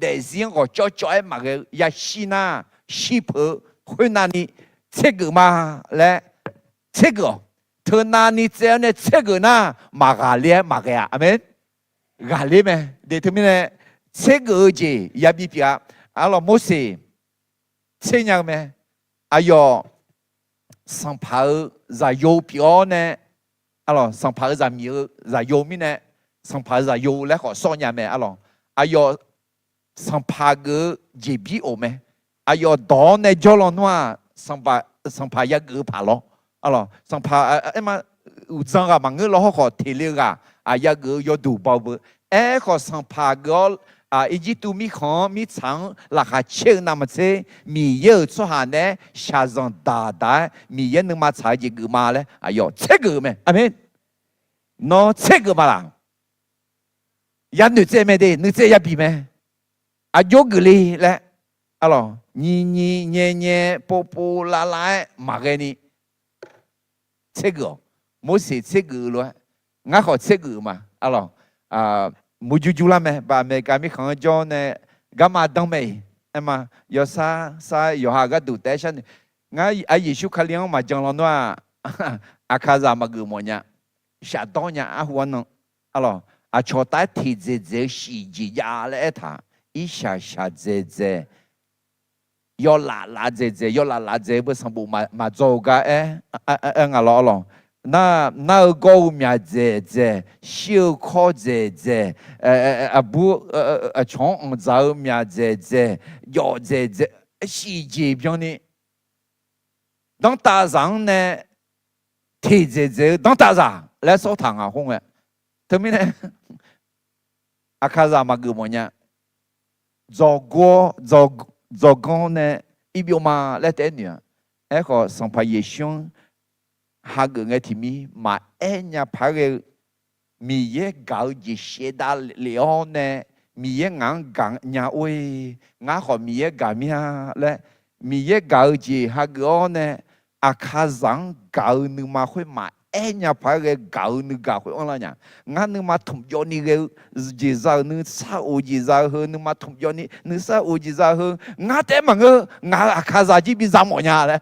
daefzir-anr ghawqcawv cawv-aer maqghae-eu yashir nar, shir peuq-eu khoernav ni tsergeuf ma laer tsergeuf-awq. Teunav ni tsaev-awr nae tsergeuf nar, maqghaqler-aer maqghae-a. Aqmeq. Ghaqler mae. Teumirnae tsergeuf-eu jeq yabi pyeuf-a. Arlawq, Morseq tser nya-eu mae. Aqyawf sanqpaq-euq zaqyo pyeuf-awr nae, arlawq, sanqpaq-euq zaqmiq-eu zaqyo mirnae, sanqpaq-euq zaqyo laer khawf sawr nya mae. Arlawq, aqyawf sanqpaq geuf-eu jeqbir of mae. Aqyawf dawq-awr nae jawr lawnmr-aq, sanqpaq yageuf-eu paq lawr. Arlawq, sanqpaq, aerma, uqdzan ghaq maqngeur law hawrkhawf teq le-eu ghaq yageuf-eu yawduq baw beu. Aerkhawf, sanqpaq geuf-awr Irjirtuv mirkhanq-anr mirtsaq-anr laqkhaq caer-eu navmaqtser, Miqyaer-euq tsawrhaq naeq-aer shaqzanq daqdaq-aer Miqyaer nuima tsaq-eu jeq geuf ma laer aqyawf tsergeuf-eu mae. Aqmeq. Nawr tsergeuf ma laq? Yanoeq tsaev mae de, nuitsaev yabi mae. Aqjox geuf le laer, arlawq, nyiq nyiq nyae nyae pov pov lav lav-aer maqghae ni tsergeuf-awq. Morseq tsergeuf-eu lof-aer, ngar khawf tsergeuf ma. Arlawq, murjur jurlar mae. Baq America mirkhanq-anr jawr nae garma danr mae-iq. Aerma, yawsar sar yawqha gharduq taef-aer sharnoeq. Ngar, a, Yeqsur Kali-anr maqjan lawnmr-aq, Aqkaqzaq maqgeuf mawf nya. Shafdawr nya arhu arnan. Arlawq, aqcawq taef-aer teqdzaeq dzaeq-eu shif jeq jav laer aertaq, irshaq shaq dzaeq dzaeq, yawlaf laf dzaeq dzaeq, yawlaf laf dzaeq-eu beu sanqbof maqdzaw-eu gar aer, aer nga lawr. Arlawq, nar-eu gawr-eu myaq dzaeq dzaeq, shir-eu kawr dzaeq dzaeq, aqbur aqcawq-anr anqdzaq-eu myaq dzaeq dzaeq, jawf dzaeq dzaeq, shif jeq byanni danrtavzaq-anr nae teqdzaeq dzaeq-eu danrtavzaq laer sawr taq ngaq khoer ngae. Teumirnae Aqkaqzaq maqgeuf mawf nya. Dzawqgor-awr, dzawqganr nae irbyov ma laer taef-aer noeq-a. Aerkhawf, Sanqpaq Yeqsur-anr hageuf ngae tiqmir maqaer nya paq-aer ghae-eu Miqyaer gaq-eu jeq shaevdav lef-awr nae, Miqyaer ngaq-anr gaq nya or-e, ngar khawf Miqyaer gaq mir-a laer, Miqyaer gaq-eu jeq hageuf-awr nae, Aqkaqzaq-anr gaq-eu nuima khoer maqaer nya paq-aer ghae gaq-eu nuigaq khoer anrlar nya. Ngar nuima tmq jawvni ghae-eu jeq za-euq, nuisar of-eu jeq za-eu heu, nuima tmq jawvni nuisar of-eu jeq za-eu heu, ngar taef-aer maqngeur, ngaq-euq Aqkaqzaq jir biza mawf nya laer.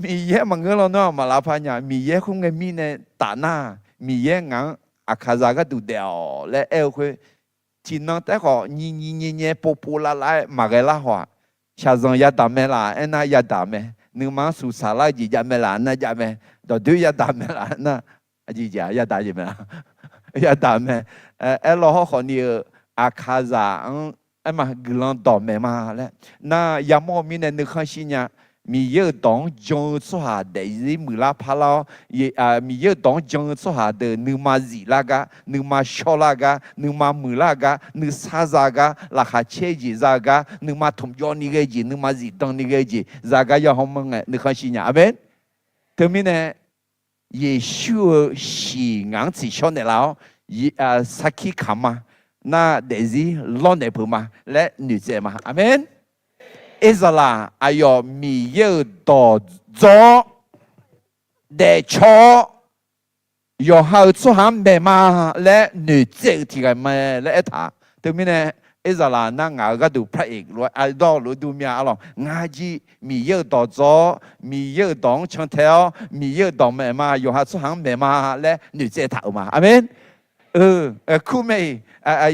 Miqyaer maqngeur lawnmr-aq maqlavpar nya. Miqyaer khoerngae mirnae tafnar, Miqyaer ngaq-anr Aqkaqzaq gharduq daef-awq laer aer-eu khoer, tiqnan taef-aer khawf nyiq nyiq nyae nyae pov pov lav lav-aer maqghae lar haw-aq. Shaqzanq yadaq mae laf aernar yadaq mae. Nuima-anr suqsaq lar-eu jeq jav mae laf nar jav mae. Dawqdoer yadaq mae laf nar, aqjeq jeq yadaq jeq mae laf, yadaq mae. Aerlaw hawrkhawf ni-eu Aqkaqzaq-anr aerma guiqlanq dawqmaeq ma laer nar yamawr-eu mirnae nuikhanr shir nya. Miqyaer-euq dawq-anr jan-eu tsawrhaq daefzir muiqlar parlar-awr, Miqyaer-euq dawq-anr jan-eu tsawrhaq deuq nuima ziflar gar, nuima shawrlar gar, nuima muiqlar gar, nuisar za gar, laqkhaq caer jeq za-eu gar, nuima tmq jawvni ghae jeq, nuima zifdan ni ghae jeq za gar ya hawmawr ngae nuikhanr shir nya. Aqmeq. Teumirnae Yeqsur-euq shiq ngaq-anr tsiqshawr naeqlaf-awr, sarkir kaq ma. Nar daefzir lawrnaeq peuq ma laer noeqtsaev ma. Aqmeq. Erzaqlaq aqyawf Miqyaer-euq dawq dzawr-awr daefcaw-awr, yawqha-euq tsawrhaq-anr maeq ma laer noeqtsaev-eu tiq ghaq mae laer aertaq. Teumirnae Erzaqlaq nar ngaq-euq gharduq prae-iq lof-aer ardawr lof-aer dur mir-a. Arlawq, ngar jir Miqyaer-euq dawq dzawr-awr, Miqyaer-euq dawq-anr cantae-awr, Miqyaer-euq dawq maeq ma, yawqha tsawrhaq-anr maeq ma laer noeqtsaev taq-euq ma. Aqmeq. Kur mae-iq,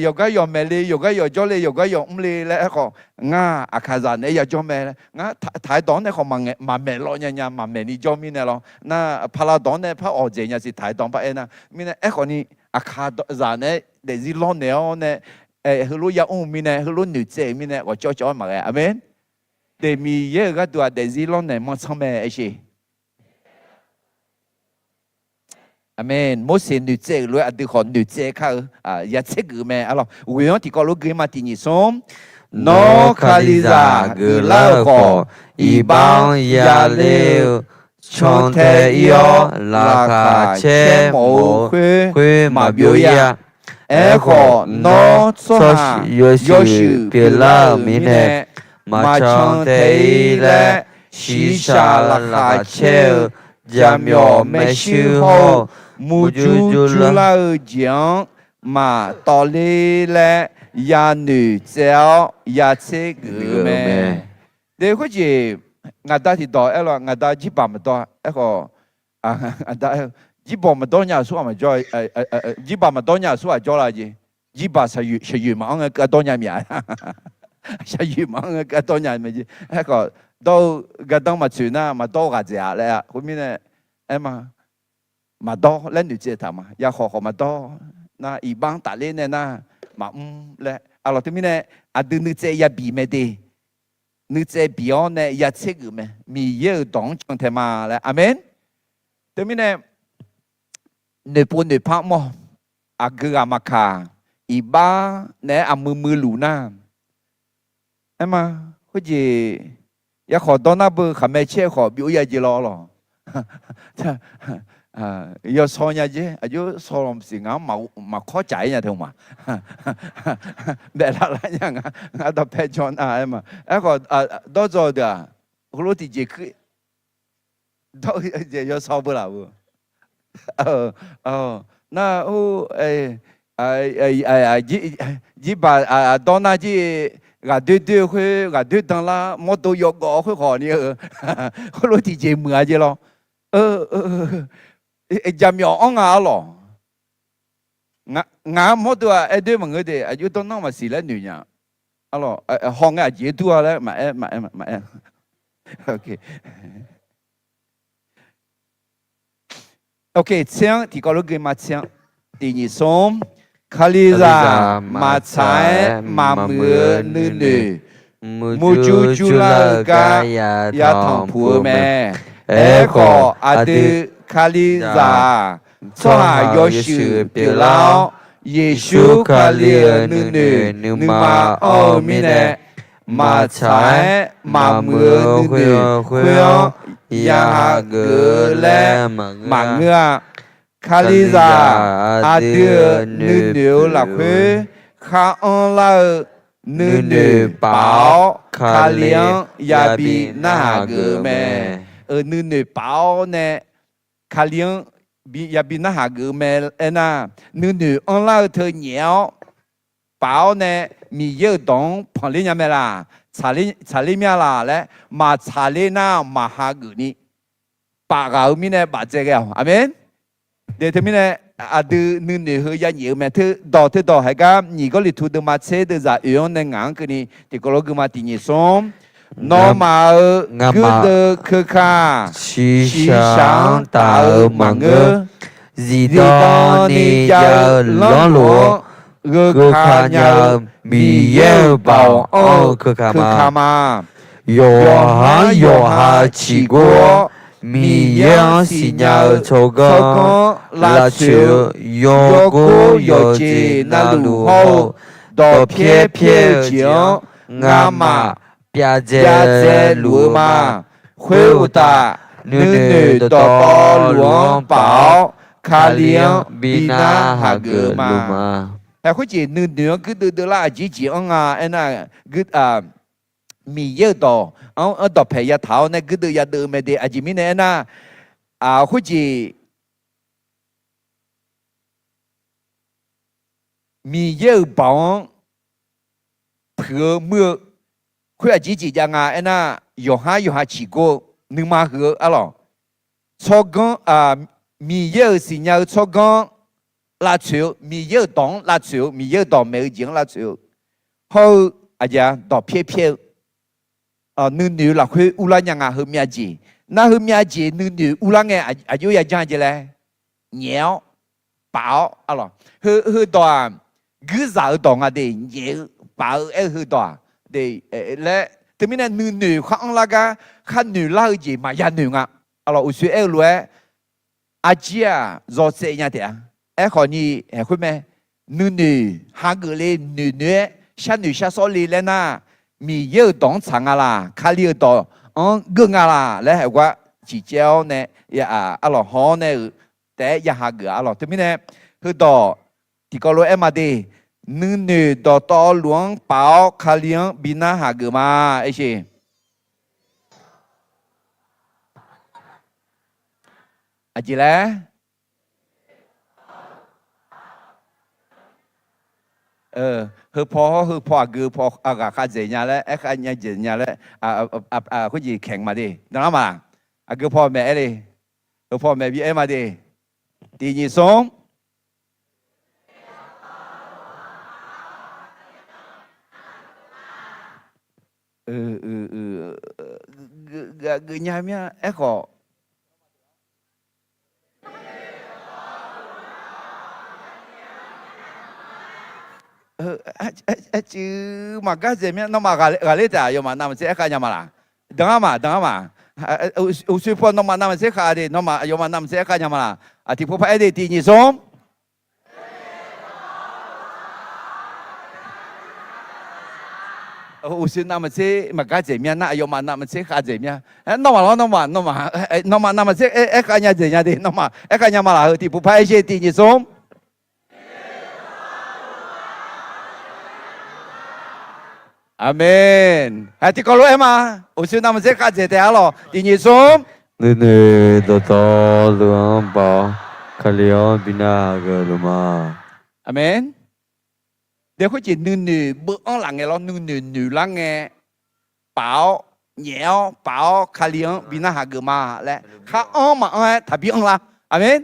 yawqgar yawq maeq le, yawqgar yawq jawr le, yawqgar yawq mr le laer aerkhawf, ngar Aqkaqzaq naeq-aer yajawr mae. Ngar taq-aer dawq-anr nae khawf maqmaeq law nya nya, maqmaeq ni jawr mirnae lawr. Nar paqlav dawq-anr nae par awq dzaeq nya siq taq-aer dawq-anr par aer nar. Mirnae aerkhawf ni, Aqkaqzaq naeq-aer daefzir lawrnaeq-awr nae, heulof yamr-eu mirnae, heulof noeqtsaev-euq mirnae ghawqcawv cawv-aer maqghae. Aqmeq. Daeq Miqyaer-euq gharduq-aq daefzir lawrnaeq manrtsanr mae aer sheq. Aqmeq. Morseq noeqtsaev-euq lof-aer aqdui khawf noeqtsaev kar-eu, ya tsergeuf mae. Arlawq, ghoeq-anr tiqkawv lof gui ma. Tiq nyiq smr. Nawr Kalizaq geuflar-euq khawf, iqbax-anr yaler-eu cantae-ir-awr laqkhaq caer mawf-eu khoer maqbyov-ir-a. Aerkhawf, nawr tsawrhaq yawshuif pyeuflar-euq mirnae, maqcan tae-ir laer, shiqshaq laqkhaq caer-eu jaqmyawf maershuir hawr-eu murjur jurlar-eu jeq-anr maqtawvler laer yanoeq tsaev-awr yatser geuf-eu mae. Khoerjeq ngaqda tiqdawq aer-awr ngaqda jirbaq maqdawr aerkhawf, jirbaq maqdawr nya-euq smr aqmaqjawr, jirbaq maqdawr nya-euq smr aqjawr la jeq. Jirbaq shaqyoeq maqanr ngae keuv-a dawr nya myav. Shaqyoeq maqanr ngae keuv-a dawr nya mae jeq. Aerkhawf dawr-eu gardanr maqtsoeq nar maqdawr-eu ghaq dzaeq-a laer-a. Khoermirnae aer ma, maqdawr laer noeqtsaev taq ma. Yakhawf khawf maqdawr nar iqbax-anr tafler nae nar maqmr laer. Aqlawq teumirnae aqdui nuitsaev yabi mae de. Nuitsaev bi-awr nae yatser geuf mae. Miqyaer-euq dawq-anr can tae ma laer. Aqmeq. Teumirnae noeqpov noeqpar mr-awq. Aqgeu ghaq maqkaq, iqbax naeq-aer aqmui muiluf nar, aer ma, khoerjeq yakhawf dawrnar beu khaqmae caer-eu khawf bi or ya jeq lawr lawq. Yawsaw nya jer, aqjox saw lawq maqsiq, ngaq-anr maqkawr caf-ir nya teu ma. Baef lavlar nya nga, ngar dawqpae jawr nar aer ma. Aerkhawf dawrdzaw-eu deuq-aq, heulof tiqjeq kuir dawr-eu jeq yawsaw beu laf-eu. Nar, jirbaq dawr nar jir, ghaqdoer doer-eu khoer, ghaqdoer danlar mawrdo yawgawv khoer khawf ni-eu, heulof tiqjeq muiq-a jeq lawr. Jaqmyawf anr nga arlawq. Ngaq-anr mawrdo-aq aer doer maqngeur de, aqjox dawrnar maqsiq laer noeq nya. Arlawq, haw ngae aqjeq dur-a laer maqaer, maqaer, maqaer. Tser-anr tiqkawv lof gui ma, tser-anr. Tiq nyiq smr, Kalizaq maqtsaq-aer maqmuiq-eu nuinoeq, murjur jurlar-eu gar yatanq puq-eu mae. Aerkhawf, aqdui Kalizaq-aq, tsawrhaq yawshuif pyeuflar-awr, Yeqsur Kali-euq nuinoeq nuima anr-eu mirnae, maqtsaq-aer maqmuiq-eu nuinoeq khoer-anr yahageuf laer maqngeur-a. Kalizaq aqdui-euq nuinoeq-eu lafkhoer khar anrlar-eu nuinoeq paf-awr, Kali-anr yabi narhaq geuf-eu mae. Nuinoeq paf-awr nae Kali-anr yabi narhaq geuf-eu mae. Aernar, nuinoeq anrlar-eu teu nyaef-awr paf-awr nae Miqyaer-euq dawq-anr panqler nya mae laq, tsaqler mya laq laer maqtsaqler nar maqhageuf ni paf ghaq-eu mirnae bafdzae ghae-awq. Aqmeq. Teumirnae aqdui nuinoeq heu yanyaef-eu mae. Teu dawq teu dawq haiq gar nyiq Gawrliqtu deuvma tser deuvzaq oeq-anr nae ngaq-anr keuvni tiqkawv lof gui ma, tiq nyiq smr. Nawmaf-euq guirdeuv keuka shiqshaq-anr taf-eu maqngeur. Zifdan ni jav-eu lanrlof-anr gheuka nya-eu Miqyaer-euq baoq anr-eu keuka ma. Yawqhar yawqha ciqgor-awr, Miqyaer-anr siqnya-eu tsawrganr lavtsoeq-eu yawgor yawqjeq navluf hawr-eu dawqpyaer pyaer-eu jeq-anr ngamaf pyavdzae luf-eu ma. Khoeruqtaf, nuinoeq dawqtawvluf-anr paf-awr, Kali-anr bi narhaq geuf-eu ma. Khoerjeq nuinoeq-anr guirdeuv deuvlar aqjeq jeq anr nga aernar, Miqyaer-euq dawq-anr dawqpae yataq-awr nae guirdeuv yadeuv-eu mae de. Aqjeq mirnae aernar, khoerjeq Miqyaer-euq baoq-anr puiq-eu muir-eu khoer aqjeq jeq jav nga aernar, yawqhar yawqha ciqgor-eu nuima huiq-eu arlawq. Tsawrganr, Miqyaer-euq siqnya-eu tsawrganr lavtsoeq-eu, Miqyaer-euq dawq-anr lavtsoeq-eu, Miqyaer-euq dawq maeq-eu jeq-anr lavtsoeq-eu, hawr-eu aqjeq-a dawqpyaer pyaer-eu nuinoeq-eu lafkhoer urlar nya nga. Heumyav jeq, nar heumyav jeq nuinoeq urlar ngae aqjox yajanr jeq laer, nyaef-awr paf-awr arlawq. Heudawq-aq, guirzaq-eu dawq nga de, nyaef-eu paf-eu aer-eu heudawq-aq, laer teumirnae nuinoeq khar anrlar gar khar noeqlar-eu jeq maqya noeq nga. Arlawq, uqshoe aer-eu lof-aer arjir-aq zawtsaev nya taef-a. Aerkhawf ni haeq khoer mae, nuinoeq hageuf le noeqnoeq-aer sharnoeq shar sawr le laer nar, Miqyaer-euq dawq-anr tsaq nga laq, Kali-euq dawq-anr geur nga laq laer haeq gar ciqcaev-awr nae arlawq haw-awr nae-euq taef-aer ya hageuf-a arlawq. Teumirnae heudawq tiqkawv lof-aer ma de, nuinoeq dawqtawvluf-anr paf-awr Kali-anr bi narhaq geuf ma. Aersheq, aqjeq laer, Heu paw hawr heu paw aqgeu paw aqghaq khav dzaeq nya laer, aerkhav nya dzaeq nya laer, khoerjeq kaeq ma de. Danqlar ma. Aqgeu paw maeq aer le. Heu paw maeq bi aer ma de. Tiq nyiq smr. Geuf nya mir-a aerkhawf, aercuiv maqgar dzaeq mir-a. Nawmaf ghaqler taef-aq, aqyawfmaf navmaqtser aerkhav nya ma laq? Danqlar ma, danqlar ma. Uqshoe paw nawmaf navmaqtser khav de, nawmaf aqyawfmaf navmaqtser aerkhav nya ma laq? Aqtiq pov par aer de, tiq nyiq smr. Uqshoe navmaqtser maqgar dzaeq mir-a nar, aqyawfmaf navmaqtser khav dzaeq mir-a. Nawmaf lawr, nawmaf, nawmaf, nawmaf navmaqtser aerkhav nya dzaeq nya de, nawmaf aerkhav nya ma laq? Heu tiq pov par aer sher, tiq nyiq smr. Aqmeq. Haiq, tiqkawv lof-aer ma. Uqshoe navmaqtser khav dzaeq taef-a lawq. Tiq nyiq smr. Nuinoeq dawqtawvluf-anr bav-awr, Kali-anr bi narhaq geuf luf ma. Aqmeq. Dae khoerjeq nuinoeq beu-anr laf ngae lawr, nuinoeq noeq lar ngae, paf-awr nyaef-awr paf-awr Kali-anr bi narhaq geuf ma laer, khar anr maqanr-aer taqbi anr lar. Aqmeq.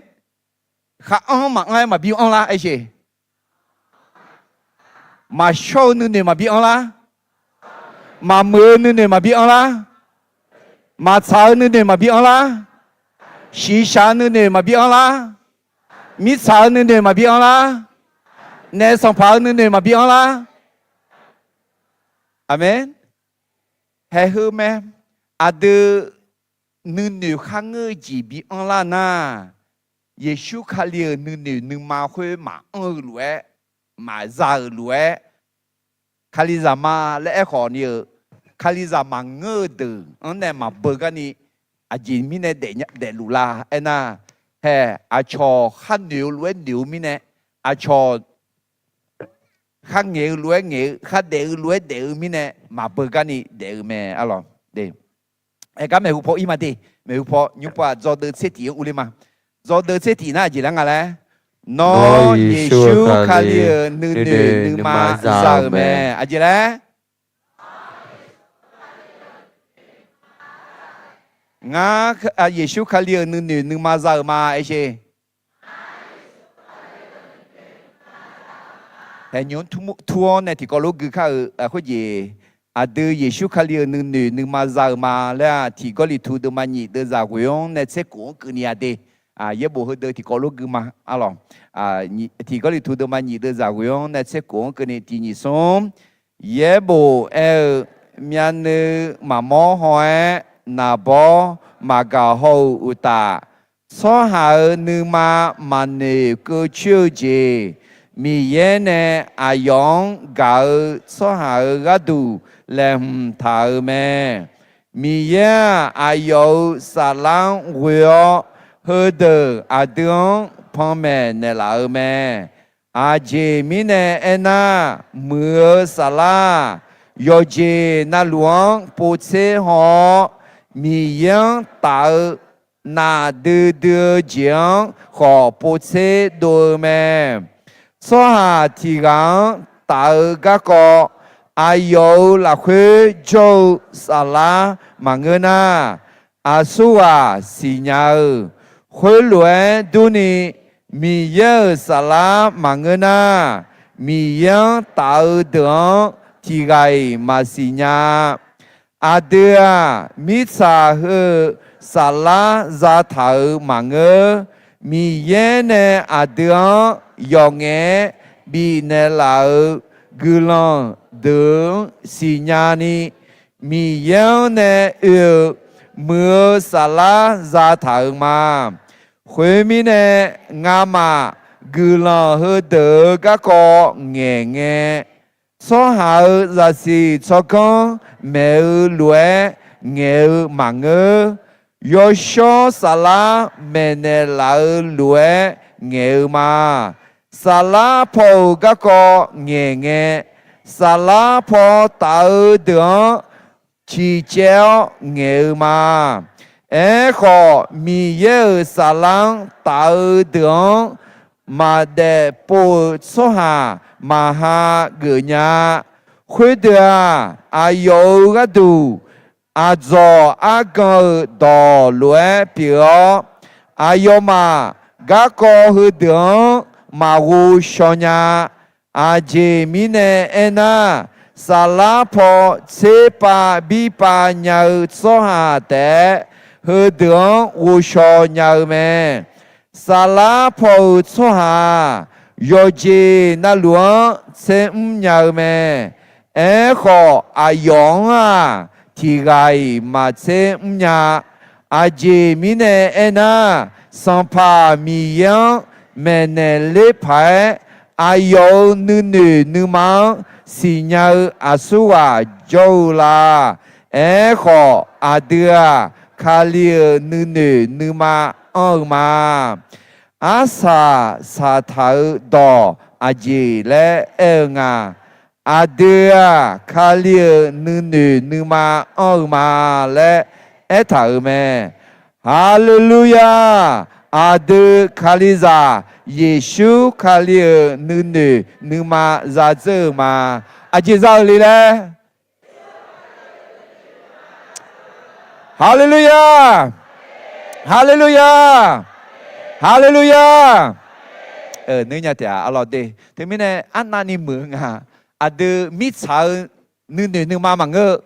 Khar anr maqanr-aer maqbi anr lar aersheq. Maqshawr-eu nuinoeq maqbi anr lar. Maqmuiq-eu nuinoeq maqbi anr lar. Maqtsaq-eu nuinoeq maqbi anr lar. Shiqshaq-eu nuinoeq maqbi anr lar. Mirtsaq-eu nuinoeq maqbi anr lar. Naef sanqpaq-eu nuinoeq maqbi anr lar. Aqmeq. Haeq heu mae. Aqdui nuinoeq kharngeur-eu jeq bi anr lar nar, Yeqsur Kali-euq nuinoeq nuima khoer maqanr-eu lof-aer, maqza-euq lof-aer, Kalizaq ma laer aerkhawf ni-eu, Kalizaq maqngeur-eu deuq-anr nae maqbeu garni, aqjeq mirnae daefluf lar aernar, haeq aqcawq khar noeq-eu lof-aer noeq-eu mirnae, aqcawq khar ngaeq-eu lof-aer ngaeq-eu, khar daef-eu lof-aer daef-eu mirnae maqbeu garni daef-eu mae arlawq. Aergar maeqhu paw ir ma de, maeqhu paw nymr paw-aq dzawdeuv tser tiq-anr urler ma. Dzawdeuv tser tiq nar aqjeq laer nga laer, Nawr Yeqsur Kali-euq nuinoeq nuima za-euq mae. Aqjeq laer? Ngar Yeqsur Kali-euq nuinoeq nuima za-euq ma aersheq. Haeq nymq-anr tur-awr nae tiqkawv lof gui kar-euq khoerjeq, aqdui Yeqsur Kali-euq nuinoeq nuima za-euq ma laer-aq, Tiq Gawrliqtu deuvma nyiq deuvzaq ghoeq-anr nae tser kof-anr keuvni-a de. Yaerbof heudeuq tiqkawv lof gui ma arlawq. Tiq Gawrliqtu deuvma nyiq deuvzaq ghoeq-anr nae tser kof-anr keuvni tiq nyiq smr. Yaerbof aer-eu, myavnuiv maqmawr haw-aer, naqbawr maqgaq haw-euq uqtaf, tsawrhaq-euq nuima maqnoeq keuv coer-eu jeq, Miqyaer nae aqyawf-anr gaq-eu tsawrhaq-euq gharduq laeqhmq taq-euq mae. Miqyaer-aq, aqyawf-euq saflar-anr ghoe-awr, heudeuq aqdui-anr panmaeq naeqlaf-eu mae. Aqjeq mirnae aernar, muiq-eu saflar-aq, yawqjeq navluf-anr povtser haw-awr, Miqyaer-anr taf-eu nafdui dui-eu jeq-anr khawf povtser dov-eu mae. Tsawrhaq tiq ghaq-anr taf-eu garkawv, aqyawf-euq lafkhoer jawr-eu saflar maqngeur nar, aqsurghaq siqnya-eu. Khoerlof-aer durni, Miqyaer-euq saflar maqngeur nar, Miqyaer-anr taf-eu deuq-anr tiq ghaq-iq maqsiq nya-a. Aqdui-aq, mirtsaq heu-euq saflar zataq-euq maqngeur. Miqyaer nae aqdui-anr yawf ngaef-aer bifnaeq laf-euq guiqlanq deuq-anr siqnya ni, Miqyaer-anr nae oe-eu muiq-eu saflar zataq-euq ma. Khoermirnae, ngamaf guiqlanq heudeuq-euq garkawv ngaeq ngae, tsawrhaq-euq zaqsiq tsawrganr maeq-eu lof-aer ngaeq-eu maqngeur. Yawshawr saflar maeqnaeq laf-eu lof-aer ngaeq-eu ma. Saflar paw-euq garkawv ngaeq ngae, saflar paw taf-eu deuq-anr ciqcaev-awr ngaeq-eu ma. Aerkhawf, Miqyaer-euq saflar-anr taf-eu deuq-anr maqdaef pov-euq tsawrhaq maqha geuf nya-a. Khoerdeuq-aq, aqyawf-euq gharduq aqdzawq argan-euq dawq lof-aer pyeuf-awr, aqyawfmaf garkawv heudeuq-anr maqghov shaw nya-a. Aqjeq mirnae aernar, saflar paw tserpav birpav nya-eu tsawrhaq taef-aer, heudeuq-anr ghovshaw nya-eu mae. Saflar paw-euq tsawrhaq-aq, yawqjeq navluf-anr tser mr nya-eu mae. Aerkhawf, aqyawf-anr-aq, tiq ghaq-iq maqtser mr nya. Aqjeq mirnae aernar, Sanqpaq Miqyaer-anr maeqnaeq ler paq-aer, aqyawf-euq nuinoeq nuima-anr siqnya-eu aqsurghaq jawr-eu la? Aerkhawf, aqdui-aq, Kali-euq nuinoeq nuima anr-eu ma. Arsaq saqtaq-eu dawq aqjeq laer aer-eu nga. Aqdui-aq, Kali-euq nuinoeq nuima anr-eu ma laer aertaq-euq mae. Haleluya! Aqdui Kalizaq Yeqsur Kali-euq nuinoeq nuima zadzeur-eu ma. Aqjeq za-euq le laer? Haleluya! Haleluya! Haleluya! Nuir nya taef-a, arlawr de. Teumirnae arnavni muiq-eu nga. Aqdui mirtsaq-eu nuinoeq nuima maqngeur-eu,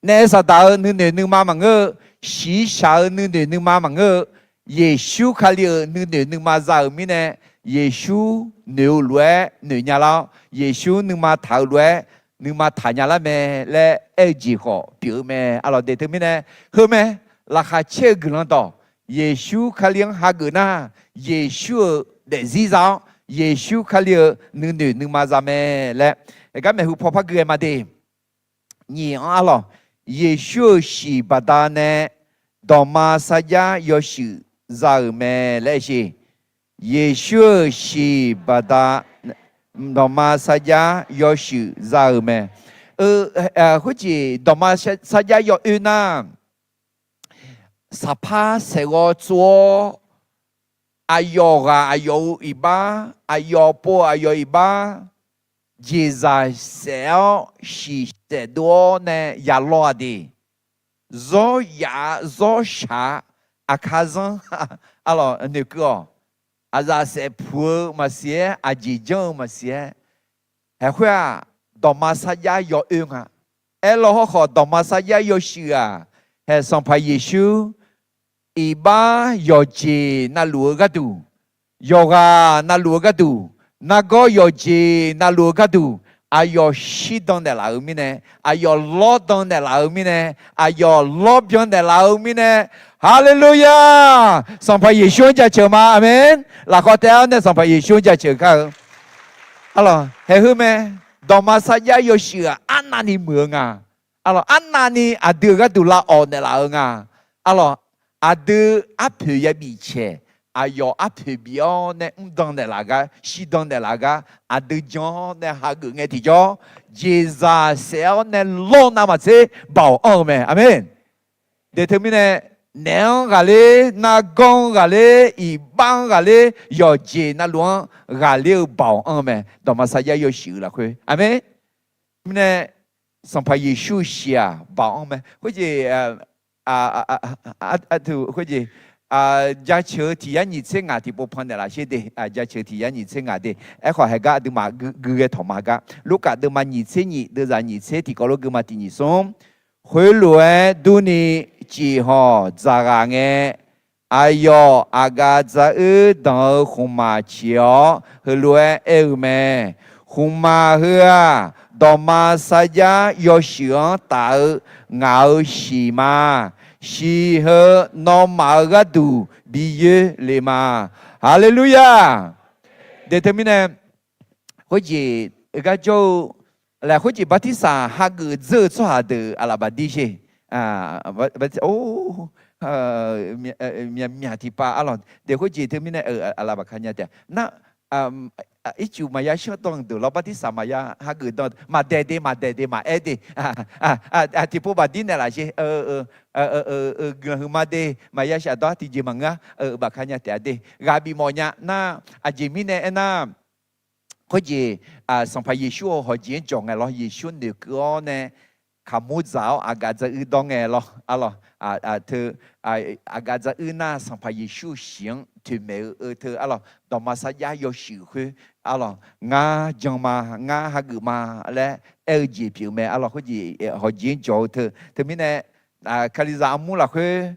naef saqdaq-eu nuinoeq nuima maqngeur-eu, shiqshaq-eu nuinoeq nuima maqngeur-eu, Yeqsur Kali-euq nuinoeq nuima za-euq mirnae, Yeqsur noeq-eu lof-aer noeq nya lar-awr, Yeqsur nuima taq-eu lof-aer nuima taq nya lar mae laer aer-eu jeq khawf pyeuf-eu mae, arlawr de. Teumirnae, heu mae, laqkhaq caer-eu guiqlanq dawq, Yeqsur Kali-anr hageuf nar, Yeqsur-euq daefzir za-awr, Yeqsur Kali-euq nuinoeq nuima za mae laer, gar maeqhu paw par gui-aer ma de. Nyiq-anr arlawq, Yeqsur-euq shiq baqdanae dawqma sarjax yawshuif za-euq mae laer aer-eu siq. Yeqsur-euq shiq baqda dawqma sarjax yawshuif za-euq mae. Khoerjeq dawqma sarjax yawoer nar, saqpar saeqghawv tsov-awr, aqyawf ghaq aqyawf-euq iqbax, aqyawf pov aqyawf iqbax, jeqzaq saef-awr shiq saef dov-awr nae yalawr-a de. Zawr yaf-a zawr shaq-a, aqkar zanr, arlawq noeqkeuv-awq. Aqzaf saef puq-eu maqsiq-aer, aqjeq janr-eu maqsiq-aer, haeq khoer-aq, dawqma sarjax yawoer nga. Aerlawr hawrkhawf, dawqma sarjax yawshuif-aq, haeq Sanqpaq Yeqsur iqbax yawqjeq navluf-eu gharduq, yawqghaq navluf-eu gharduq, nargawr yawqjeq navluf-eu gharduq, aqyawf shirdan naeqlaf-eu mirnae, aqyawf lawrdan naeqlaf-eu mirnae, aqyawf lawrbyan naeqlaf-eu mirnae, Haleluya! Sanqpaq Yeqsur-anr jaceuq ma. Aqmeq. Lafkhawf taef-awr nae Sanqpaq Yeqsur-anr jaceuq kar-eu. Arlawq, haeq heu mae. Dawqma sarjax yawshuif-aq, arnavni muiq-eu nga. Arlawq, arnavni aqdui-euq gharduq lavawq naeqlaf-eu nga. Arlawq, aqdui arpoeq yabif caeq, aqyawf arpoeq bif-awr nae mrdan naeqlaf gar, shirdan naeqlaf gar, aqdui jan-awr nae hageuf ngae tiqjawr, jeqzaq saef-awr nae lawr navmaqtser baoq anr-eu mae. Aqmeq. Deq teumirnae, naef-anr ghaqler, nargawr-anr ghaqler, iqbax-anr ghaqler, yawqjeq navluf-anr ghaqler-eu baoq anr-eu mae, dawqma sarjax yawshuif-eu lafkhoer. Aqmeq. Mirnae, Sanqpaq Yeqsur-eu shiq-aq baoq anr mae. Khoerjeq, khoerjeq, jaceuq-eu tiq yar nyiq tser ngaq tiqpov pan naeqlaf sher de. Jaceuq-eu tiq yar nyiq tser ngaq de. Aerkhawf, haeq gar aqduimaf gui ghae tawq ma gar. Lurkaf deuvma nyiq tser nyiq deuvzaq nyiq tser tiqkawv lof geuvma tiq nyiq smr. Khoerlof-aer durni, cif hawq dzaqghaq ngae, aqyawf aqgaf dzaq uir danq-eu khmqmaq ciq-awr, heulof-aer aer-eu mae. Khmqmaq heu-aq, dawqma sarjax yawshuif-anr taf-eu ngaq-euq shiq ma. Shiq heu nawmaf-euq gharduq bi yoer le ma. Haleluya! Deq teumirnae, khoerjeq gar jawr-eu, laer khoerjeq bartirsaq hageuf dzeur-eu tsawrhaq deuq aqlaf baqdir sher. Myaq tiqpav arlawq, deq khoerjeq teumirnae aqlaf baqka nya taef-a nar, Ircuf maqya shawr dan deuq lawr, bartirsaq maqya hageuf dan, maqdaeq de, maqdaeq de, maqaer de. Tiqpov baqdir naeqlaf sher. Guiqlanq huiqma de, maqya shafdawr tiqjeq maqngeur-a. Bafka nya taef-a de. Ghaq bifmawf nya nar, aqjeq mirnae aernar, khoerjeq, Sanqpaq Yeqsur-euq hawqjeq-anr jawq ngae lawr, Yeqsur noeqkeuv-awr nae kaqmur dzaq-awr aqgaf dzaruir dawr ngae lawr, arlawq, teu, aqgaf dzaruir nar Sanqpaq Yeqsur-euq shiq-anr toeqmaeq-eu, eu teu arlawq, dawqma sarjax yawshuif khoer, arlawq, ngar jan ma, ngar hageuf ma laer aer-eu jeq pyeuf-eu mae, arlawq, khoerjeq hawqjeq-anr jawq-eu teu. Teumirnae, Kalizaq armur lafkhoer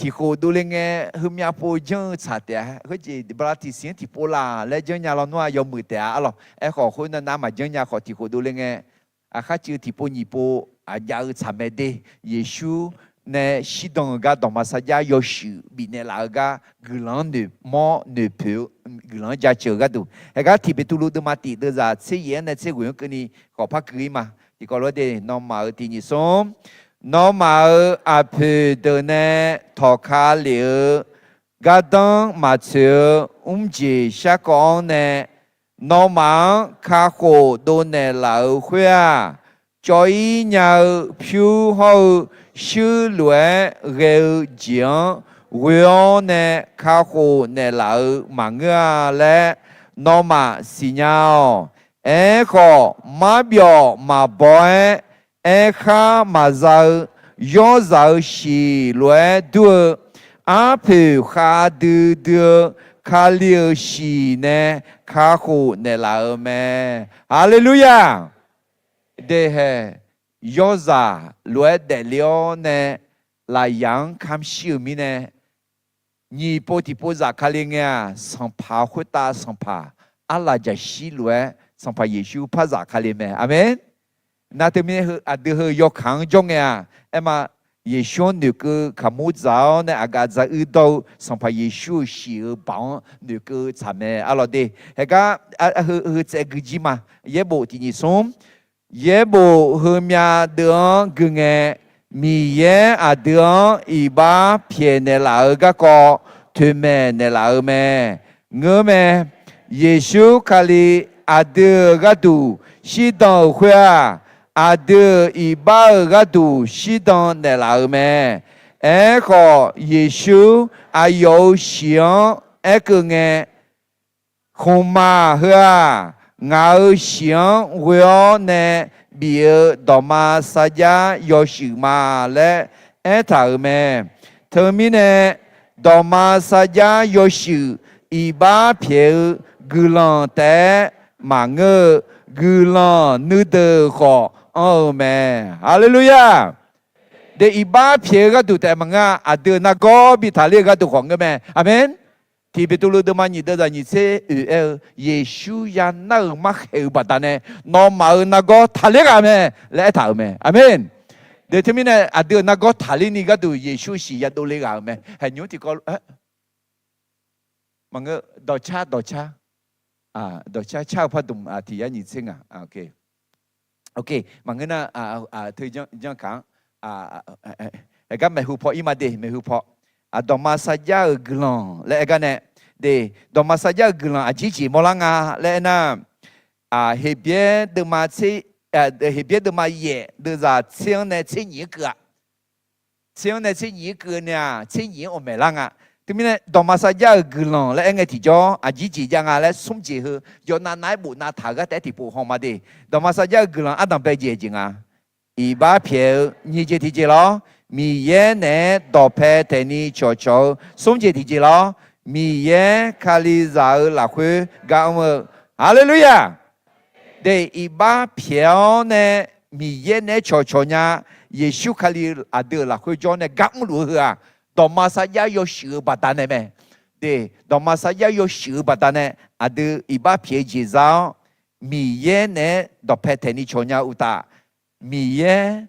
tiqkhof dovle ngae, heumyav pov janr-eu tsaq taef-a. Khoerjeq bala tiqsiq-anr tiqpov laf laer janrnya lawnmr-aq yawmuiq taef-a, arlawq. Aerkhawf khoernar nar maqjanr nya khawf, tiqkhof dovle ngae, aqkhar cuiv tiqpov nyiq pov aqjav-eu tsaq mae de. Yeqsur nae shirdan-eu gar dawqma sarjax yawshuif bifnaeq laf-eu gar guiqlanq-anr noeqmawr noeqpoeq-eu, guiqlanq-anr jaceuq-eu gharduq. Haegar tiq Beqtuvluv deuvma tiq deuvzaq tser yaef-anr nae tser ghoeq-anr keuvni khawf par keuv-ir ma. Tiqkawv lof-aer de, nawmaf-euq tiq nyiq smr, nawmaf-euq aqpoeq deuq nae tawqka lef-eu gardanr maqtsoeq-eu mrjeq sharkawv-anr nae nawmaf-anr kakhof dovnaeq laf-euq khoer-aq, cawv-ir nya-eu pyur hawr-eu shuir lof-aer ghae-eu jeq-anr ghoe-awr nae kakhof naeqlaf-eu maqngeur-a laer nawmaf siqnya-awq. Aerkhawf, marbyawf maqbaw-aer, aerkhar maqza-eu, yawrzaq-euq shiq lof-aer dur-eu, arpoeq khavdui dui-eu Kali-euq shiq nae kakhof naeqlaf-euq mae. Haleluya! Dehae, yawrzaq lof-aer daefle-awr nae lafyaq-anr kamq shir-euq mirnae, nyiq pov tiqpov zafkale ngae-aq, sanqpaq khoertav sanqpaq, arlaf jaqshir lof-aer Sanqpaq Yeqsur par zafkale mae. Aqmeq. Nar teumirnae aqdui heu yawkaq-anr jawr ngae-aq, aerma, Yeqsur-anr noeqkeuv kaqmur dzaq-awr nae aqgaf dzaruir dawr-eu Sanqpaq Yeqsur-euq shiq-euq baoq-anr noeqkeuv tsaq mae, arlawq de. Haegar heu tsaev guijir ma. Yaerbof tiq nyiq smr, yaerbof heumyav deuv-anr gui ngae, Miqyaer aqdui-anr iqbax pyaeq naeqlaf-eu garkawv toeqmaeq naeqlaf-eu mae. Ngeur mae. Yeqsur Kali aqdui-euq gharduq shirdan-euq khoer-aq, aqdui-euq iqbax-euq gharduq shirdan naeqlaf-euq mae. Aerkhawf, Yeqsur aqyawf-euq shiq-anr aerkeuv ngae, Khmqmaq heu-aq, ngaq-euq shiq-anr ghoe-awr nae bif-eu dawqma sarjax yawshuif ma laer aertaq-euq mae. Teumirnae, dawqma sarjax yawshuif iqbax pyaeq-eu guiqlanq taef-aer maqngeur-eu, guiqlanq nuideuq khawf anr-eu mae. Haleluya! De, iqbax pyaeq-eu gharduq taef maqngeur-a, aqdui-euq nargawr bi taqler-eu gharduq khawf ngeur mae. Aqmeq. Tiq Beqtuvluv deuvma nyiq deuvzaq nyiq tser oeq aer-eu, Yeqsur yanar-euq markhaeq-eu baqdanae, nawmaf-euq nargawr taqler ghaq mae laer aertaq-euq mae. Aqmeq. De, teumirnae aqdui-euq nargawr taqler ni gharduq Yeqsur shiq yadov le ghaq-euq mae. Haeq nymr tiqkawv maqngeur, dawqcar dawqcar, dawqcar car-eu pardmq tiq yar nyiq tser ngaq. Maqngeur nar, teu janr kaq-anr, gar maeqhu paw ir ma de, maeqhu paw. Dawqma sarjax-euq guiqlanq laer aer gar nae, de, dawqma sarjax-euq guiqlanq aqjir jeq mawrlar nga laer aernar, Heqbyaer deuvma tser, Heqbyaer deuvma yaef deuvzaq tser-anr nae tser nyiq-anr keuv-a. Tser-anr nae tser nyiq-anr keuv-eu nae-aq, tser nyiq-anr awqmaeq lar nga. Teumirnae, dawqma sarjax-euq guiqlanq laer aer ngae tiqjawr aqjir jeq jav nga laer smr jeq heu yawqnav nav-aer bof navtaq-euq gar taef-aer tiqpov haw ma de. Dawqma sarjax-euq guiqlanq ardanq bae jeq jeq nga. Iqbax pyaeq-eu nyiq jeq tiqjeq lawr, Miqyaer naeq-aer dawqpae taeqni cawqcawq-eu smr jeq tiqjeq lawr, Miqyaer Kalizaq-eu lafkhoer gar mr-eu. Haleluya! De, iqbax pyaeq-awr nae Miqyaer naeq-aer cawqcawq nya, Yeqsur Kali aqdui-euq lafkhoer jawr nae gar mrluf-eu heu-aq, dawqma sarjax yawshuif-eu baqdanae mae. De, dawqma sarjax yawshuif-eu baqdanae aqdui iqbax pyaeq-eu jeq za-awr, Miqyaer naeq-aer dawqpae taeqni cawq nya uqtaf, Miqyaer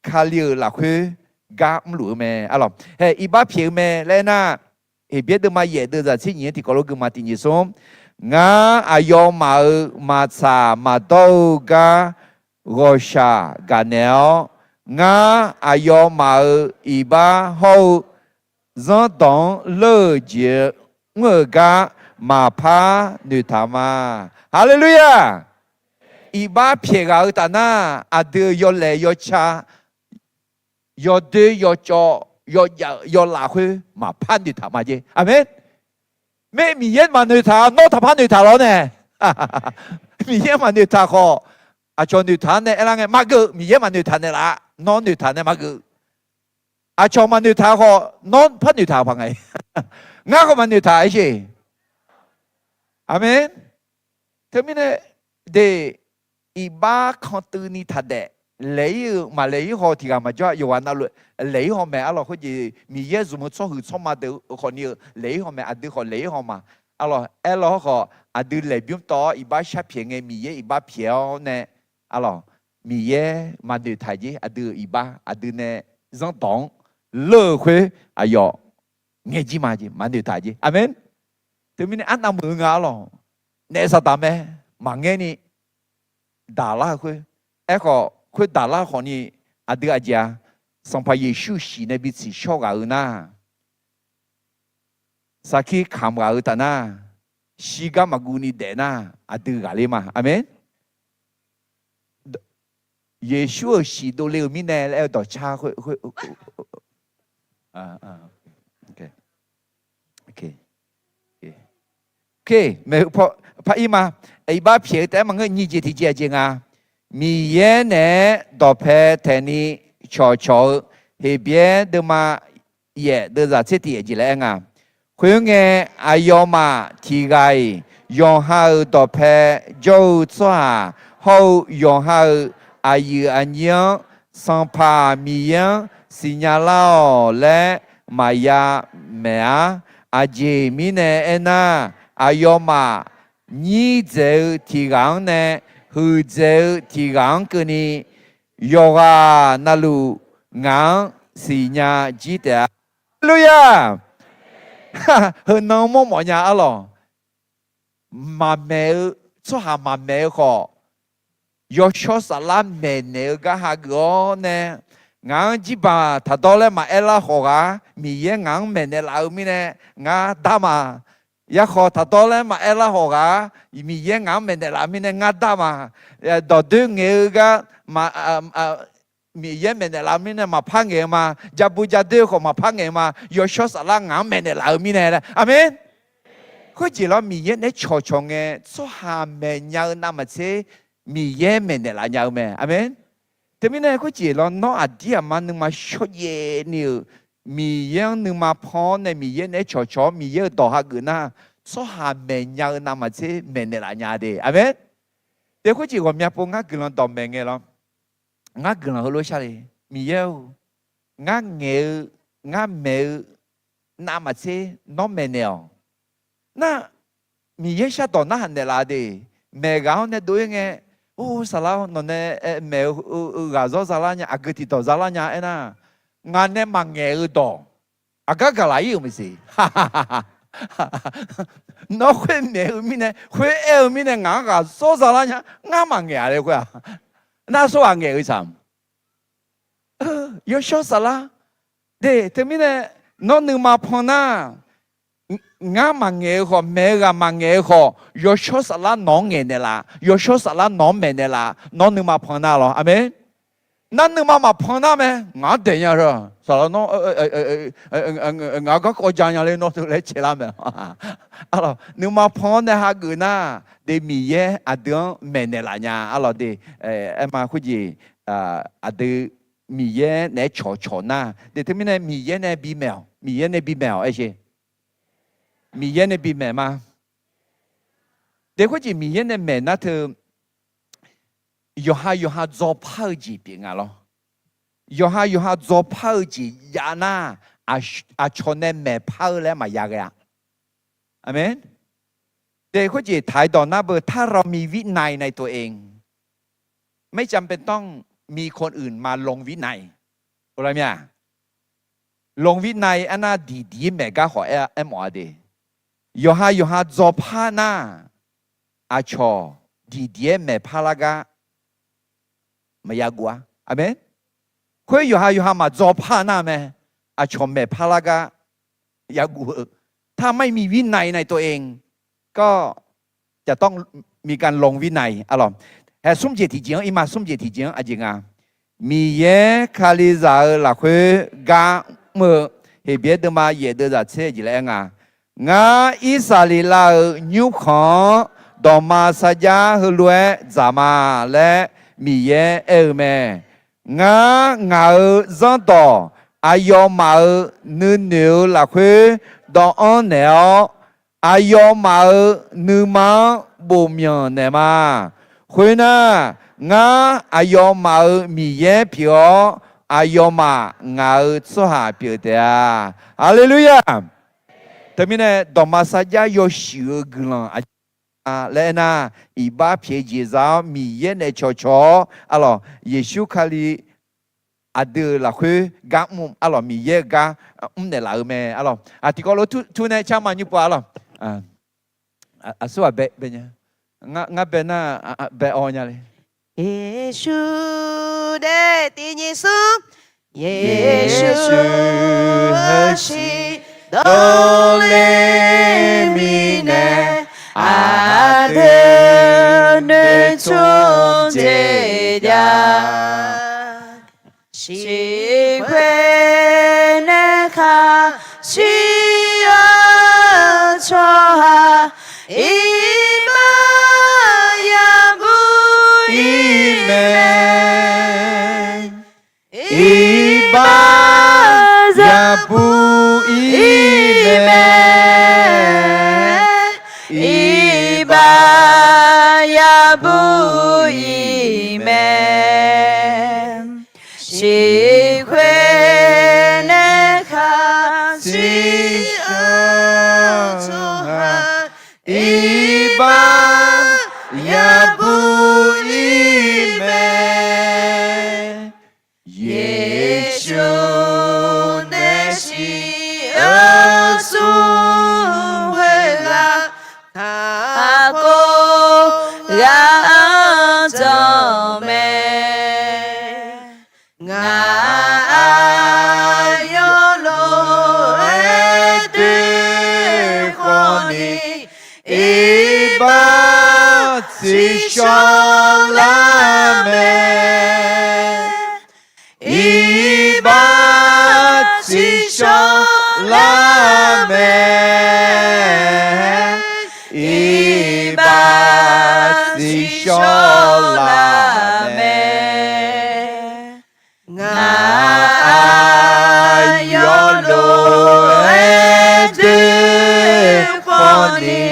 Kali-euq lafkhoer gar mrluf-eu mae. Arlawq, haeq iqbax pyaeq-eu mae laer aernar, Heqbyaer deuvma yaef deuvzaq tser nyiq-anr tiqkawv lof gui ma tiq nyiq smr. Ngar aqyawfmaf-euq maqtsaq maqdawr-eu gar ghawqshaq gaqnaeq-awr, ngar aqyawfmaf-euq iqbax hawr-eu zanrdawq-anr leur-euq jeq-eu mr-euq gar maqpar noeqtaq ma. Haleluya! Iqbax pyaeq ghaq-eu taf nar, aqdui-euq yawlaeq yawca, yawdoer yawcawv, yawjav yawlaf khoer maqpar noeqtaq ma jeq. Aqmeq. Maer Miqyaer maqnoeqtaq, nawr taqpar noeqtaq lawr nae. Miqyaer maqnoeqtaq khawf, aqcawq noeqtaq-anr nae aerlar ngae maqgeuf. Miqyaer maqnoeqtaq naeqlaf, nawr noeqtaq nae maqgeuf. Aqcawq maqnoeqtaq khawf, nawr par noeqtaq paq ngae. Ngar khawf maqnoeqtaq-aer jeq. Aqmeq. Teumirnae, de, iqbax kantuivni taqdaef, laeq-ir-eu maqlaeq-ir haw tiq ghaq maqjawr-a. Yawqghaq navluf laeq-ir haw mae arlawq. Khoerjeq Miqyaer zmq-eu tsawrhuiq tsawrma deuq khawfni-eu laeq-ir haw mae. Aqdui khawf laeq-ir haw ma arlawq. Aerlaw-awr khawf, aqdui laeqbymr tawv-awr iqbax sharpyaeq ngae Miqyaer iqbax pyaeq-awr nae arlawq, Miqyaer maqnoeqtaq jeq. Aqdui-euq iqbax aqdui nae zanrdawq-anr leur-eu khoer aqyawf ngaejir ma jeq, maqnoeqtaq jeq. Aqmeq. Teumirnae arnav meuq-eu nga arlawq. Naef Saqdaq mae, maqngaer ni daqlar-eu khoer. Aerkhawf khoer daqlar khawfni aqdui aqjeq-a, Sanqpaq Yeqsur shiq nae bi tsiqshawr ghaq-eu nar, saqkir kamq ghaq-eu taf nar, shirgar maqguv ni daef nar, aqdui ghaqler ma. Aqmeq. Yeqsur-euq shiq dovle-euq mirnae laer-eu dawqcar khoer, khoer, par-ir ma. Iqbax pyaeq-eu taef-aer maqngeur, nyiq jeq tiqjeq aqjeq nga. Miqyaer naeq-aer dawqpae taeqni cawqcawq-eu, Heqbyaer deuvma yaef deuvzaq tser tiq yaef jeq laer aer nga. Khoerngae, aqyawfmaf tiq ghaq-iq yawqha-euq dawqpae jawr-eu tsawrhaq hawr-eu yawqha-euq aqyuif aqnyir-anr Sanqpaq Miqyaer-anr siqnya lar-awq laer maqya maeq-ar. Aqjeq mirnae aernar, aqyawfmaf nyir dzaeq-eu tiq ghaq-anr nae huiqdzaeq-eu tiq ghaq-anr keuvni, yawqghaq navluf ngaq-anr siqnya jir taef-a. Haleluya! Heunan mawrmawf nya arlawq. Maqmaeq-eu, tsawrhaq maqmaeq-eu khawf, yawshawr saflar maeqnaeq-eu gar hageuf-awr nae, ngaq-anr jirbaq taqdawr laer maqaer lar khawf ghaq, Miqyaer ngaq-anr maeqnaeq laf-eu mirnae ngar dar ma. Yarkhawf taqdawr laer maqaer lar khawf ghaq, Miqyaer ngaq-anr maeqnaeq laf-eu mirnae ngar dar ma. Dawqdoer ngaeq-eu gar, Miqyaer maeqnaeq laf-eu mirnae maqpar ngaeq-eu ma. Jabu jadoer khawf maqpar ngaeq-eu ma. Yawshawr saflar ngaq-anr maeqnaeq laf-eu mirnae laer. Aqmeq. Khoerjeq lawr, Miqyaer naeq-aer cawqcawq ngae, tsawrhaq maeqnya-eu navmaqtser Miqyaer maeqnaeq laf nya-eu mae. Aqmeq. Teumirnae khoerjeq lawr, nawr aqdir aqma nuima shawrjaev ni-euq Miqyaer-anr nuima pan-awr nae Miqyaer naeq-aer cawqcawq-awr Miqyaer-euq dawq hageuf nar, tsawrhaq maeqnya-eu navmaqtser maeqnaeq laf nya de. Aqmeq. Te khoerjeq ghawqmya pov ngar guiqlanq dawqmaeq ngae lawr, ngar guiqlanq heulof shar le. Miqyaer-or, ngar ngaeq-eu, ngar maeq-eu navmaqtser nawr maeqnaeq-awq. Nar, Miqyaer shardawq narhaq naeqlaf de. Maeq ghaq-anr nae dov-ir ngae, or, saqlar-or, nawq nae maeq-eu ghaq zawr zalar nya, aqgeu tiqdawq zalar nya aernar, ngaq nae maqngaeq-eu dawq aqgar gaqlaq-ir-euq maqsiq. Nawr khoer maeq-eu mirnae, khoer aer-eu mirnae ngaq-anr ghaq zawr zalar nya, ngar maqngaeq-a le khoer-aq. Nar sawrhaq ngaeq-eu saq Yawshawr Saflar, de, teumirnae nawr nuima pan nar, ngar maqngaeq-eu khawf, maeq-eu ghaq maqngaeq-eu khawf, Yawshawr Saflar nawq-anr ngaeqnaeq laf, Yawshawr Saflar nawq-anr maeqnaeq laf, nawr nuima pan nar lawr. Aqmeq. Nar nuima maqpan nar mae, ngaq-anr daeq nya-eu saqlar nawr, ngaq-anr garkawv ja nya le nawr teu laer caelar mae. Arlawq, nuima pan-awr nae hageuf nar, de Miqyaer aqdui-anr maeqnaeq laf nya. Arlawq de, aerma khoerjeq, aqdui Miqyaer naeq-aer cawqcawq nar, de teumirnae Miqyaer nae bimaeq-awq, Miqyaer nae bimaeq-awq aer sheq. Miqyaer nae bimaeq ma. De khoerjeq Miqyaer nae maeq nar teu, yawqha yawqha dzawpar-eu jeq pyeuf nga lawr. Yawqha yawqha dzawpar-eu jeq jav nar, aqcawq nae maeqpar-eu laer maqya ghae-a. Aqmeq. De khoerjeq ไทย dawq nar beu ถ้าเรามีวินัยในตัวเอง ไม่จำเป็นต้องมีคนอื่นมาลงวินัย ลงวินัย aernar diqdiq-aer maeq gar khawf aermawf-a de. Yawqha yawqha dzawpar nar, aqcawq diqdiq-aer maeqpar lar gar maqya guv-a. Aqmeq. Khoer yawqha yawqha maqdzawpar nar mae, aqcawq maeqpar lar gar yaguv-eu. ถ้าไม่มีวินัยในตัวเอง tawr, จะต้องมีการลงวินัย arlawq. Hae smr jeq tiqjeq-anr, irma smr jeq tiqjeq-anr aqjeq nga. Miqyaer Kalizaq-euq lafkhoer gar mr-eu, Heqbyaer deuvma yaef deuv zaq tser jeq laer aer nga. Ngar Irsaqleqlav-euq nymrkhanq-anr dawqma sarjax heulof-aer dzaq ma laer Miqyaer aer-eu mae. Ngar ngaq-euq zanrdawq aqyawfmaf-euq nuinoeq-eu lafkhoer dawvanr naeq-awr, aqyawfmaf-euq nuima-anr bofmyanq naeq ma. Khoernar, ngar aqyawfmaf-euq Miqyaer pyeuf-awr, aqyawfmaf ngaq-euq tsawrhaq pyeuf taef-a. Haleluya! Teumirnae dawqma sarjax yawshuif-eu guiqlanq aqjeq laer aernar, iqbax pyaeq jeq za-awr Miqyaer nae cawqcawq-awr arlawq, Yeqsur Kali aqdui-euq lafkhoer gar mr arlawq, Miqyaer-eu gar mrnaeq laf-eu mae arlawq. Aq, tiqkawv lof-aer tur nae carma nymr pov arlawq. Aqsur ghaq bae, bae nya. Ngar bae nar, bae awv nya le. Yeqsur daef tiq nyiq smr. Yeqsur heushiq dawrler mirnae, aqdui noeqtmq jeq jav. Siqkhoer nae kaqsir-eu tsawrhaq, iqbax yabur-ir mae. Iqbax yabur-ir mae. Iqbax yabur-ir mae. Siqkhoer nae kaqsir-eu tsawrhaq, iqbax yabur-ir mae. Yeqsur nae shir-eu smr khoerghaq, kakhof ghaq-anr jan mae. Ngaq aqyawf lof-aer doe khawf ni, iqbax tsiqshawr lar mae. Iqbax tsiqshawr lar mae. Iqbax tsiqshawr lar mae. Ngaq aqyawf lof-aer doe khawf ni,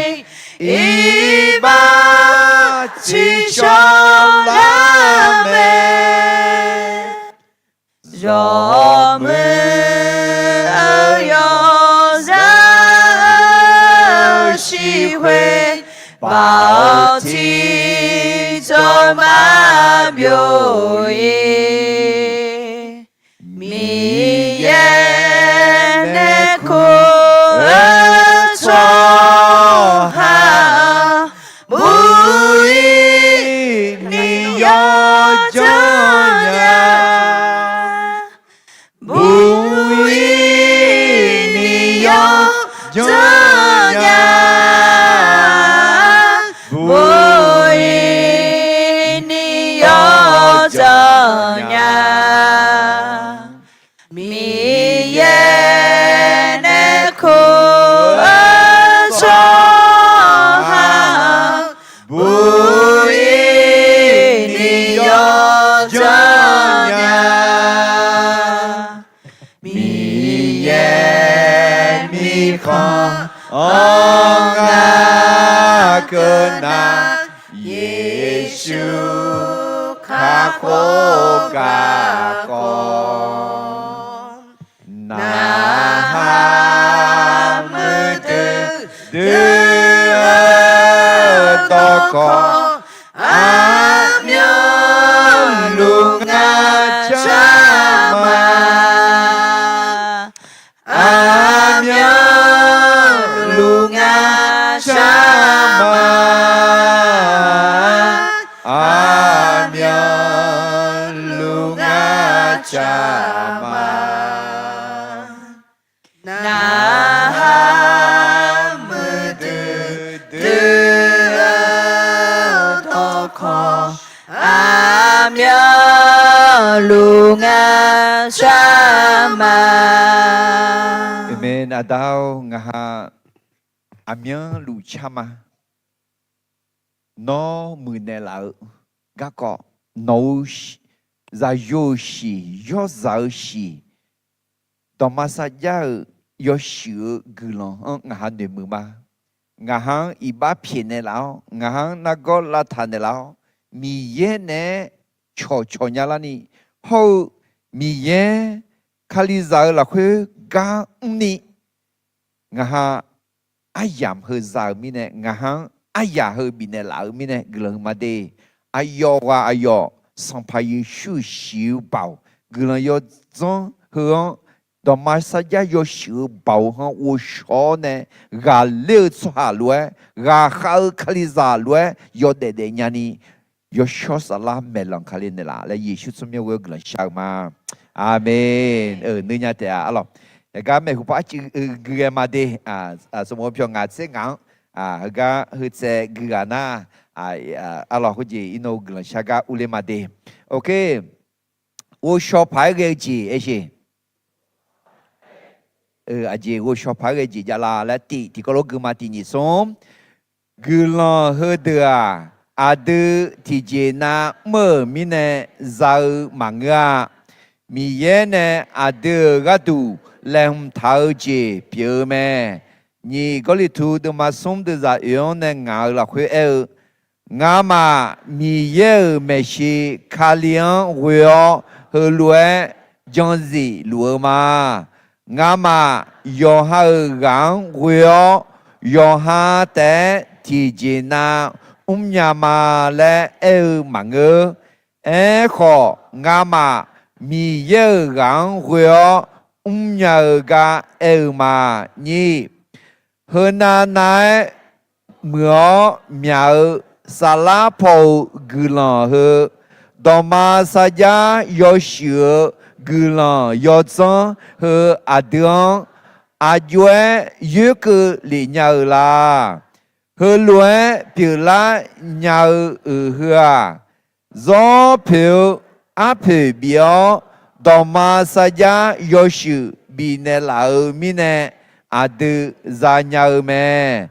iqbax tsiqshawr lar mae. Yawmuiq-eu yawzaq-eu shiq khoer, baoq tiq jawr ma byov-ir. Miqyaer nae kur-eu tsawrhaq-anr, buq-ir ni yawjanr nya. Buq-ir ni yawjanr nya. Buq-ir ni yawjanr nya. Miqyaer nae kur-eu tsawrhaq-anr, buq-ir ni yawjanr nya. Miqyaer mirkhanq-anr ngar keuvnar, Yeqsur kakhof garkawv. Narhaq muiqdui dui-eu dawqkawq, aqmyanluf ngar car ma. Aqmyanluf ngar car ma. Aqmyanluf ngar car ma. Narhaq muiqdui dui shar ma. Aqmeq. Aqda-or, ngaqha aqmyanluf car ma. Nawr muiqnaeq laf-eu garkawv, nawq-eu zaqyo-euq shiq, yawrzaq-eu shiq, dawqma sarjax-euq yawshuif-eu guiqlanq-anr ngaqha noeqmuiq ma. Ngaqha-anr iqbax pyaeqnaeq laf-awr, ngaqha-anr nargawr lavtaq naeqlaf-awr, Miqyaer naeq-aer cawqcawq nya larni, hawr-eu Miqyaer Kalizaq-euq lafkhoer gar mrni, ngaqha aryamq heu za-euq mirnae, ngaqha-anr aryaq heu bifnaeq laf-euq mirnae guiqlanq huiqma de. Aqyawf ghaq aqyawf Sanqpaq Yeqsur-euq shiq-eu baoq, guiqlanq yawdzanr heu-anr, dawqma sarjax yawshuif-eu baoq-anr ghovshaw-awr nae, ghaqler-eu tsawrhaq lof-aer, ghaqkhav-eu Kalizaq lof-aer yawdaef daef nyani, yawshawr saflar maeqlanq kali naeqlaf laer Yeqsur tsawrmyanr ghoer-awr guiqlanq shar-eu ma. Aqmeq. Nuinya taef-a arlawq. Yaqgar maeqhu paw arcuiv gui ghae ma de. Sanqbof pyawq ngaq tser ngaq-anr heugar heutsaev gui ghaq nar, arlawq, khoerjeq iqnan guiqlanq shar gar urler ma de. Oke. Ghovshaw paq-aer ghae-eu jeq aer sheq. Aqjeq ghovshaw paq-aer ghae jeq javlar laer tif tiqkawv lof gui ma. Tiq nyiq smr. Guiqlanq heudeuq-aq, aqdui tiqjeq nav mr-euq mirnae za-eu maqngeur-a. Miqyaer nae aqdui-euq gharduq laeqhmq taq-eu jeq pyeuf-eu mae. Nyiq Gawrliqtu deuvma smr deuvzaq oeq-anr nae ngaq-euq lafkhoer aer-eu, Ngamaf Miqyaer-euq maeqshi Kali-anr ghoe-awr heulof-aer janzif luf-eu ma. Ngamaf yawqha-euq ghaq-anr ghoe-awr, yawqha taef-aer tiqjeq nav mrnya ma laer aer-eu maqngeur. Aerkhawf, ngamaf Miqyaer-euq ghaq-anr ghoe-awr mrnya-eu gar aer-eu ma. Nyiq, heunav nav-aer muiq-awr myaq-eu saflar paw-eu guiqlanq heu, dawqma sarjax yawshuif-eu guiqlanq yawdzanr heu aqdui-anr aqjox-aer yoerkeuv lef nya-eu la. Heulof-aer pyeuflar nya-eu uiq heu-aq, zawr poeq-eu arpoeq bif-awr, dawqma sarjax yawshuif bifnaeq laf-eu mirnae, aqdui zanya-eu mae.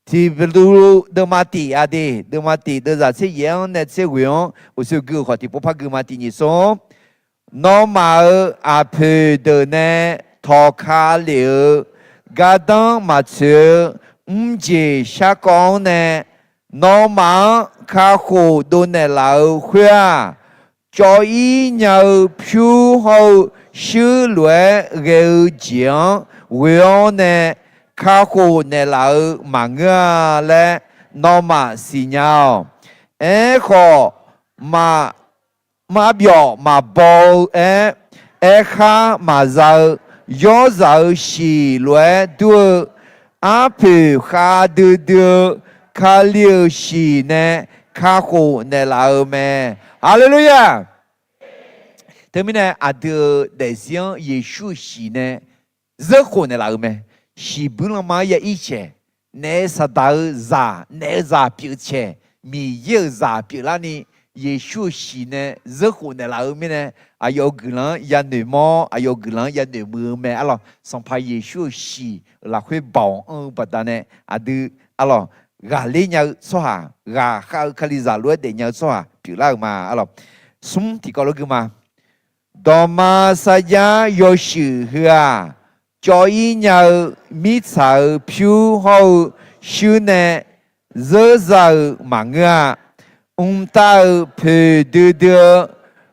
Tiqbelu deuvma tif aqdui, deuvma tif deuvzaq tser yaef-anr nae tser ghoeq-anr uqshoe gui-euq khawf tiqpov par gui ma. Tiq nyiq smr. Nawmaf-euq aqpoeq deuq nae tawqka lef-eu gardanr maqtsoeq-eu mrjeq sharkawv-anr nae, nawmaf-anr kakhof dovnaeq laf-eu khoer-aq, cawv-ir nya-eu pyur hawr-eu shuir lof-aer ghae-eu jeq-anr ghoe-awr nae kakhof naeqlaf-eu maqngeur-a laer nawmaf siqnya-awq. Aerkhawf, maq marbyawf maqbaw-eu aer, aerkhar maqza-eu, yawrzaq-eu shiq lof-aer dur-eu arpoeq khavdui dui-eu Kali-euq shiq nae kakhof naeqlaf-eu mae. Haleluya! Teumirnae aqdui-euq daefzir-anr Yeqsur-euq shiq nae zeurkhof naeqlaf-eu mae. Shiqbuir lanma-anr ya ir caeq, naef saqdaq-eu zaq, naef-eu zaq pyeuf caeq, Miqyaer-euq zaq pyeuflarni, Yeqsur-euq shiq nae zeurkhof naeqlaf-eu mirnae, aqyawf-euq guiqlanq-anr yanoeq mawr, aqyawf-euq guiqlanq-anr yanoeq muiq-eu mae arlawq. Sanqpaq Yeqsur-euq shiq lafkhoer baoq anr-eu baqdanae, aqdui arlawq, ghaqler nya-eu tsawrhaq, ghaqkhav-eu Kalizaq lof-aer daefnya-eu tsawrhaq pyeuflar-euq ma arlawq. Smr tiqkawv lof gui ma. Dawqma sarjax yawshuif heu-aq, cawv-ir nya-eu mirtsaq-euq pyur hawr-eu shuir nae zeurza-euq maqngeur-a. Mqtav-euq poeq duidui-eu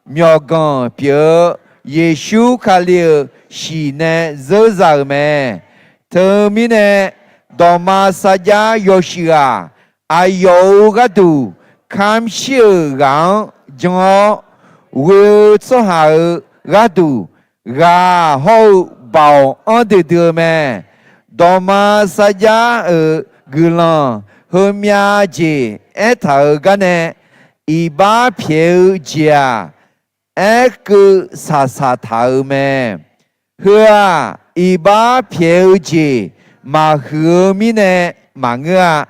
myawqganq pyeuf-eu Yeqsur Kali-euq shiq nae zeurza-euq mae. Teumirnae, dawqma sarjax yawshuif-aq, aqyawf-euq gharduq kamq shir-euq ghaq-anr jan-awr, ghoe-eu tsawrhaq-euq gharduq ghaq hawr-eu baoq anr duidui-eu mae. Dawqma sarjax-euq guiqlanq heumyav jeq aertaq-euq garnae, iqbax pyaeq-eu jeq-aq, aerkeuv saqsaq taq-euq mae. Heu-aq, iqbax pyaeq-eu jeq maqhuiq-eu mirnae maqngeur-a.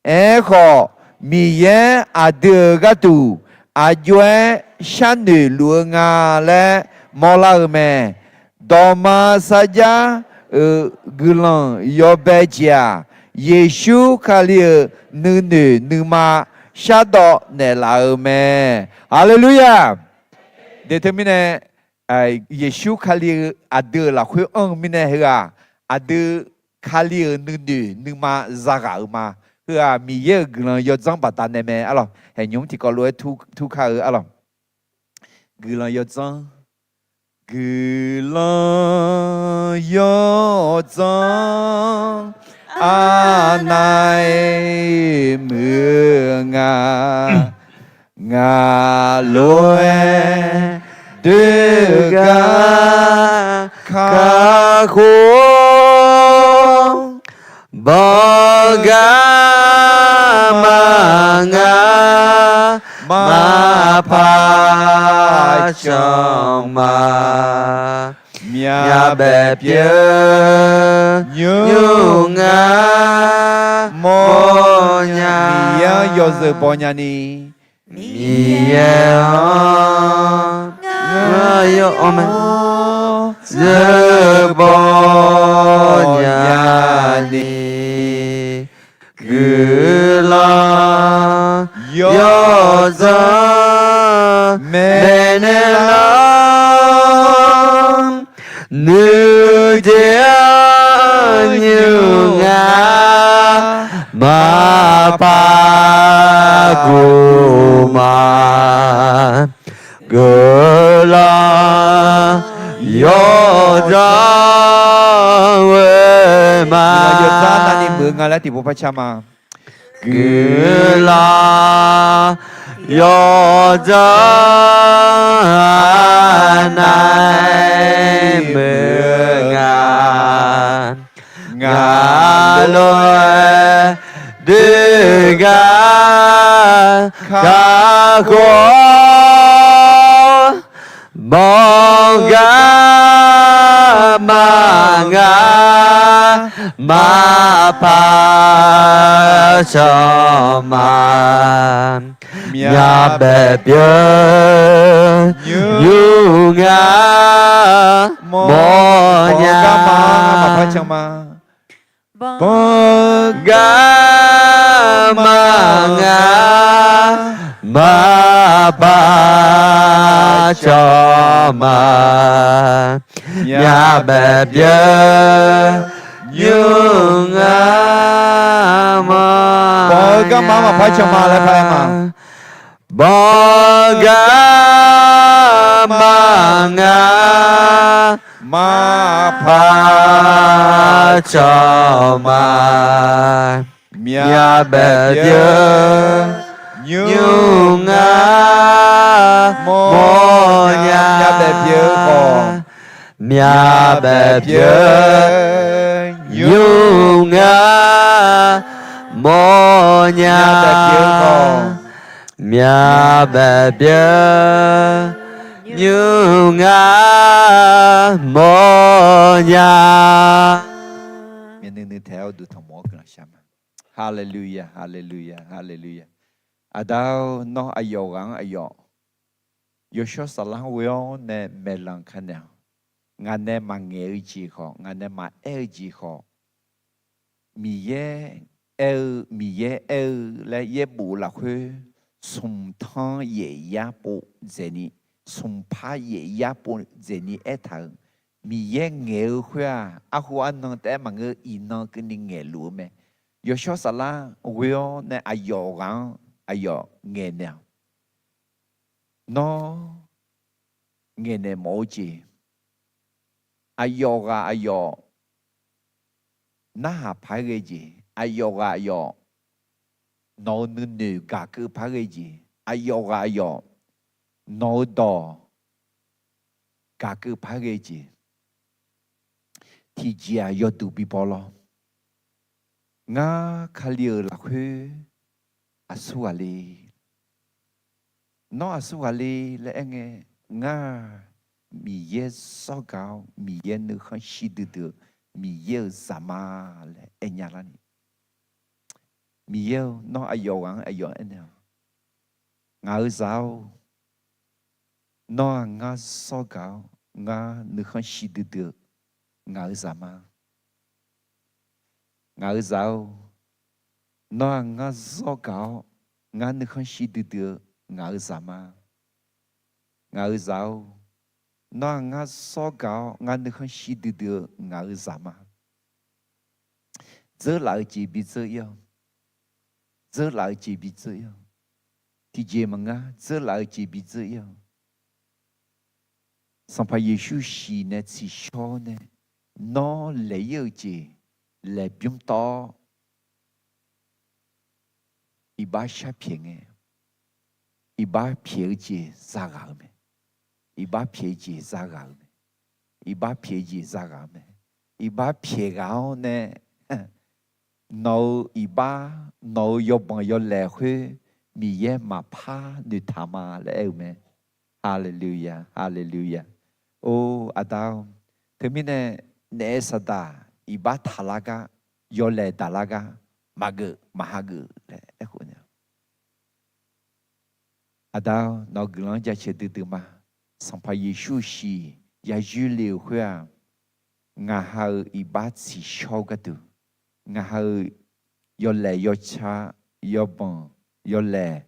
Aerkhawf, Miqyaer aqdui-euq gharduq aqjox-aer sharnoeq luf-eu nga laer mawrlar-eu mae. Dawqma sarjax-euq guiqlanq yawbae jeq-aq, Yeqsur Kali-euq nuinoeq nuima shardawv naeqlaf-eu mae. Haleluya! Deqteu mirnae, Yeqsur Kali-eu aqdui-euq lafkhoer anr-eu mirnae heughaq, aqdui Kali-euq nuinoeq nuima zaghaq-euq ma. Heughaq Miqyaer-euq guiqlanq yawdzanr baqdanae mae arlawq. Haeqnymr tiqkawv lof-aer tur kar-eu arlawq. Guiqlanq yawdzanr, guiqlanq yawdzanr aqnae muiq-eu nga. Ngaq lof-aer doergar kakhof-awr, bawgar ma ngar maqpar can ma. Myavbaef pyeuf nymr ngar mawrnya. Miqyaer-anr yawzeu baw nyani, Miqyaer-anr ngar yawzeu baw nyani, guiqlanq yawdzanr maeqnaeq lar. Nuijeq-anr nymr ngar maqpar guq ma. Guiqlanq yawdzanr ghoe ma. Guiqlanq yawdzanr aqnae muiq-eu nga laer tiqpov par car ma. Guiqlanq yawdzanr aqnae muiq-eu nga. Ngaq lof-aer doergar kakhof-awr, bawgar ma ngar maqpar can ma. Myavbaef pyeuf nymr ngar mawrnya. Bawgar ma ngar maqpar can ma. Myavbaef pyeuf nymr ngar mawrnya. Bawgar ma maqpar can ma laer par-aer ma. Bawgar ma ngar maqpar can ma. Myavbaef pyeuf nymr ngar mawrnya. Myavbaef pyeuf khawf, myavbaef pyeuf nymr ngar mawrnya. Myavbaef pyeuf khawf, myavbaef pyeuf nymr ngar mawrnya. Haleluya, haleluya, haleluya. Aqda-or, nawr aqyawf ghaq-anr aqyawf yawshawr saflar-anr ghoe-awr nae maeqlanq ka naeq-awq. Ngaq nae maqngaeq-eu jeq khawf, ngaq nae maqaer-eu jeq khawf, Miqyaer aer-eu, Miqyaer aer-eu laer yaerbof lafkhoer smq tanr yaef yar pov dzaeqni, smq par yaef yar pov dzaeqni aertaq-euq, Miqyaer ngaeq-eu khoer-aq, arhu arnan taef-aer maqngeur, iqnan keuvni ngaeqluf-eu mae. Yawshawr saflar ghoe-awr nae aqyawf ghaq-anr aqyawf ngaeqnaeq-awq. Nawr ngaeqnaeq mawf-eu jeq, aqyawf ghaq aqyawf narhaq paq-aer ghae jeq, aqyawf ghaq aqyawf nawq-eu nuinoeq gaq keuv paq-aer ghae jeq, aqyawf ghaq aqyawf nawq-eu dawq gaq keuv paq-aer ghae jeq, tiqjeq-aq yawduq bibaw lawr. Ngar Kali-euq lafkhoer aqsur ghaq le. Nawr aqsur ghaq le laer aerngae, ngar-aq, Miqyaer sawrgaq-awr Miqyaer nuikhanr shir duidui-eu Miqyaer-euq zaqma laer aernya larni, Miqyaer-eu, nawr aqyawf ghaq-anr aqyawf aernaeq-awq. Ngaq-euq zaq-or, nawr-aq ngar sawrgaq-awr ngar nuikhanr shir duidui-eu ngaq-euq zaq ma. Ngaq-euq zaq-or, nawr-aq ngar zawr gaq-awr, ngar nuikhanr shir duidui-eu ngaq-euq zaq ma. Ngaq-euq zaq-or, nawr-aq ngar zawr gaq-awr, ngar nuikhanr shir duidui-eu ngaq-euq zaq ma. Dzeurlaf-eu jeq bidzeur ir-awq. Dzeurlaf-eu jeq bidzeur ir-awq. Tiqjeq maqngeur, dzeurlaf-eu jeq bidzeur ir-awq. Sanqpaq Yeqsur shiq nae tsiqshawr nae, nawr laeq ir-eu jeq laeq bymr tawv-awr, iqbax sharpyaeq ngae, iqbax pyaeq-eu jeq zaghaq-eu mae. Iqbax pyaeq-eu jeq zaghaq-eu mae. Iqbax pyaeq-eu jeq zaghaq-eu mae. Iqbax pyaeq ghaq-awr nae, nawq-euq iqbax, nawq-euq yawbanq yawlaeq khoer Miqyaer maqpar noeqtaq ma laer aer-eu mae. Haleluya, haleluya. Or, Aqda-or, teumirnae naef saqdaq iqbax taqlar gar, yawlaeq daqlar gar, maqgeuf maqhageuf laer aerkhof nae Aqda-or, nawq-eu guiqlanq-anr jaceuq duidui ma. Sanqpaq Yeqsur shiq ya yoerle-euq khoer-aq, ngaqha-euq iqbax tsiqshawr-eu gharduq, ngaqha-euq yawlaeq yawca, yawbanq, yawlaeq,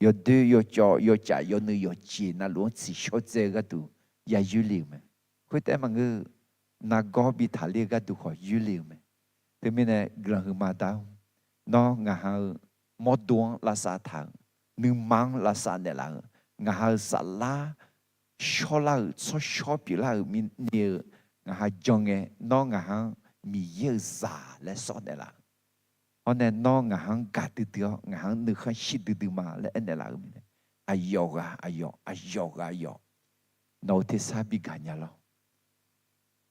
yawdoer yawcawv yawcaf yawnuiv yawqjeq navluf-anr tsiqshawr dzae-eu gharduq ya yoerle-euq mae. Khoertaef maqngeur, nargawr bi taqler-eu gharduq khawf yoerle-euq mae. Teumirnae guiqlanq huiqma Aqda-or, nawr ngaqha-eu mawrdo-anr lavsav taq-euq, nuima-anr lavsav naeqlaf-euq, ngaqha-euq saflar shawrlar-euq tsawrshawr pyeuflar-euq mirnae-eu ngaqha jan ngae, nawr ngaqha-anr Miqyaer-euq zaq laer sawr naeqlaf-euq, hawr nae nawr ngaqha-anr gaq duidui-awr ngaqha-anr nuikhanr shir duidui ma laer aernaeq laf-euq mirnae, aqyawf ghaq aqyawf, aqyawf ghaq aqyawf, nawq-euq tersar bi gaq nya lawr.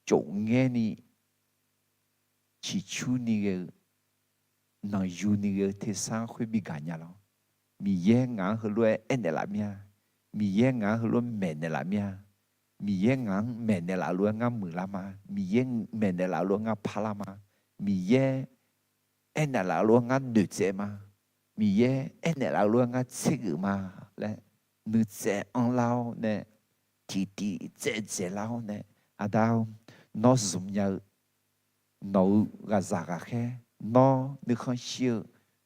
Tsofngaer ni, ciqcurni ghae-eu, nanqyuni ghae-eu tersar khoer bi gaq nya lawr. Miqyaer ngaq-anr heulof-aer aernaeq laf mir-a. Miqyaer ngaq-anr heulof maeqnaeq laf mir-a. Miqyaer ngaq-anr maeqnaeq laf lof-aer ngar muiqlar ma. Miqyaer maeqnaeq laf lof-aer ngar parlar ma. Miqyaer aernaeq laf lof-aer ngar noeqtsaev ma. Miqyaer aernaeq laf lof-aer ngar tsergeuf ma laer nuitsaev anrlar-awr nae, tiqtiv tsaevdzaeq lar-awr nae, Aqda-or, nawr zmq nya-eu nawq-eu ghaqzaq ghaqkhaer, nawr nuikhanr shir-eu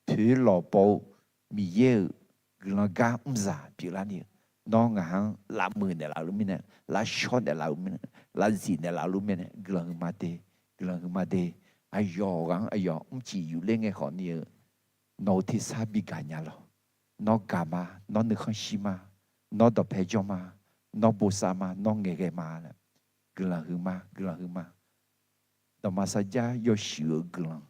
poeq lawq baw-eu Miqyaer-euq guiqlanq gar mrzaq pyeuflarni-eu, nawr ngaq-anr lavmuiq naeqlaf-eu mirnae, lavshawr naeqlaf-eu mirnae, lavzif naeqlaf-eu mirnae guiqlanq huiqma de, guiqlanq huiqma de. Aqyawf ghaq-anr aqyawf mrcif yufler ngae khawfni-eu nawq-eu tersar bi gaq nya lawr. Nawr gaq ma, nawr nuikhanr shir ma, nawr dawqpae jawr ma, nawr bosav ma, nawr ngaeqghae ma laer guiqlanq huiqma, guiqlanq huiqma. Dawqma sarjax yawshuif-eu guiqlanq,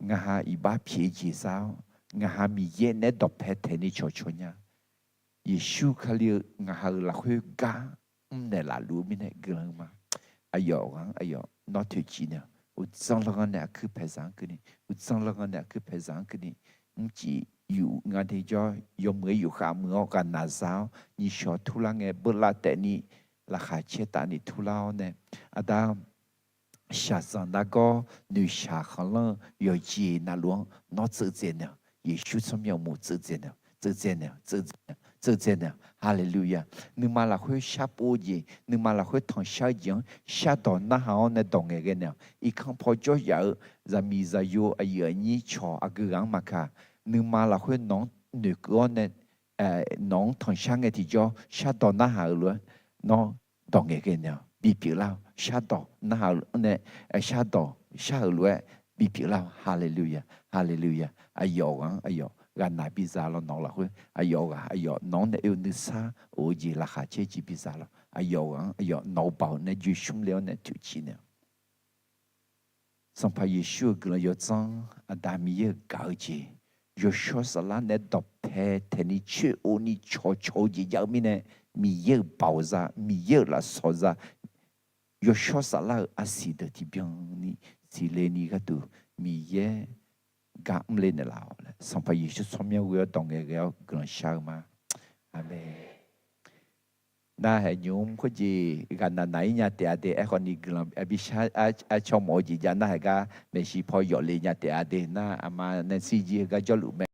ngaqha iqbax pyaeq-eu jeq za-awr, ngaqha Miqyaer naeq-aer dawqpae taeqni cawqcawq nya. Yeqsur Kali-eu ngaqha-euq lafkhoer gar mrnaeq laf luf-eu mirnae guiqlanq huiqma. Aqyawf ghaq-anr aqyawf nawr toeqciv naeq-awq. Uqdzan lanrghan nae aqkuir paeqzaq-anr keuvni, uqdzan lanrghan nae aqkuir paeqzaq-anr keuvni, mrcif yuf nga de jawr, yawmuiq-aer yufkhav muiq-awr ghaqnaq za-awr nyiqshawq turlar ngae beuvlav taefni, laqkhaq caer tafni turlar-awr nae, Aqda, shaqzanq nargawr noeqshaq khanqlanr-eu yawqjeq navluf-anr nawr tseuv dzae naeq-awq. Yeqsur tsawrmyanr uqmov tseuv dzae naeq-awq, tseuv dzae naeq-awq, tseuv dzae naeq-awq, tseuv dzae naeq-awq. Haleluya. Nuima lafkhoer sharpov-eu jeq, nuima lafkhoer tanqshar-eu jeq-anr shardawq narhaq-awr nae dawq ngaeqghae naeq-awq. Irkanr paw jawr yaf-eu zaqmiq zaqyo aqyuif aqnyir cawq aqgeu ghaq-anr maqkaq, nuima lafkhoer nawq-anr noeqkeuv-awr nae nawq-anr tanqshar ngae tiqjawr shardawq narhaq-euq lof-aer nawr dawq ngaeqghae naeq-awq. Bipyeuf lar-awq. Shardawq narhaq-euq nae, shardawq shar-euq lof-aer bipyeuf lar-awq. Haleluya, haleluya. Aqyawf ghaq-anr aqyawf ghaqnaq biza lawr, nawq-eu lafkhoer aqyawf ghaq aqyawf nawq-anr nae oe-eu nuisar of-eu jeq laqkhaq caer jeq biza lawr. Aqyawf ghaq-anr aqyawf nawq-eu baoq nae joeqshmr le-awr nae toeqciv naeq-awq. Sanqpaq Yeqsur-euq guiqlanq yawdzanr, Aqda Miqyaer-euq gaq-eu jeq, yawshawr saflar naeq-aer dawqpae taeqni coer-o ni cawqcawq-eu jeq jav-eu mirnae, Miqyaer-euq baoq za, Miqyaer-euq lafsawq za, yawshawr saflar-euq arsiq deuq tiqbyan ni siqle ni gharduq Miqyaer gar mrle naeqlaf-awq laer, Sanqpaq Yeqsur tsawrmyanr ghoe-awr dawq ngaeqghae-awr guiqlanq shar-eu ma. Aqmeq. Narhaq nymq-mr khoerjeq ghaqnaq naq-ir nya taef-a de. Aerkhawf ni guiqlanq bishar arcaw mawf-eu jeq jav narhaq gar maeqshi paw yawf le nya taef-a de. Nar aqma nae shirjir heugar jawrluf mae.